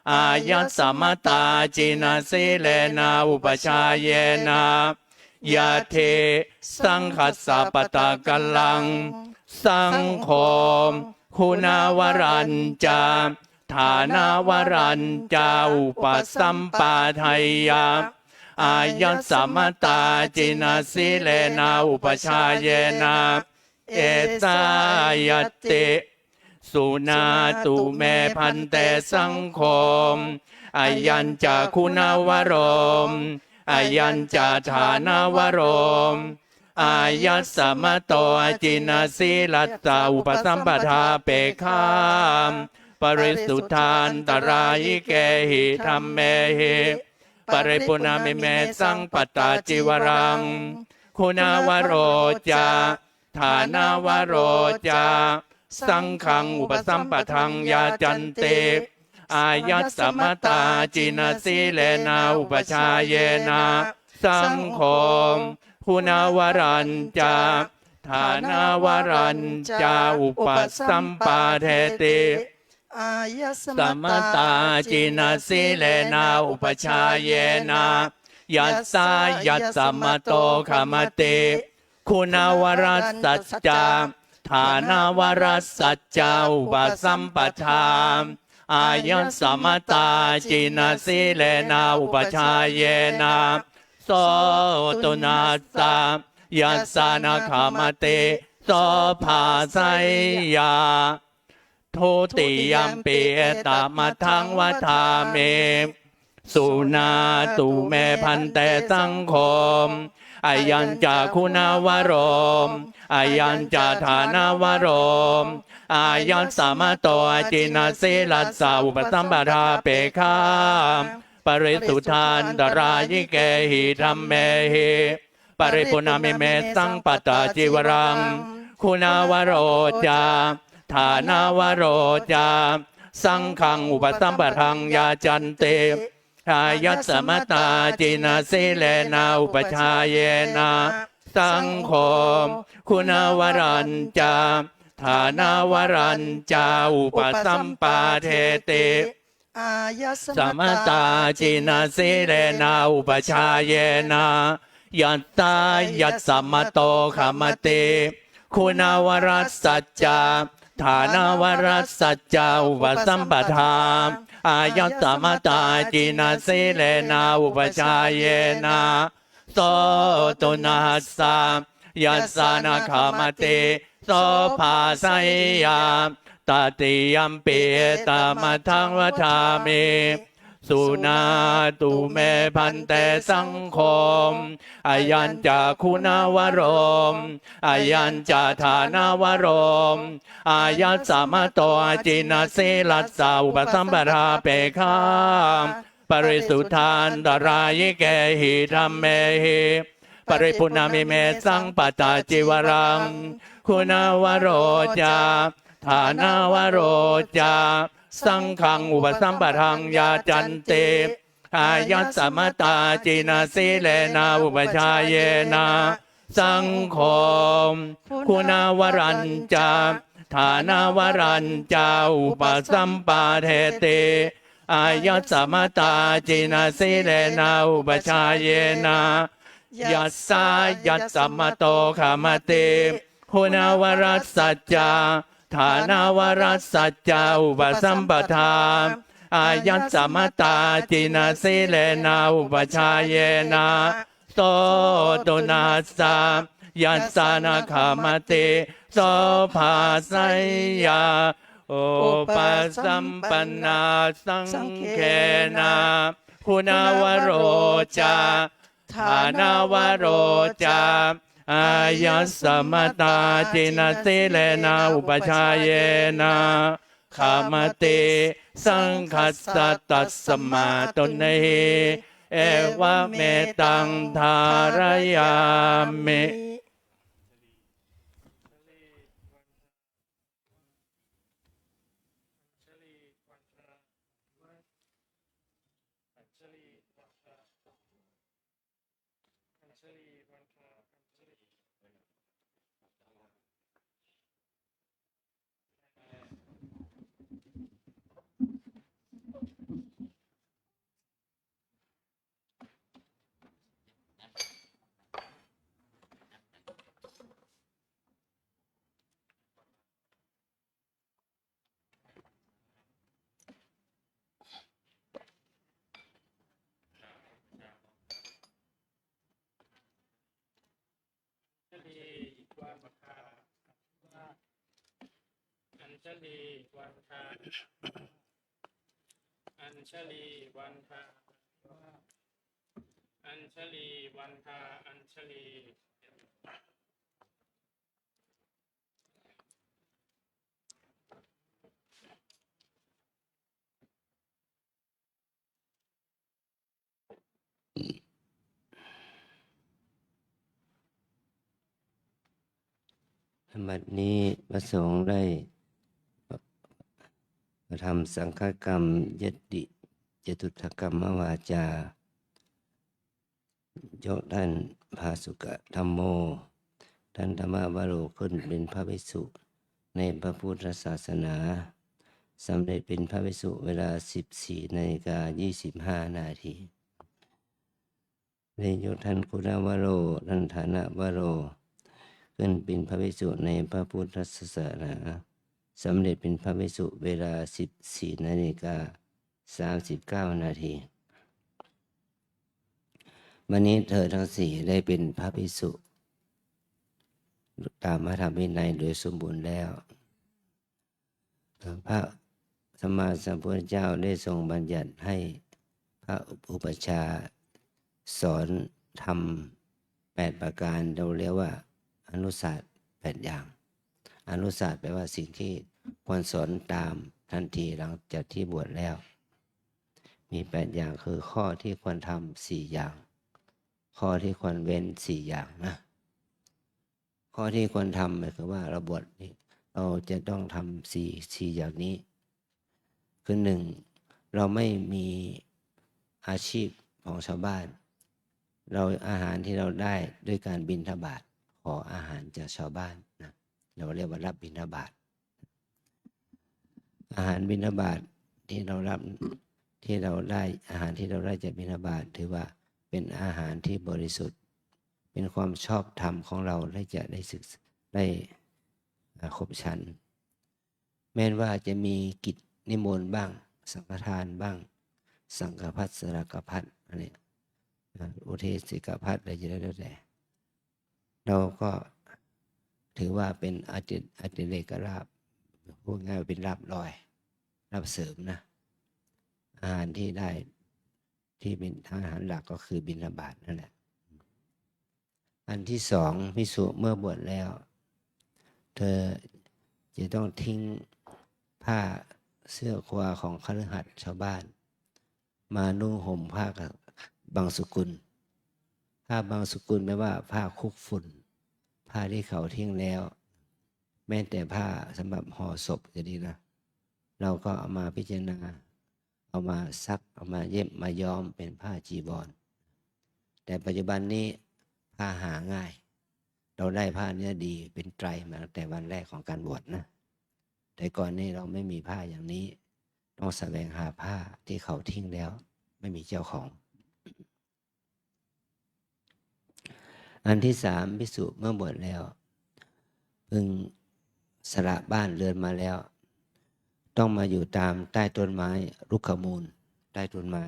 āyasmatā aciṇasīlena upajjhāyena, yadi saṅghassa pattakallaṃ, saṅgho guṇavarañca dānavarañca upasampādeyya, āyasmatā aciṇasīlena upajjhāyena, esāyati. Suṇātu me bhante saṅgho, ayañca guṇavaro, ayañca dānavaro, āyasmato aciṇasīlassa upasampadāpekkhā, parisuddhāntarāyikehi dhammehi, paripuṇṇamime sampatacīvaraṃ. Guṇavaro ca dānavaro ca saṅghaṃ upasampadaṃ yacanti, āyasmatā jinasīlena upajjhāyena saṅgho guṇavarañca dānavarañca upasampādeti. Āyasmatā jinasīlena upajjhāyena yassāyasmato khamati guṇavarassa ca dānavarassacca upasampadā, āyasmatā jinasīlena upajjhāyena so tuṇhassa, yassa na khamati so bhāseyya. Dutiyampi etamatthaṃ vadāmi. Suṇātu me bhante saṅgho. Ayañca guṇavaro, ayañca dānavaro, āyasmato ajinasīlassa upasampādāpekkhā parisuddhāntarāyikehi dhammehi paripuṇṇamime sampatacīvaraṃ. Guṇavaro ca dānavaro ca saṅghaṃ upasampadaṃ yacanti, āyasmatā jinasīlena upajjhāyena saṅgho guṇavarañca dānavarañca upasampādeti. Āyasmatā jinasīlena upajjhāyena yassāyasmato khamati guṇavarassa ca dānavarassacca upasampadā, āyasmatā jinasīlena upajjhāyena so tuṇhassa, yassa na khamati so bhāseyya. Tatiyampi etamatthaṃ vadāmi. Suṇātu me bhante saṅgho. Ayañca guṇavaro, ayañca dānavaro, āyasmato ajinasīlassa upasampādāpekkhā parisuddhāntarāyikehi dhammehi paripuṇṇamime sampatacīvaraṃ. Guṇavaro ca dānavaro ca saṅghaṃ upasampadaṃ yacanti, āyasmatā jinasīlena upajjhāyena saṅgho guṇavarañca dānavarañca upasampādeti. Āyasmatā jinasīlena upajjhāyena yassāyasmato khamati guṇavarassa ca dānavarassa ca upasampadā, āyasmatā jinasīlena upajjhāyena so tuṇhassa, yassa na khamati so bhāseyya. Upasampannā saṅghena guṇavaro ca dānavaro ca āyasmatā jinasīlena upajjhāyena khamati saṅghassa, tasmā tuṇhī, evametaṃ dhārayāmi. Anjali Vandha, Anjali Vandha, Anjali Vandha, Anjali. บัดนี้พระสงฆ์ได้กระทำสังฆกรรม ยติจตุตถกรรมวาจา ยกท่านพาสุกะธัมโม ท่านธรรมวโร ขึ้นเป็นพระภิกษุในพระพุทธศาสนา สำเร็จเป็นพระภิกษุเวลา สิบสี่นาฬิกา ยี่สิบห้านาที ได้ยกท่านคุณวโร ท่านฐานวโร ขึ้นเป็นพระภิกษุในพระพุทธศาสนา สำเร็จเป็นพระภิกษุเวลา สิบสี่นาฬิกา สามสิบเก้านาที วันนี้เธอทั้งสี่ได้เป็นพระภิกษุ ตามพระธรรมวินัยโดยสมบูรณ์แล้ว พระสัมมาสัมพุทธเจ้าได้ทรงบัญญัติให้พระอุปัชฌาย์สอนธรรมแปดประการ เราเรียกว่าอนุศาสน์แปดอย่าง อนุศาสน์แปลว่าสิ่งที่ควรสอนตามทันทีหลังจากที่บวชแล้ว มีแปดอย่าง คือข้อที่ควรทำสี่อย่าง ข้อที่ควรเว้นสี่อย่างนะ ข้อที่ควรทำหมายคือว่าเราบวชนี่ เราจะต้องทำสี่ สี่อย่างนี้ คือหนึ่ง เราไม่มีอาชีพของชาวบ้าน เรา อาหารที่เราได้ด้วยการบิณฑบาต ขออาหารจากชาวบ้านนะ เราเรียกว่ารับบิณฑบาต อาหารบิณฑบาตที่เรารับ ที่เราได้ อาหารที่เราได้จากบิณฑบาต ถือว่าเป็นอาหารที่บริสุทธิ์ เป็นความชอบธรรมของเรา ได้จะได้ศึกษา ได้ อ่า ครบฉัน แม้ว่าจะมีกิจนิมนต์บ้าง สังฆทานบ้าง สังฆภัสสรกภัส อันนี้ อ่า อุเทสิกภัส อะไรจะแล้วแต่ เราก็ถือว่าเป็นอติ อติเรกลาภ พูดง่ายว่าเป็นลาภลอย ลาภเสริมนะ อาหารที่ได้ ที่เป็นอาหารหลักก็คือบิณฑบาตนั่นแหละ อันที่สอง ภิกษุเมื่อบวชแล้ว เธอจะต้องทิ้งผ้าเสื้อครัวของคฤหัสถ์ชาวบ้าน มานุ่งห่มผ้าบังสุกุล ผ้าบังสุกุลแปลว่าผ้าคลุกฝุ่น ผ้าที่เขาทิ้งแล้ว แม้แต่ผ้าสำหรับห่อศพก็ดีนะ เราก็เอามาพิจารณา เอามาซัก เอามาเย็บ มาย้อมเป็นผ้าจีวร แต่ปัจจุบันนี้ผ้าหาง่าย เราได้ผ้าเนื้อดีเป็นไตรมาตั้งแต่วันแรกของการบวชนะ แต่ก่อนนี้เราไม่มีผ้าอย่างนี้ ต้องแสวงหาผ้าที่เขาทิ้งแล้ว ไม่มีเจ้าของ อันที่สาม ภิกษุเมื่อบวชแล้ว พึงสละบ้านเรือนมาแล้ว ต้องมาอยู่ตามใต้ต้นไม้ รุกขมูล ใต้ต้นไม้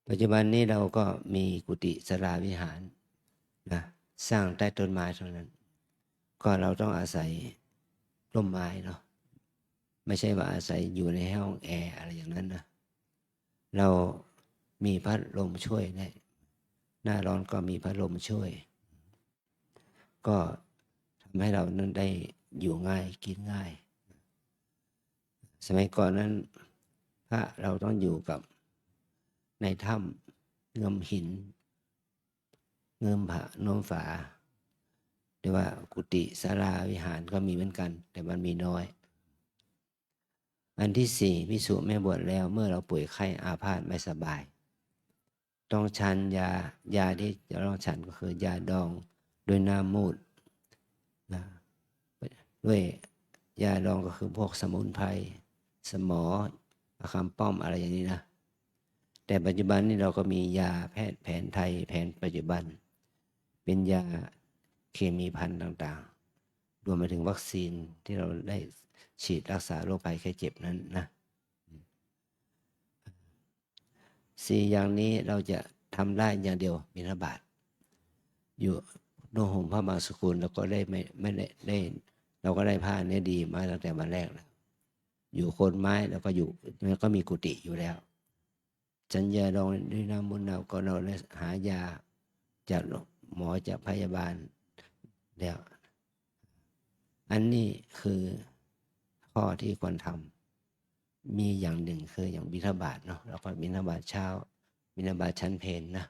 ปัจจุบันนี้เราก็มีกุฏิศาลาวิหารนะ สร้างใต้ต้นไม้เท่านั้น ก็เราต้องอาศัยร่มไม้เนาะ ไม่ใช่ว่าอาศัยอยู่ในห้องแอร์อะไรอย่างนั้นนะ เรามีพัดลมช่วยได้ หน้าร้อนก็มีพัดลมช่วย ก็ทำให้เรานั้นได้อยู่ง่ายกินง่าย สมัยก่อนนั้น พระเราต้องอยู่กับในถ้ำ เงื้อมหิน เงื้อมผา โน้มฝา แต่ว่ากุฏิศาลาวิหารก็มีเหมือนกัน แต่มันมีน้อย อันที่สี่ ภิกษุแม้บวชแล้ว เมื่อเราป่วยไข้อาพาธไม่สบาย ต้องฉันยา ยาที่จะต้องฉันก็คือยาดองด้วยน้ำมูดนะ ด้วยยาดองก็คือพวกสมุนไพร สมอ ประคำป้อม อะไรอย่างนี้นะ แต่ปัจจุบันนี้เราก็มียาแพทย์แผนไทย แผนปัจจุบัน เป็นยาเคมีภัณฑ์ต่างๆ รวมไปถึงวัคซีนที่เราได้ฉีดรักษาโรคภัยไข้เจ็บนั้นนะ สี่อย่างนี้เราจะทำได้อย่างเดียว บิณฑบาต อยู่นุ่งห่มผ้าบางสกุล เราก็ได้ไม่ ไม่ได้ ได้ เราก็ได้ผ้าเนี้ยดีมาตั้งแต่วันแรกแล้ว อยู่โคนไม้ เราก็อยู่ มันก็มีกุฏิอยู่แล้ว ฉันยาดองด้วยน้ำมูด เราก็ เราได้หายาจากหมอ จากพยาบาลแล้ว อันนี้คือข้อที่ควรทำ มีอย่างหนึ่งคืออย่างบิณฑบาตเนาะ เราก็บิณฑบาตเช้า บิณฑบาตฉันเพลนะ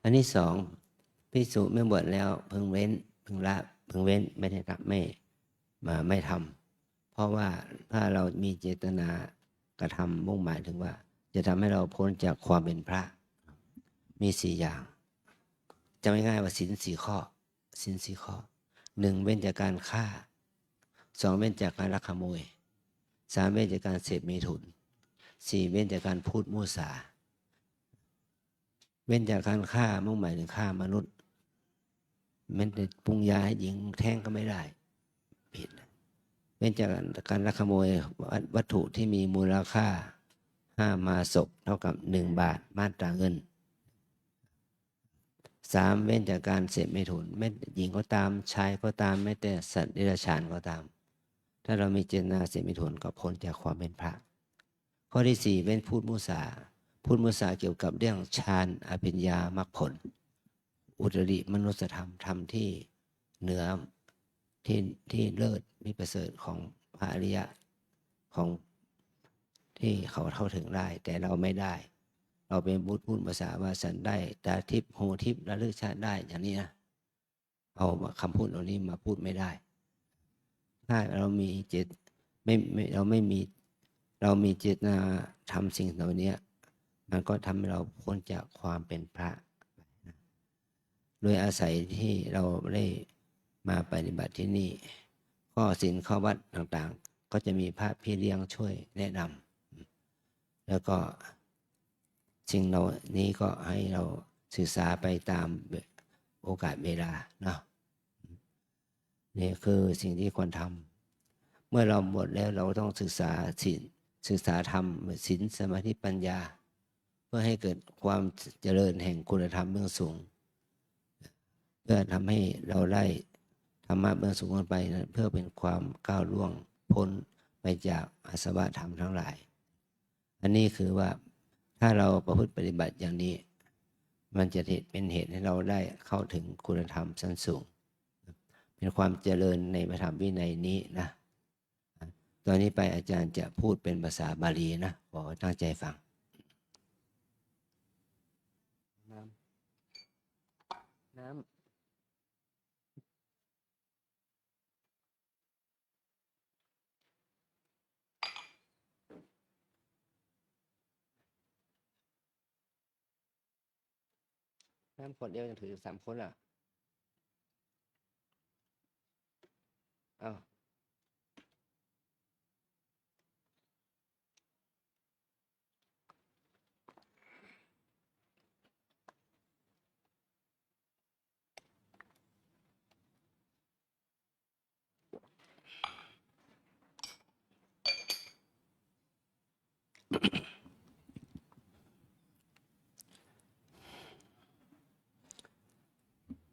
อันที่สอง ภิกษุไม่บวชแล้วพึงเว้น พึงละ พึงเว้น ไม่ได้ทำ ไม่ มา ไม่ทำ เพราะว่าถ้าเรามีเจตนากระทำมุ่งหมายถึงว่าจะทำให้เราพ้นจากความเป็นพระ มีสี่อย่าง จำง่ายๆว่าศีลสี่ข้อ ศีลสี่ข้อ หนึ่ง เว้นจากการฆ่า สอง เว้นจากการลักขโมย สาม เว้นจากการเสพเมถุน สี่ เว้นจากการพูดมุสา เว้นจากการฆ่า มุ่งหมายถึงฆ่ามนุษย์ แม้แต่ปรุงยาให้หญิงแท้งก็ไม่ได้ ผิด เว้นจากการลักขโมยวัต วัตถุที่มีมูลค่า ห้า มาศก เท่ากับหนึ่งบาท มาตราเงิน สาม เว้นจากการเสพเมถุน แม้แต่หญิงก็ตาม ชายก็ตาม แม้แต่สัตว์เดรัจฉานก็ตาม ถ้าเรามีเจตนาเสพเมถุนก็พ้นจากความเป็นพระ ข้อที่สี่ เว้นพูดมุสา พูดมุสาเกี่ยวกับเรื่องฌาน อภิญญา มรรคผล อุตริมนุสสธรรม ธรรมที่เหนือ ที่ ที่เลิศ ที่ประเสริฐของพระอริยะ ของ ที่เขาเข้าถึงได้ แต่เราไม่ได้ เราเป็นพูด พูดภาษาว่าฉันได้ตาทิพย์ หูทิพย์ ระลึกชาติได้ อย่างนี้นะ เอาคำพูดเหล่านี้มาพูดไม่ได้ ถ้าเรามีเจต ไม่ ไม่ เราไม่มี เรามีเจตนาทำสิ่งเหล่านี้ มันก็ทำให้เราพ้นจากความเป็นพระ โดยอาศัยที่เราได้มาปฏิบัติที่นี่ ข้อศีล ข้อวัตรต่างๆ ก็จะมีพระพี่เลี้ยงช่วยแนะนำ แล้วก็สิ่งเหล่านี้ก็ให้เราศึกษาไปตามโอกาสเวลาเนาะ นี่คือสิ่งที่ควรทำ เมื่อเราบวชแล้วเราต้องศึกษาศีล ศึกษาธรรม ศีล สมาธิ ปัญญา เพื่อให้เกิดความเจริญแห่งคุณธรรมเบื้องสูง เพื่อทำให้เราได้ธรรมะเบื้องสูงขึ้นไปนั้น เพื่อเป็นความก้าวล่วงพ้นไปจากอาสวะธรรมทั้งหลาย อันนี้คือว่าถ้าเราประพฤติปฏิบัติอย่างนี้ มันจะเป็นเหตุให้เราได้เข้าถึงคุณธรรมชั้นสูง เป็นความเจริญในพระธรรมวินัยนี้นะ ตอนนี้ไปอาจารย์จะพูดเป็นภาษาบาลีนะ ขอตั้งใจฟัง น้ำ น้ำ น้ำขวดเดียวยังถือสามคนล่ะ อ้าว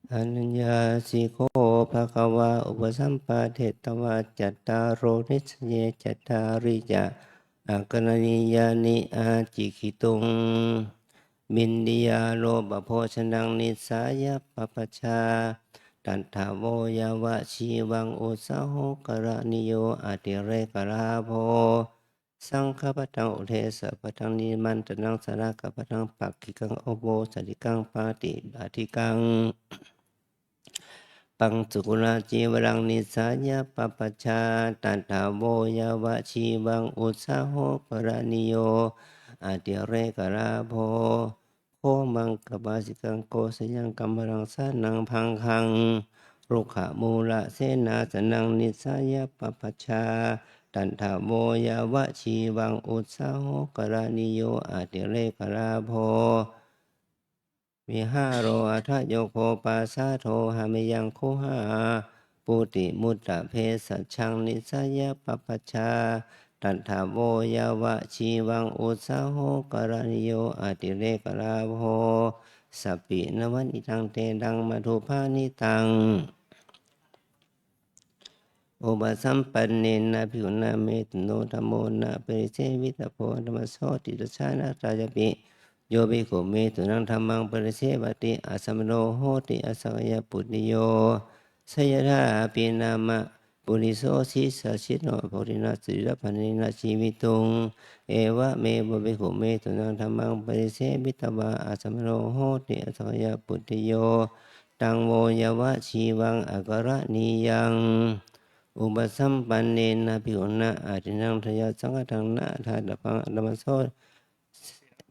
Ānandā, āyasiko bhagavā upasampādetvā cattāro nissaye cattāri ca ākaraṇīyāni ācikkhituṃ. Indriyāropabhojanaṃ nissāya pabbajā, tattha vo yāva jīvaṃ ussāho karaṇīyo atirekalābho. Saṅghapadaṃ uddesapadaṃ nimantanaṃ sāragapadaṃ pakkhiṃsaṃ ovosadikaṃ pātipadikaṃ paṃsukuḷacīvaraṃ nissāya pabbajā, tattha vo yāva jīvaṃ ussāho karaṇīyo atirekalābho. Kho maṃ kapāsikaṃ kosayaṃ kamalaṃ sanaṃ bhaṅgaṃ, rukkhamūlasenāsanaṃ nissāya pabbajā, tattha vo yāva jīvaṃ ussāho karaṇīyo atirekalābho. Vihāro atha yo kho pāsādo hamayaṃ guhā, pūtimuttapesajjaṃ nissāya pabbajā, tattha vo yāva jīvaṃ ussāho karaṇīyo atirekalābho. Sappīṇavanidaṃ theraṃ madhubaṇhitaṃ, upasampannena bhikkhunā me tuṇo dhammo na paridevitabbo, dhammassothi tassāraddhāyapi. Yo bhikkhu me tuṇaṃ dhammaṃ paridevati, asamāno hoti asakkayaputtiyo. Seyyathāpi nāma puriso disā siddho, purimaṃ purisamanussaraṃ jīvituṃ. Evameva bhikkhu me tuṇaṃ dhammaṃ paridevitvā, asamāno hoti asakkayaputtiyo. taṃ vo yāvajīvaṃ akaraṇīyaṃ. Upasampannena bhikkhunā adinnādāya saṅghadānaṃ na dātabbaṃ, attamaso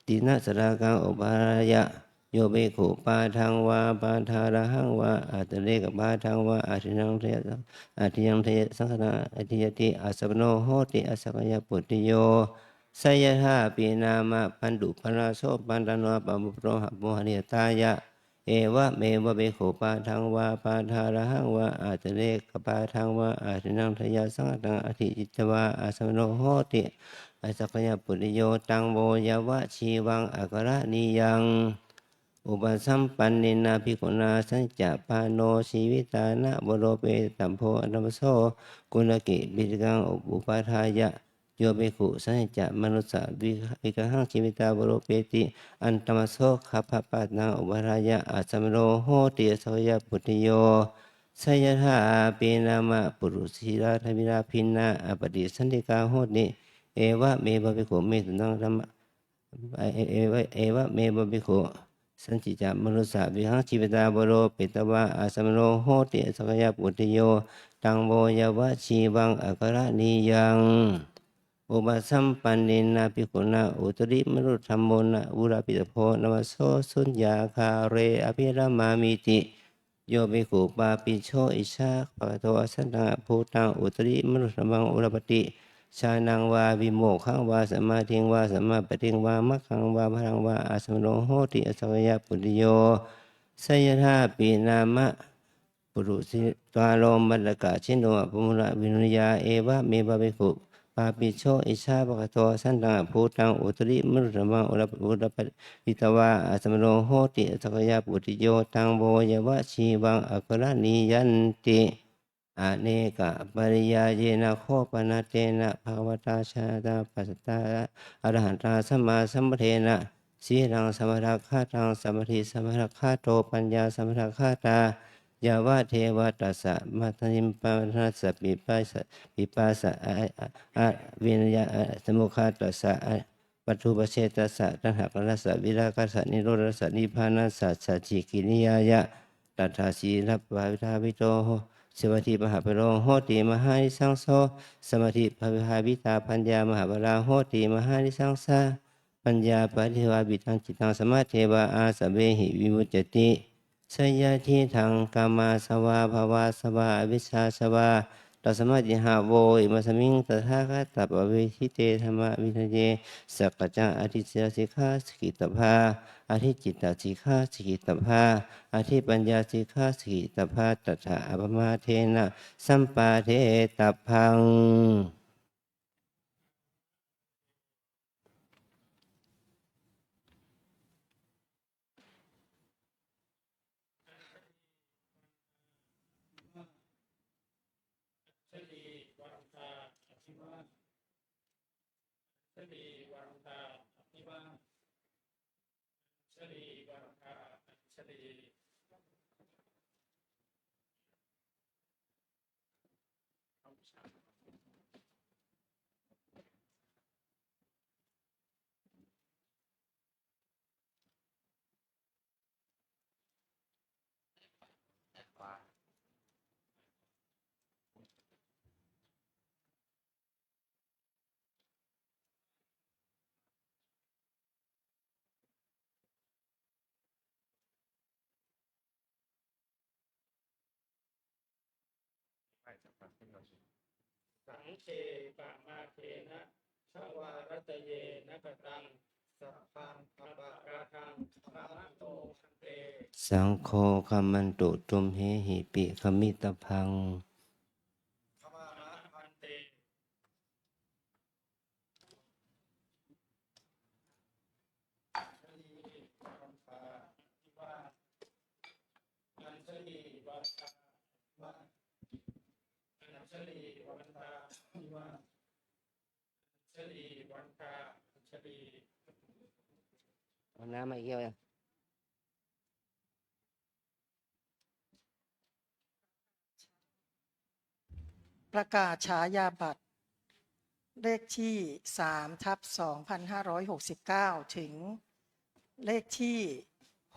tiṇṇaṃ sarakaṃ upādāya. Yo bhikkhu pādaṃ vā pādārahaṃ vā atirekappādaṃ vā adinnādāya, adinnādāya saṅghadānaṃ atiyyati, asammano hoti asakyāputtiyo. Seyyathāpi nāma bandhupallaso pattano pāpaggaho mohatīti. Evameva bhikkhu pādaṃ vā pādārahaṃ vā atirekappādaṃ vā adinnādāya saṅghadānaṃ atiyyati vā asammano hoti asakyāputtiyo. Taṃ vo yāvajīvaṃ akaraṇīyaṃ. Upasampannena bhikkhunā sañcicca pāṇo jīvitā navaropetabbā, attamaso kuṇḍakipattikaṃ upādāya. Yo bhikkhu sañcicca mānusā vi-, vigahaṃ jīvitā varopeti, attamaso gabbhappattaṃ upādāya, asammano hoti asakyāputtiyo. Seyyathāpi nāma puthu sīlā dhammikā bhinnā appaṭisandhikā hoti. Evameva bhikkhu me sutaṃ dhamma Eva, evameva bhikkhu sañcicca mānusā vigahaṃ jīvitā varopetvā asammano hoti asakyāputtiyo. Taṃ vo yāvajīvaṃ akaraṇīyaṃ. Upasampannena bhikkhunā uttarimanussadhammo na vūlapitabbho, attamaso suññāgāre abhiramāmīti. Yo bhikkhu pāpijo icchābhāso asantaṃ abhūtaṃ uttarimanussadhammaṃ ūrapati, jhānaṃ vā vimokkhaṃ vā samādhiṃ vā samāpattiṃ vā maggaṃ vā phalaṃ vā asammano hoti asakyāputtiyo. Seyyathāpi nāma puthu sī-, dvāro mattakachinno appamāṇaviññūhīyā. Evameva bhikkhu pāpijo icchābhāso asantaṃ abhūtaṃ uttarimanussadhammaṃ ūra-, ūrapatvā asammano hoti asakyāputtiyo. Taṃ vo yāvajīvaṃ akaraṇīyanti. Anekapaññāyena kho pana tena bhagavatā jānatā passatā arahantā sammāsambuddhena sīlaṃ samādiyakkhataṃ samādhi samādiyakkhato paññā samādiyakkhatā yāvadeva tassa mātaliṃ pāṇassa pipasa-, pipasa a-, a-, a-, vinaya a-, samukhatassa a-, paṭupasetassa taṇhakkhayassa virāgassa nirodhassa nibbānassa sacchikiriyāya tathā sīlabbhāvidāvidho samādhibhāvaparo hoti mahānisaṃso, samādhibhāvitā paññā mahāphalā hoti mahānisaṃsā. Paññāpadīpamitā cittaṃ samādhiyeva āsavehi vimuccati. Seyyathidaṃ, kāmasā vā bhavasā vā aviccāsā vā, tasmā tīṇhā vo imasmiṃ tathāgatapavisite dhammavinaye sakkacca ādicchikā sikkhitabba, ādicchittā sikkhitabba, ādhipaññā sikkhitabba, tathā appamādena sampādetabbaṃ. Saṅghe pamādena dvārattayena kataṃ sabbaṃ aparādhaṃ khamatha bhante. Saṅgho khamatu tumhehipi khamitabbaṃ. Khamāma bhante. Ang nama iyo. ประกาศฉายาบัตร เลขที่ สามทับสองพันห้าร้อยหกสิบเก้า ถึงเลขที่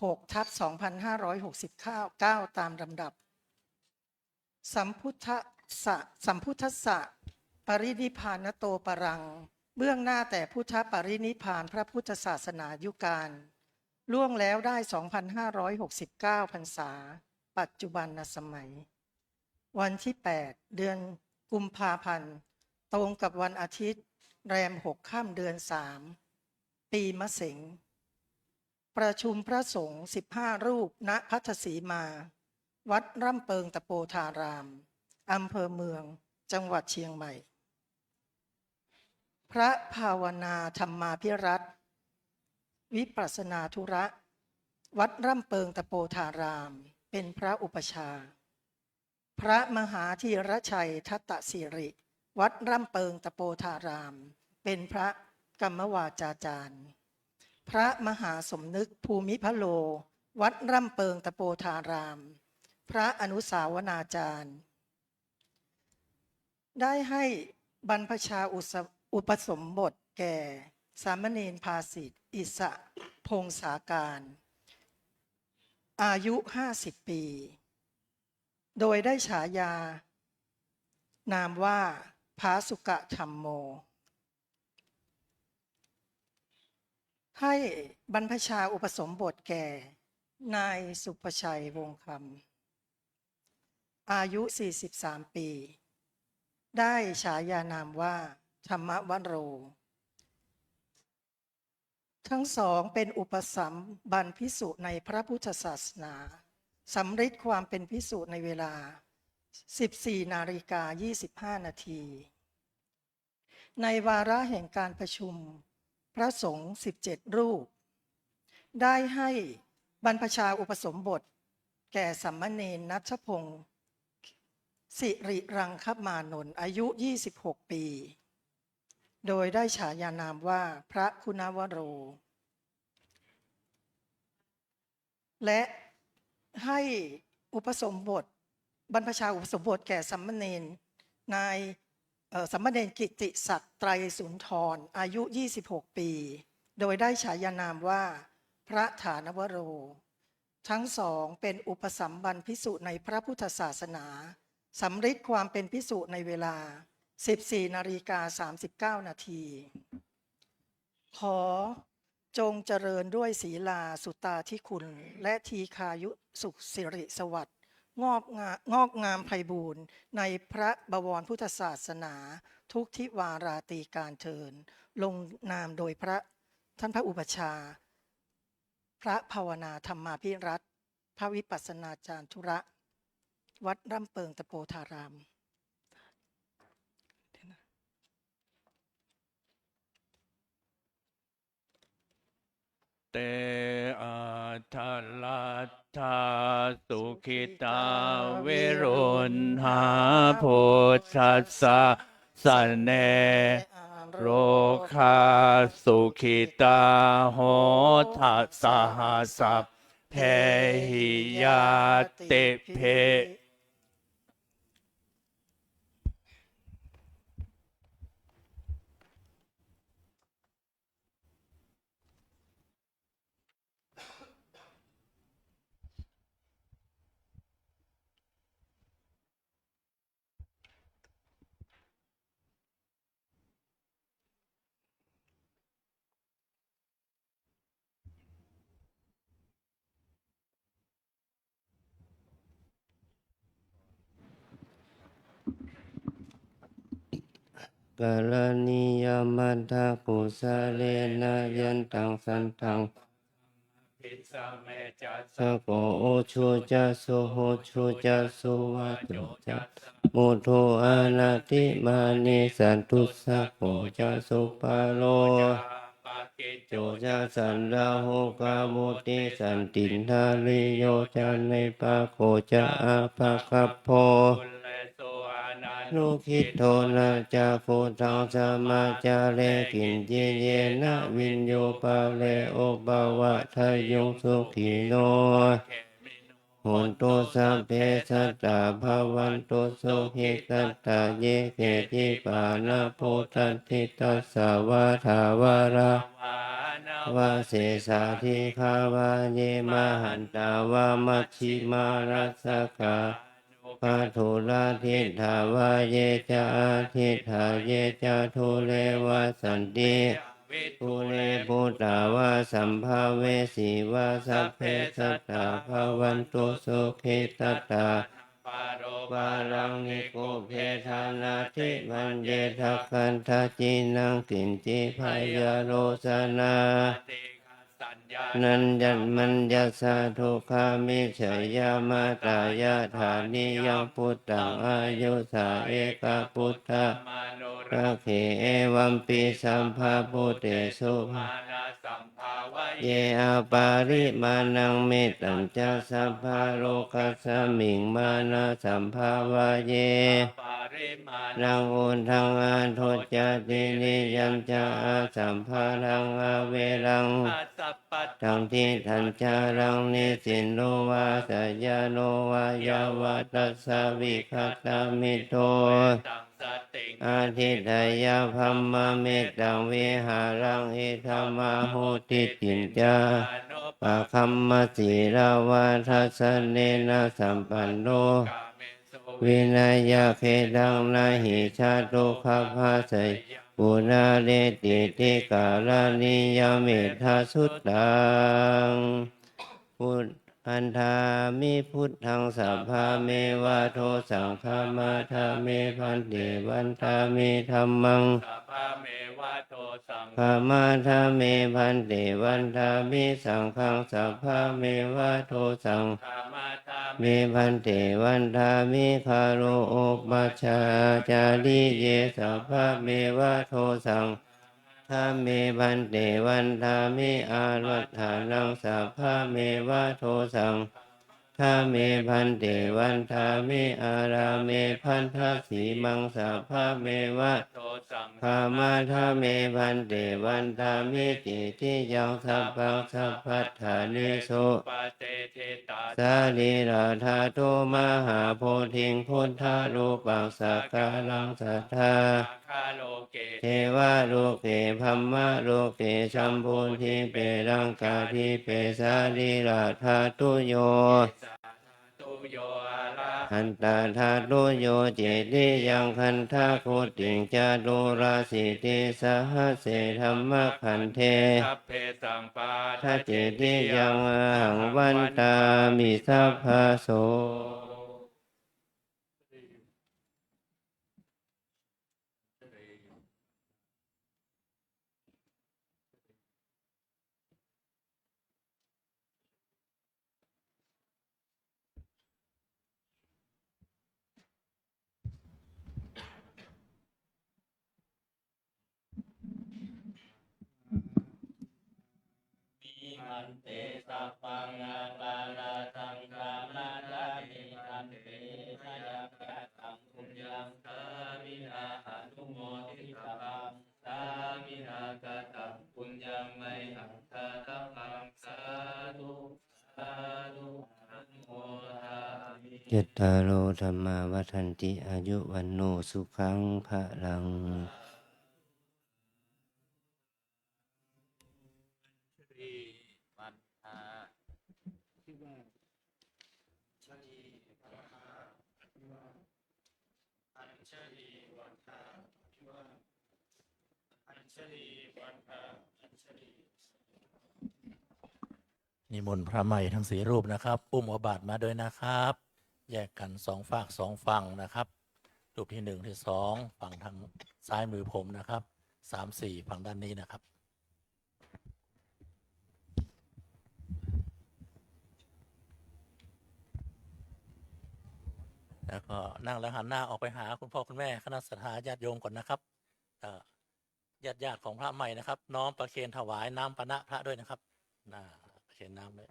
หกทับสองพันห้าร้อยหกสิบเก้า ตามลำดับ Sambuddhassa, Sambuddhassa parinibbānato paraṃ เบื้องหน้าแต่พุทธปรินิพพานพระพุทธศาสนายุคกาล ล่วงแล้วได้ สองพันห้าร้อยหกสิบเก้า พรรษา ปัจจุบันนสมัย วันที่ แปด เดือนกุมภาพันธ์ ตรงกับวันอาทิตย์ แรม หก ค่ำ เดือน สาม ปีมะเสง ประชุมพระสงฆ์ สิบห้า รูป ณ พัทธสีมา วัดร่ำเปิงตะโปธาราม อำเภอเมือง จังหวัดเชียงใหม่ พระภาวนาธรรมาภิรัตน์ วิปัสสนาธุระ วัดร่ำเปิงตะโปธาราม เป็นพระอุปัชฌาย์ พระมหาธีรชัยทัตตสิริ วัดร่ำเปิงตะโปธาราม เป็นพระกรรมวาจาจารย์ พระมหาสมนึกภูมิพโล วัดร่ำเปิงตะโปธาราม พระอนุสาวนาจารย์ ได้ให้บรรพชาอุส- อุปสมบทแก่สามเณรภาสิทธิ์ อิสะพงศาการ อายุ ห้าสิบ ปี โดยได้ฉายานามว่า พาสุกะธัมโม ให้บรรพชาอุปสมบทแก่นายสุภชัยวงศ์คำ อายุ สี่สิบสาม ปี ได้ฉายานามว่า ธรรมวโร ทั้งสองเป็นอุปสมบทภิกษุในพระพุทธศาสนา สำเร็จความเป็นภิกษุในเวลา สิบสี่ นาฬิกา ยี่สิบห้า นาที ในวาระแห่งการประชุมพระสงฆ์ สิบเจ็ด รูป ได้ให้บรรพชาอุปสมบทแก่สามเณรณัฐพงศ์ สิริรังคมานนท์ อายุ ยี่สิบหก ปี โดยได้ฉายานามว่า พระคุณวโร และให้อุปสมบท บรรพชาอุปสมบทแก่สามเณรนาย เอ่อ สามเณรกิตติศักดิ์ ไตรสุนทร อายุ ยี่สิบหก ปี โดยได้ฉายานามว่า พระฐานวโร ทั้งสองเป็นอุปสมบทภิกษุในพระพุทธศาสนา สำเร็จความเป็นภิกษุในเวลา สิบสี่ นาฬิกา สามสิบเก้า นาที ขอจงเจริญด้วยศีลาสุตตาธิคุณ และทีฆายุสุขสิริสวัสดิ์ งอกงา- งอกงามไพบูรณ์ในพระบวรพุทธศาสนา ทุกทิวาราตรีการเทอญ ลงนามโดยพระ ท่านพระอุปัชฌาย์ พระภาวนาธรรมาภิรัตน์ พระวิปัสสนาจารย์ธุระ วัดร่ำเปิงตะโปธาราม Te atthaladdhā sukhitā viruḷhā buddhasāsane, arogā sukhitā hotha saha sabbehi ñātibhi. Karaṇīyamatthakusalena yantaṃ santaṃ, sako ujū ca suhujū ca suvaco cassa mudu anatimānī, santussako ca subharo ca sallahukavutti, santindriyo ca nipako ca appagabbho, ananugiddho. Na ca khuddaṃ samācare kiñci, yena viññū pare upavadeyyuṃ. Sukhino hontu sabbe sattā bhavantu sukhitattā. Ye keci pāṇabhūtatthi tasā vā thāvarā vā anavasesā, dīghā vā ye mahantā vā majjhimā rassakā aṇukathūlā, diṭṭhā vā ye ca adiṭṭhā ye ca dūre vasanti avidūre, bhūtā vā sambhavesī vā, sabbe sattā bhavantu sukhitattā. Paro paraṃ nikubbetha, nātimaññetha katthaci naṃ kiñci, byārosanā anaññassa dukkhamiccheyya. Mātā yathā niyaṃ puttaṃ āyusā ekaputtamanurakkhe, evampi sabbabhūtesu ye aparimāṇaṃ. Mettañca sabbalokasmiṃ mānasambhāvaye aparimāṇaṃ, uddhaṃ adho ca tiriyañca asambādhaṃ averaṃ asapattaṃ. Tiṭṭhañcaraṃ nisinno vā sayāno vā yāvatassa vigatamiddho, adhiṭṭheyya brahmametaṃ vihāraṃ idhamāhu. Diṭṭhiñca anupagamma sīlavā dassanena sampanno, kāmesu vineyya gedhaṃ, na hi jātu gabbhaseyyaṃ punaretīti. Karaṇīyamettasuttaṃ. Bud- Vandāmi buddhaṃ sabbamevādosaṃ. Khamatha me bhante, vandāmi dhammaṃ sabbamevādosaṃ. Khamatha me bhante, vandāmi saṅghaṃ sabbamevādosaṃ. Khamatha me bhante, vandāmi garu upajjhāyācariye sabbamevādosaṃ. Khamatha me bhante, vandāmi āraddhānaṃ sabbamevādosaṃ. Khamatha me bhante, vandāmi ārāme bhaddasīmaṃ sabbamevādosaṃ. Khamatha me bhante, vandāmi cetiyaṃ sabbaṃ sabbaṭṭhānesu patiṭṭhitā sārīrā dhātu mahābodhiṃ buddharūpaṃ sakkāraṃ sadā. Naggāloke devaloke brahmaloke jambudīpe laṅkādīpe sārīrādhātuyo, sārīrādhātuyo arahantadhātuyo cetiyaṃ gandhaguṭṭiṃ caturāsītisahasse dhammakkhandhe sabbesaṃ paṭicetiyaṃ ahaṃ vandāmi sabbaso. Bhante sabbaṃ aparādhaṃ khamatha me bhante, mayā kataṃ puññaṃ sāminā anumoditabbaṃ, sāminā kataṃ puññaṃ mayhaṃ dātabbaṃ, sādhu sādhu anumodāmi. Cattāro dhammā vaḍḍhanti, āyu vaṇṇo sukhaṃ balaṃ. Anjali. นิมนต์พระใหม่ทั้งสี่รูปนะครับ อุ้มเอาบาตรมาด้วยนะครับ แยกกันสองฝากสองฝั่งนะครับ รูปที่หนึ่งที่สอง ฝั่งทางซ้ายมือผมนะครับ สามสี่ ฝั่งด้านนี้นะครับ แล้วก็นั่งแล้วหันหน้าออกไปหาคุณพ่อคุณแม่ คณะศรัทธาญาติโยมก่อนนะครับ เอ่อ ญาติๆ ของพระใหม่นะครับ น้อมประเคนถวายน้ำปานะพระด้วยนะครับ อ่า ประเคนน้ำด้วย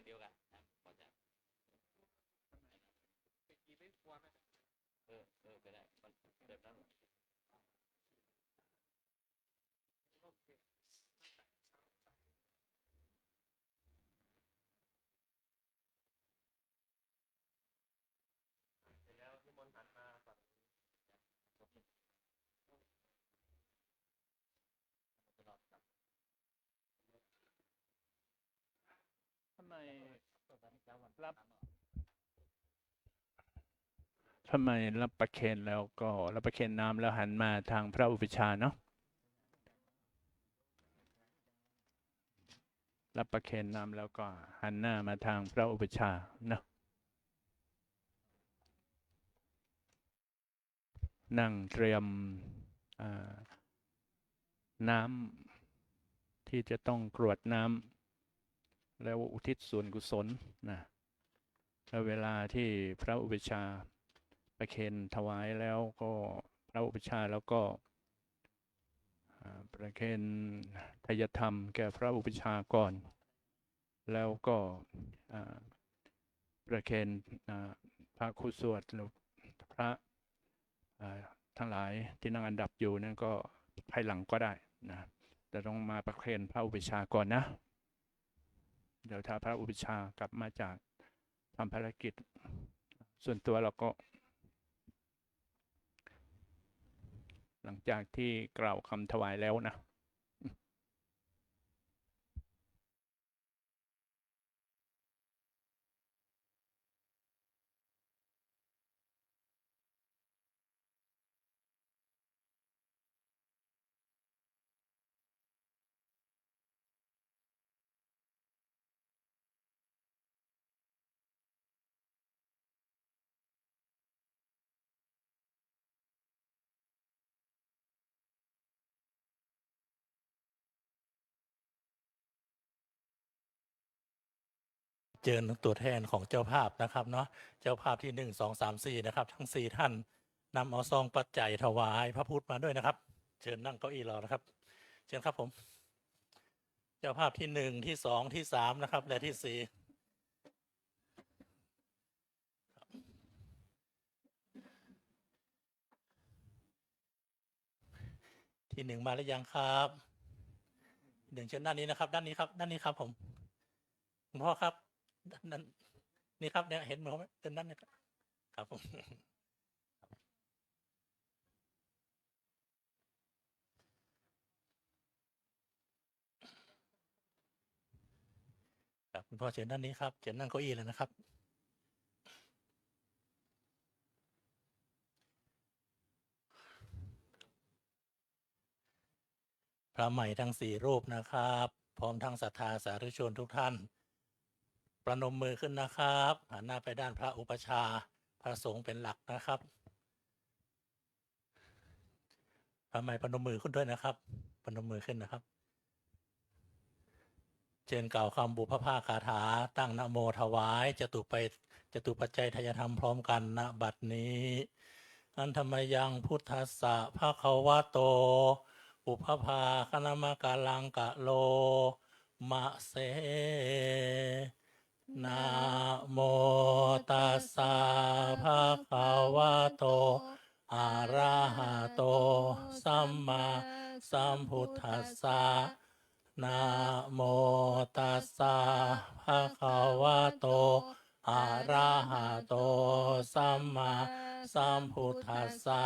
เดียวกันนะ พอจะ เออ เออ ก็ได้ มันแบบนั้น เสร็จแล้วนิมนต์หันมาฝั่งนี้ ทำไมรับ ทำไมรับประเคนแล้วก็ รับประเคนน้ำแล้วหันมาทางพระอุปัชฌาย์เนาะ รับประเคนน้ำแล้วก็หันหน้ามาทางพระอุปัชฌาย์เนาะ นั่งเตรียม อ่า น้ำที่จะต้องกรวดน้ำ แล้วอุทิศส่วนกุศลนะ แล้วเวลาที่พระอุปัชฌาย์ประเคนถวายแล้วก็ พระอุปัชฌาย์แล้วก็ อ่า ประเคนไทยธรรมแก่พระอุปัชฌาย์ก่อน แล้วก็ อ่า ประเคน อ่า พระคู่สวดหรือพระ อ่า ทั้งหลายที่นั่งอันดับอยู่นั่นก็ภายหลังก็ได้นะ แต่ต้องมาประเคนพระอุปัชฌาย์ก่อนนะ เดี๋ยวถ้าพระอุปัชฌาย์กลับมาจากทำภารกิจส่วนตัวเราก็ หลังจากที่กล่าวคำถวายแล้วนะ เชิญตัวแทนของเจ้าภาพนะครับเนาะ เจ้าภาพที่หนึ่ง สอง สาม สี่ นะครับ ทั้งสี่ท่านนำเอาซองปัจจัยถวายพระพุทธมาด้วยนะครับ เชิญนั่งเก้าอี้รอนะครับ เชิญครับผม เจ้าภาพที่หนึ่ง ที่สอง ที่สาม นะครับ และที่สี่ ที่หนึ่งมาหรือยังครับ หนึ่ง เชิญด้านนี้นะครับ ด้านนี้ครับ ด้านนี้ครับผม คุณพ่อครับ ด้าน นี่ครับ เนี่ย เห็นผมไหม ด้านนั้นเนี่ยครับ ครับผม ครับ คุณพ่อเชิญด้านนี้ครับ เชิญนั่งเก้าอี้เลยนะครับ พระใหม่ทั้งสี่รูปนะครับ พร้อมทั้งศรัทธาสาธุชนทุกท่าน ประนมมือขึ้นนะครับ หันหน้าไปด้านพระอุปัชฌาย์ พระสงฆ์เป็นหลักนะครับ พระใหม่ประนมมือขึ้นด้วยนะครับ ประนมมือขึ้นนะครับ เชิญกล่าวคำบุพภาคาถา ตั้งนะโมถวาย จตุไป จตุปัจจัยทายธรรมพร้อมกัน ณ บัดนี้ Handa mayaṃ buddhassa bhagavato pubbabhāganamakāraṃ karoma se. Namo tassa bhagavato arahato sammāsambuddhassa. Namo tassa bhagavato arahato sammāsambuddhassa.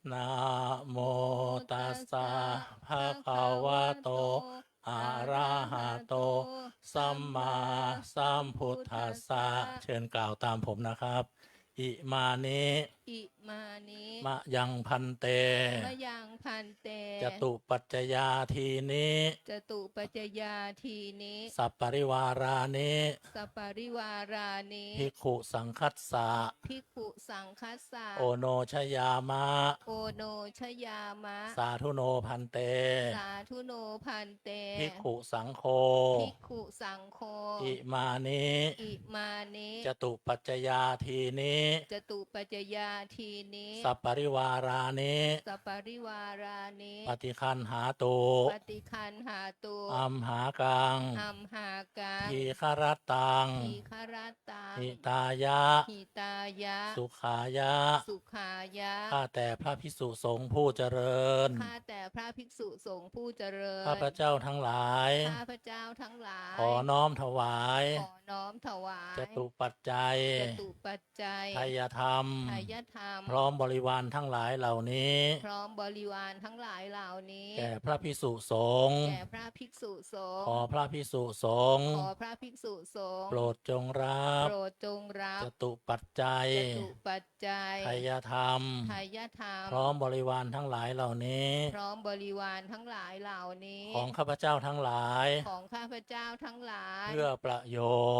Namo tassa bhagavato arahato sammāsambuddhassa. เชิญกล่าวตามผมนะครับ Imāni Imāni mayaṃ bhante mayaṃ bhante catupaccayādīni catupaccayādīni saparivārāni saparivārāni bhikkhusaṅghassa bhikkhusaṅghassa oṇojayāma oṇojayāma. Sādhu no bhante sādhu no bhante bhikkhusaṅgho bhikkhusaṅgho imāni imāni catupaccayādīni catupaccayādīni Ini. Saparivārāni. Saparivārāni. Paṭiggaṇhātu. Paṭiggaṇhātu. Amhākaṃ. Amhākaṃ. Dīgharattaṃ. Dīgharattaṃ. Hitāya. Hitāya. Sukhāya. Sukhāya. ข้าแต่พระภิกษุสงฆ์ผู้เจริญ ข้าแต่พระภิกษุสงฆ์ผู้เจริญ ข้าพเจ้าทั้งหลาย ข้าพเจ้าทั้งหลาย ขอน้อมถวาย ขอน้อมถวาย จตุปัจจัย จตุปัจจัย ไทยธรรม ไทยธรรม พร้อมบริวารทั้งหลายเหล่านี้ พร้อมบริวารทั้งหลายเหล่านี้ แก่พระภิกษุสงฆ์ แก่พระภิกษุสงฆ์ ขอพระภิกษุสงฆ์ ขอพระภิกษุสงฆ์ โปรดจงรับ โปรดจงรับ จตุปัจจัย จตุปัจจัย ไทยธรรม ไทยธรรม พร้อมบริวารทั้งหลายเหล่านี้ พร้อมบริวารทั้งหลายเหล่านี้ ของข้าพเจ้าทั้งหลาย ของข้าพเจ้าทั้งหลาย เพื่อประโย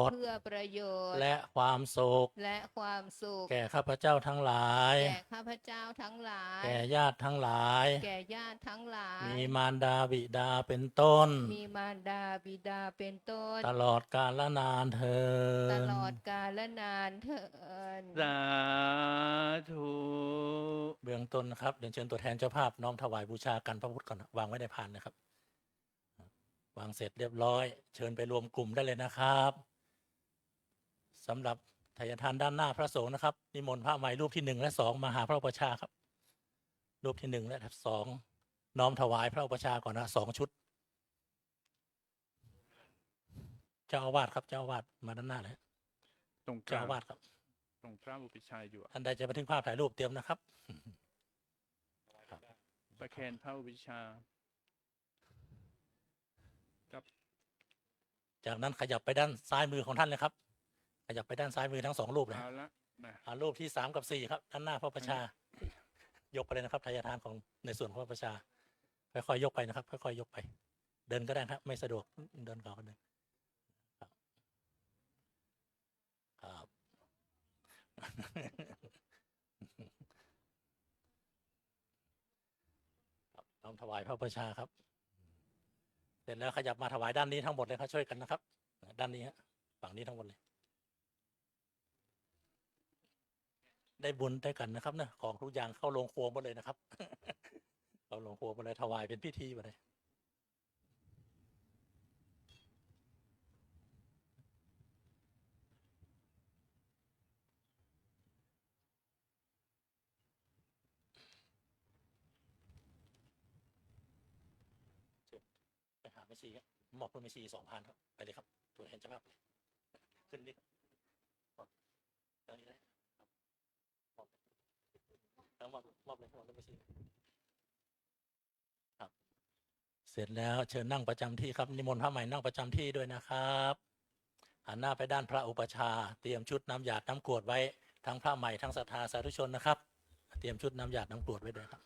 ชน์ เพื่อประโยชน์ และความสุข และความสุข แก่ข้าพเจ้าทั้งหลาย แก่ข้าพเจ้าทั้งหลาย แก่ญาติทั้งหลาย แก่ญาติทั้งหลาย มีมารดาบิดาเป็นต้น มีมารดาบิดาเป็นต้น ตลอดกาลนานเทอญ ตลอดกาลนานเทอญ สาธุ เบื้องต้นนะครับเรียนเชิญตัวแทนเจ้าภาพน้อมถวายบูชากันพระพุทธก่อนนะวางไว้ในพานนะครับ วางเสร็จเรียบร้อย เชิญไปรวมกลุ่มได้เลยนะครับสำหรับไทยทานด้านหน้าพระสงฆ์นะครับ นิมนต์พระใหม่รูปที่หนึ่งและสองมาหาพระอุปัชฌาย์ครับ รูปที่หนึ่งและสองน้อมถวายพระอุปัชฌาย์ก่อนนะสองชุด เจ้าอาวาสครับ เจ้าอาวาสมาด้านหน้าเลย ตรงก เจ้า ลาง อาวาสครับ ตรงพระอุปัชฌาย์อยู่อะ ท่านใดจะบันทึกภาพถ่ายรูปเตรียมนะครับ ประเคนพระอุปัชฌาย์ ครับ จากนั้นขยับไปด้านซ้ายมือของท่านเลยครับ ขยับไปด้านซ้ายมือทั้งสองรูปเลย เอาละนะ อ่ารูปที่สามกับสี่ครับ ด้านหน้าพระอุปัชฌาย์ยกไปเลยนะครับไทยทานของในส่วนของพระอุปัชฌาย์ค่อยๆยกไปนะครับ ค่อยๆยกไป เดินก็ได้ครับ ไม่สะดวกเดินก่อนก็เดินครับ ครับ ครับน้อมถวายพระอุปัชฌาย์ครับ เสร็จแล้วขยับมาถวายด้านนี้ทั้งหมดเลยครับ ช่วยกันนะครับ ด้านนี้ฮะ ฝั่งนี้ทั้งหมดเลย ได้บุญด้วยกันนะครับนะ ของทุกอย่างเข้าโรงครัวหมดเลยนะครับ เข้าโรงครัวหมดเลย ถวายเป็นพิธีหมดเลย ไปหาแม่ชีครับ มอบให้แม่ชีสองพานครับ ไปเลยครับ ตัวแทนเจ้าภาพเลย ขึ้นลิฟต์ครับ มอบตรงนี้เลยครับ มอบ เอามอบ มอบเลย มอบให้แม่ชี ครับ เสร็จแล้วเชิญนั่งประจำที่ครับ นิมนต์พระใหม่นั่งประจำที่ด้วยนะครับ หันหน้าไปด้านพระอุปัชฌาย์ เตรียมชุดน้ำหยาดน้ำกรวดไว้ ทั้งพระใหม่ทั้งศรัทธาสาธุชนนะครับ เตรียมชุดน้ำหยาดน้ำกรวดไว้ด้วยครับ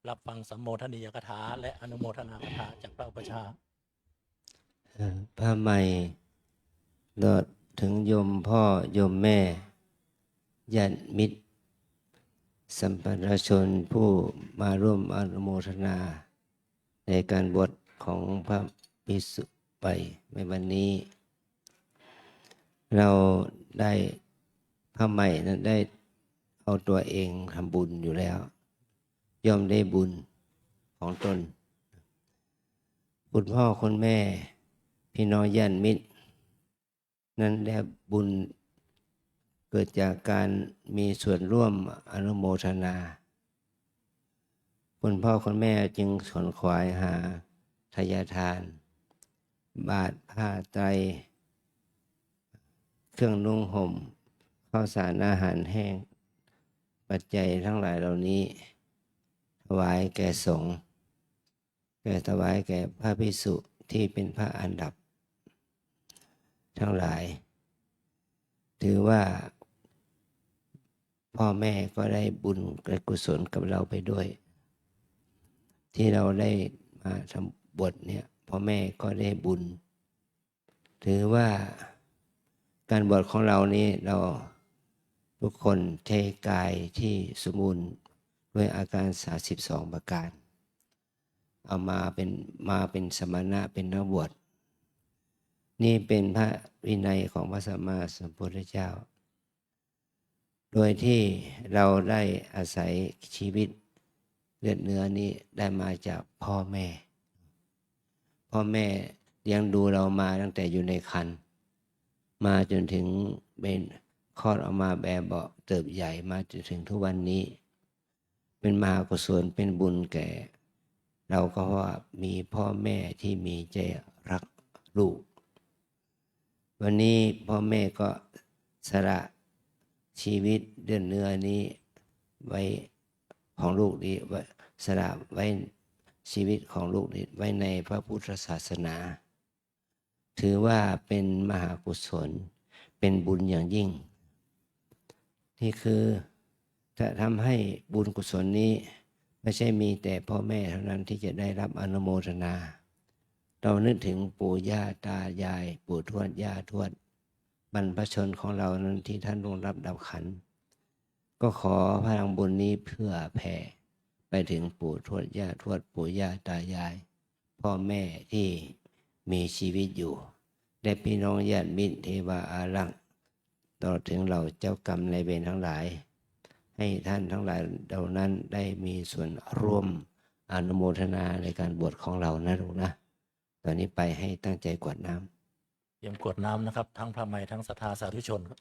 รับฟังสัมโมทนียกถาและอนุโมทนาคาถาจากพระอุปัชฌาย์ เอ่อ พระใหม่ ตลอดถึงโยมพ่อโยมแม่ ญาติมิตร สัมภาชนผู้มาร่วมอนุโมทนา ในการบวชของพระภิกษุไปในวันนี้ เราได้ พระใหม่นั้นได้เอาตัวเองทำบุญอยู่แล้ว ย่อมได้บุญของตน คุณพ่อคุณแม่ พี่น้องญาติมิตร นั้นได้บุญเกิดจากการมีส่วนร่วมอนุโมทนา คุณพ่อคุณแม่จึงขวนขวายหาทายทาน บาตรผ้าไตร เครื่องนุ่งห่ม ข้าวสารอาหารแห้ง ปัจจัยทั้งหลายเหล่านี้ ถวายแก่สงฆ์ แก่ถวายแก่พระภิกษุที่เป็นพระอันดับ ทั้งหลาย ถือว่าพ่อแม่ก็ได้บุญได้กุศลกับเราไปด้วย ที่เราได้มาทำบวชเนี่ย พ่อแม่ก็ได้บุญ ถือว่าการบวชของเรานี้เราทุกคนใช้กายที่สมบูรณ์ด้วยอาการสามสิบสองประการ เอามาเป็น มาเป็นสมณะเป็นนักบวช นี่เป็นพระวินัยของพระสัมมาสัมพุทธเจ้า โดยที่เราได้อาศัยชีวิตเลือดเนื้อนี้ได้มาจากพ่อแม่ พ่อแม่เลี้ยงดูเรามาตั้งแต่อยู่ในครรภ์ มาจนถึงเป็นคลอดออกมาแบบเบาะเติบใหญ่มาจนถึงทุกวันนี้ เป็นมหากุศลเป็นบุญแก่ เราก็ว่ามีพ่อแม่ที่มีใจรักลูก วันนี้พ่อแม่ก็สละชีวิตเลือดเนื้อนี้ไว้ของลูกนี้ไว้สละไว้ชีวิตของลูกนี้ไว้ในพระพุทธศาสนา ถือว่าเป็นมหากุศล เป็นบุญอย่างยิ่ง นี่คือจะทำให้บุญกุศลนี้ ไม่ใช่มีแต่พ่อแม่เท่านั้นที่จะได้รับอนุโมทนา เรานึกถึงปู่ย่าตายาย ปู่ทวดย่าทวด บรรพชนของเรานั้นที่ท่านล่วงลับดับขันธ์ ก็ขอพลังบุญนี้เผื่อแผ่ไปถึงปู่ทวดย่าทวด ปู่ย่าตายาย พ่อแม่ที่มีชีวิตอยู่ และพี่น้องญาติมิตรเทวาอารักษ์ ตลอดถึงเหล่าเจ้ากรรมนายเวรทั้งหลาย ให้ท่านทั้งหลายเหล่านั้นได้มีส่วนร่วมอนุโมทนาในการบวชของเรานะลูกนะ ตอนนี้ไปให้ตั้งใจกรวดน้ำ เตรียมกรวดน้ำนะครับ ทั้งพระใหม่ทั้งศรัทธาสาธุชนครับ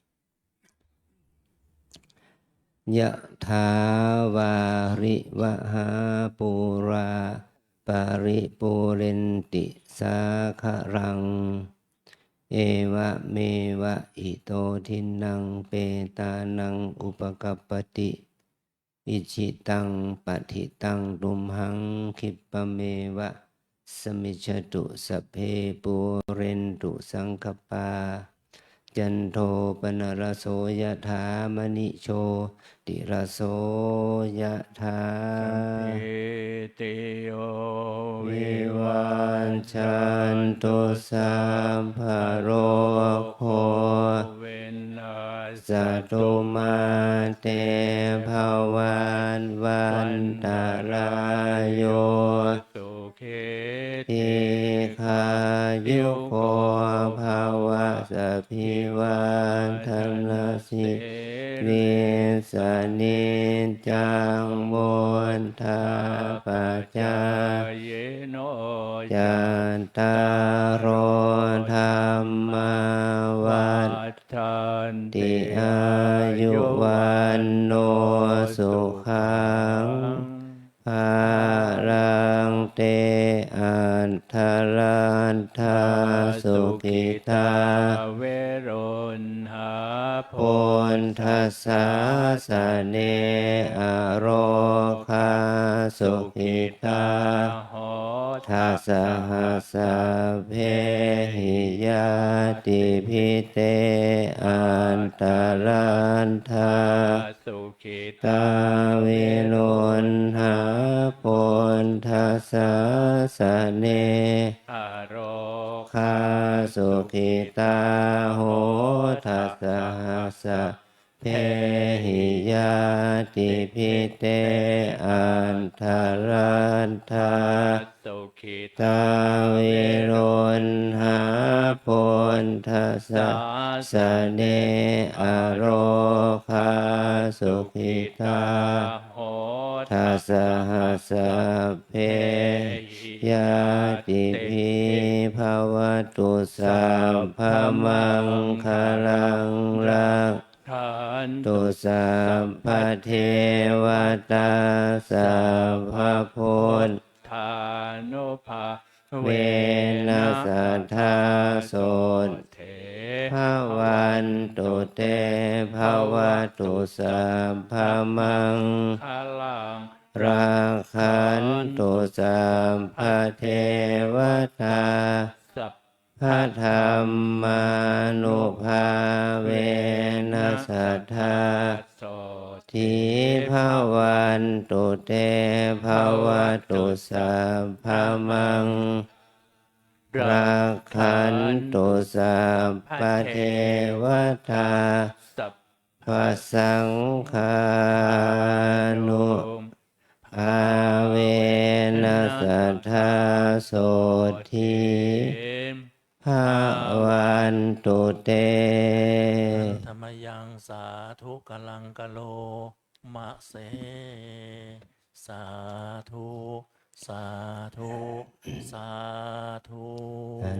Yathā vārivahā pūrā paripūrenti sāgaraṃ, evameva ito dinnaṃ petānaṃ upakappati. Icchitaṃ patthitaṃ tumhaṃ khippameva samijjhatu, sabbe pūrentu saṅkappā, cando paṇṇaraso yathā, maṇi jotiraso yathā. Sabbītiyo vivajjantu, sabbarogo vinassatu, mā te bhavatvantarāyo, sukhī dīghāyuko bhava. Sabbīvajjanasīlissa niccaṃ vuḍḍhāpacāyino, cattāro dhammā vaḍḍhanti, āyu vaṇṇo sukhaṃ balaṃ. Te atthaladdhā sukhitā viruḷhā buddhasāsane, arogā sukhitā hotha saha sabbehi ñātibhi. Te atthaladdhā sukhitā viruḷhā buddhasāsane, arogā sukhitā hotha saha sabbehi ñātibhi. Te atthaladdhā sukhitā viruḷhā buddhasāsane, arogā sukhitā hotha saha sabbehi ñātibhi. Bhavatu sabbamaṅgalaṃ, rak khantu sabbadevatā, sabbabuddhānubhāvena sadā sotthī bhavantu te. Bhavatu sabbamaṅgalaṃ, rakkhantu sabbadevatā, sab badhammānubhāvena sadā sotthī bhavantu te. Bhavatu sabbamaṅgalaṃ, rakkhantu sabbadevatā, sabbasaṅghānu bhāvena sadā sotthī bhavantu te. ทำไมยังสาธุ Maṅgalaṃ karoma se. Sādhu, sādhu, sādhu.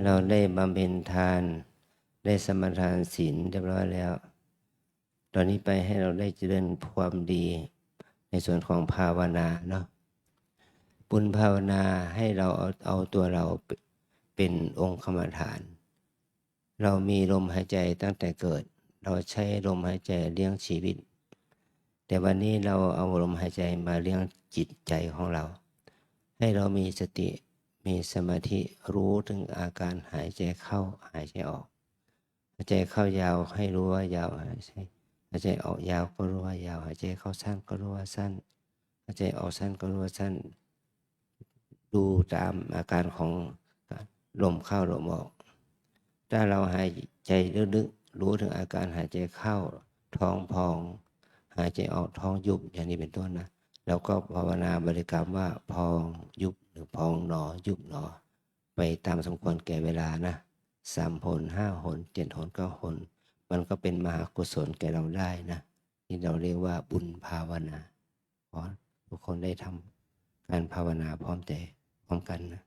เราได้บำเพ็ญทาน ได้สมาทานศีลเรียบร้อยแล้ว ตอนนี้ไปให้เราได้เจริญความดีในส่วนของภาวนาเนาะ บุญภาวนาให้เราเอา เอาตัวเราเป็นองคมรรมฐาน เรามีลมหายใจตั้งแต่เกิด เราใช้ลมหายใจเลี้ยงชีวิต แต่วันนี้เราเอาลมหายใจมาเลี้ยงจิตใจของเรา ให้เรามีสติ มีสมาธิ รู้ถึงอาการหายใจเข้า หายใจออก หายใจเข้ายาวให้รู้ว่ายาว หายใจ หายใจออกยาวก็รู้ว่ายาว หายใจเข้าสั้นก็รู้ว่าสั้น หายใจออกสั้นก็รู้ว่าสั้น ดูตามอาการของลมเข้าลมออก ถ้าเราหายใจลึกๆ รู้ถึงอาการหายใจเข้า ท้องพอง หายใจออกท้องยุบ อย่างนี้เป็นต้นนะ เราก็ภาวนาบริกรรมว่าพองยุบ หรือพองหนอยุบหนอ ไปตามสมควรแก่เวลานะ สามหน ห้าหน เจ็ดหน เก้าหน มันก็เป็นมหากุศลแก่เราได้นะ นี่เราเรียกว่าบุญภาวนา ขอทุกคนได้ทำการภาวนาพร้อมใจพร้อมกันนะ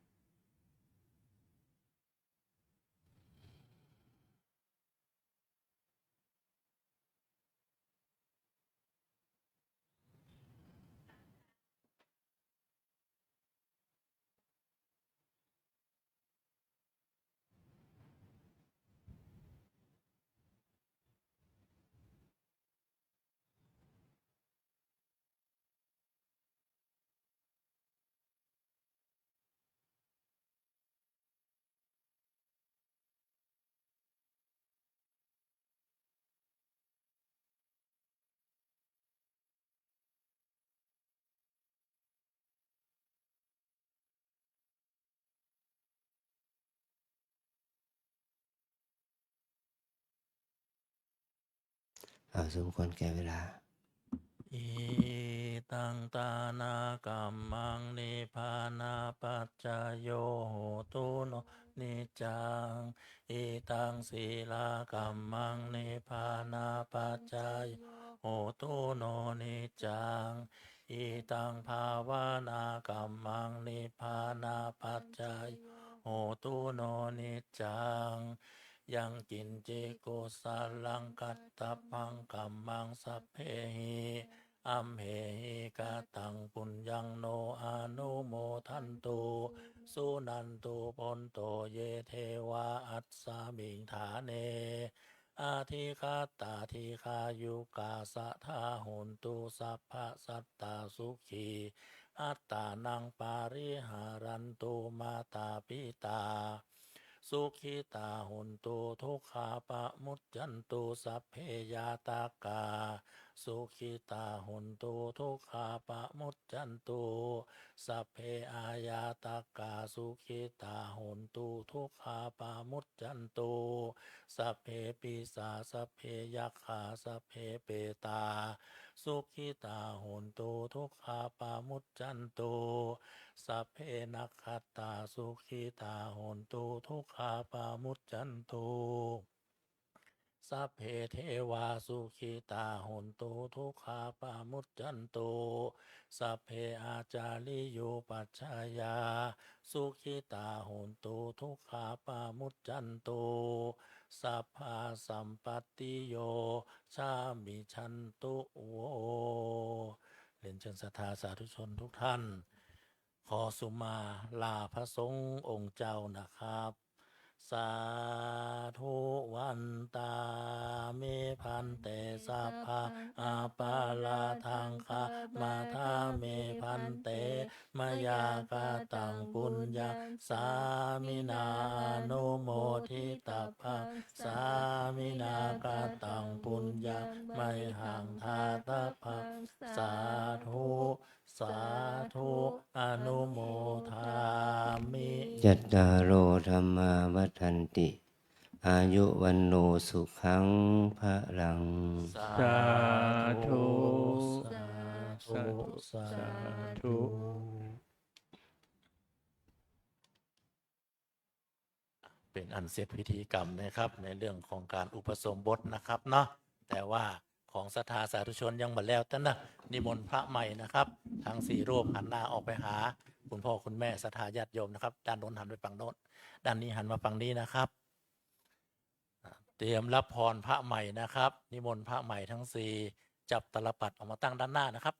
เอาสมควรแก่เวลา Idaṃ dānakammaṃ nibbānapaccayo hotu no niccaṃ. Idaṃ sīlakammaṃ nibbānapaccayo hotu no niccaṃ. Idaṃ bhāvanākammaṃ nibbānapaccayo hotu no niccaṃ. Yaṃ kiñci kusalaṃ kattabbaṃ kammaṃ sabbehi amhehi kataṃ puññaṃ no anumodantu. Suṇantu bhonto ye devā asmiṃ ṭhāne adhigatā dīghāyukā sadā hontu sabbasattā sukhī attānaṃ pariharantu. Mātā pitā sukhitā hontu dukkhā pamuccantu. Sabbe ñātakā sukhitā hontu dukkhā pamuccantu. Sabbe aññātakā sukhitā hontu dukkhā pamuccantu. Sabbe pisā sabbe yakkhā sabbe petā sukhitā hontu dukkhā pamuccantu. Sabbe nakkhattā sukhitā hontu dukkhā pamuccantu. Sabbe devā sukhitā hontu dukkhā pamuccantu. Sabbe ācariyupajjhāyā sukhitā hontu dukkhā pamuccantu. Sabbā sampattiyo samijjhantu vo. เรียนเชิญศรัทธาสาธุชนทุกท่าน ขอสุมาลาพระสงฆ์องค์เจ้านะครับ Sādhu. Vandāmi bhante, sabbā aparādhaṃ khamatha me bhante, mayā kataṃ puññaṃ sāminā anumoditabbaṃ, sāminā kataṃ puññaṃ mayhaṃ dātabbaṃ. Sādhu, sādhu, anumodāmi. Cattāro dhammā vaḍḍhanti, āyu vaṇṇo sukhaṃ balaṃ. Sādhu, sādhu, sādhu. เป็นอันเสร็จพิธีกรรมนะครับ ในเรื่องของการอุปสมบทนะครับเนาะ แต่ว่า ของศรัทธาสาธุชนยังหมดแล้ว ท่านนะ นิมนต์พระใหม่นะครับ ทั้งสี่รูปหันหน้าออกไปหาคุณพ่อคุณแม่ศรัทธาญาติโยมนะครับ ด้านโน้นหันไปฝั่งโน้น ด้านนี้หันมาฝั่งนี้นะครับ เตรียมรับพรพระใหม่นะครับ นิมนต์พระใหม่ทั้งสี่ จับตาลปัตรออกมาตั้งด้านหน้านะครับ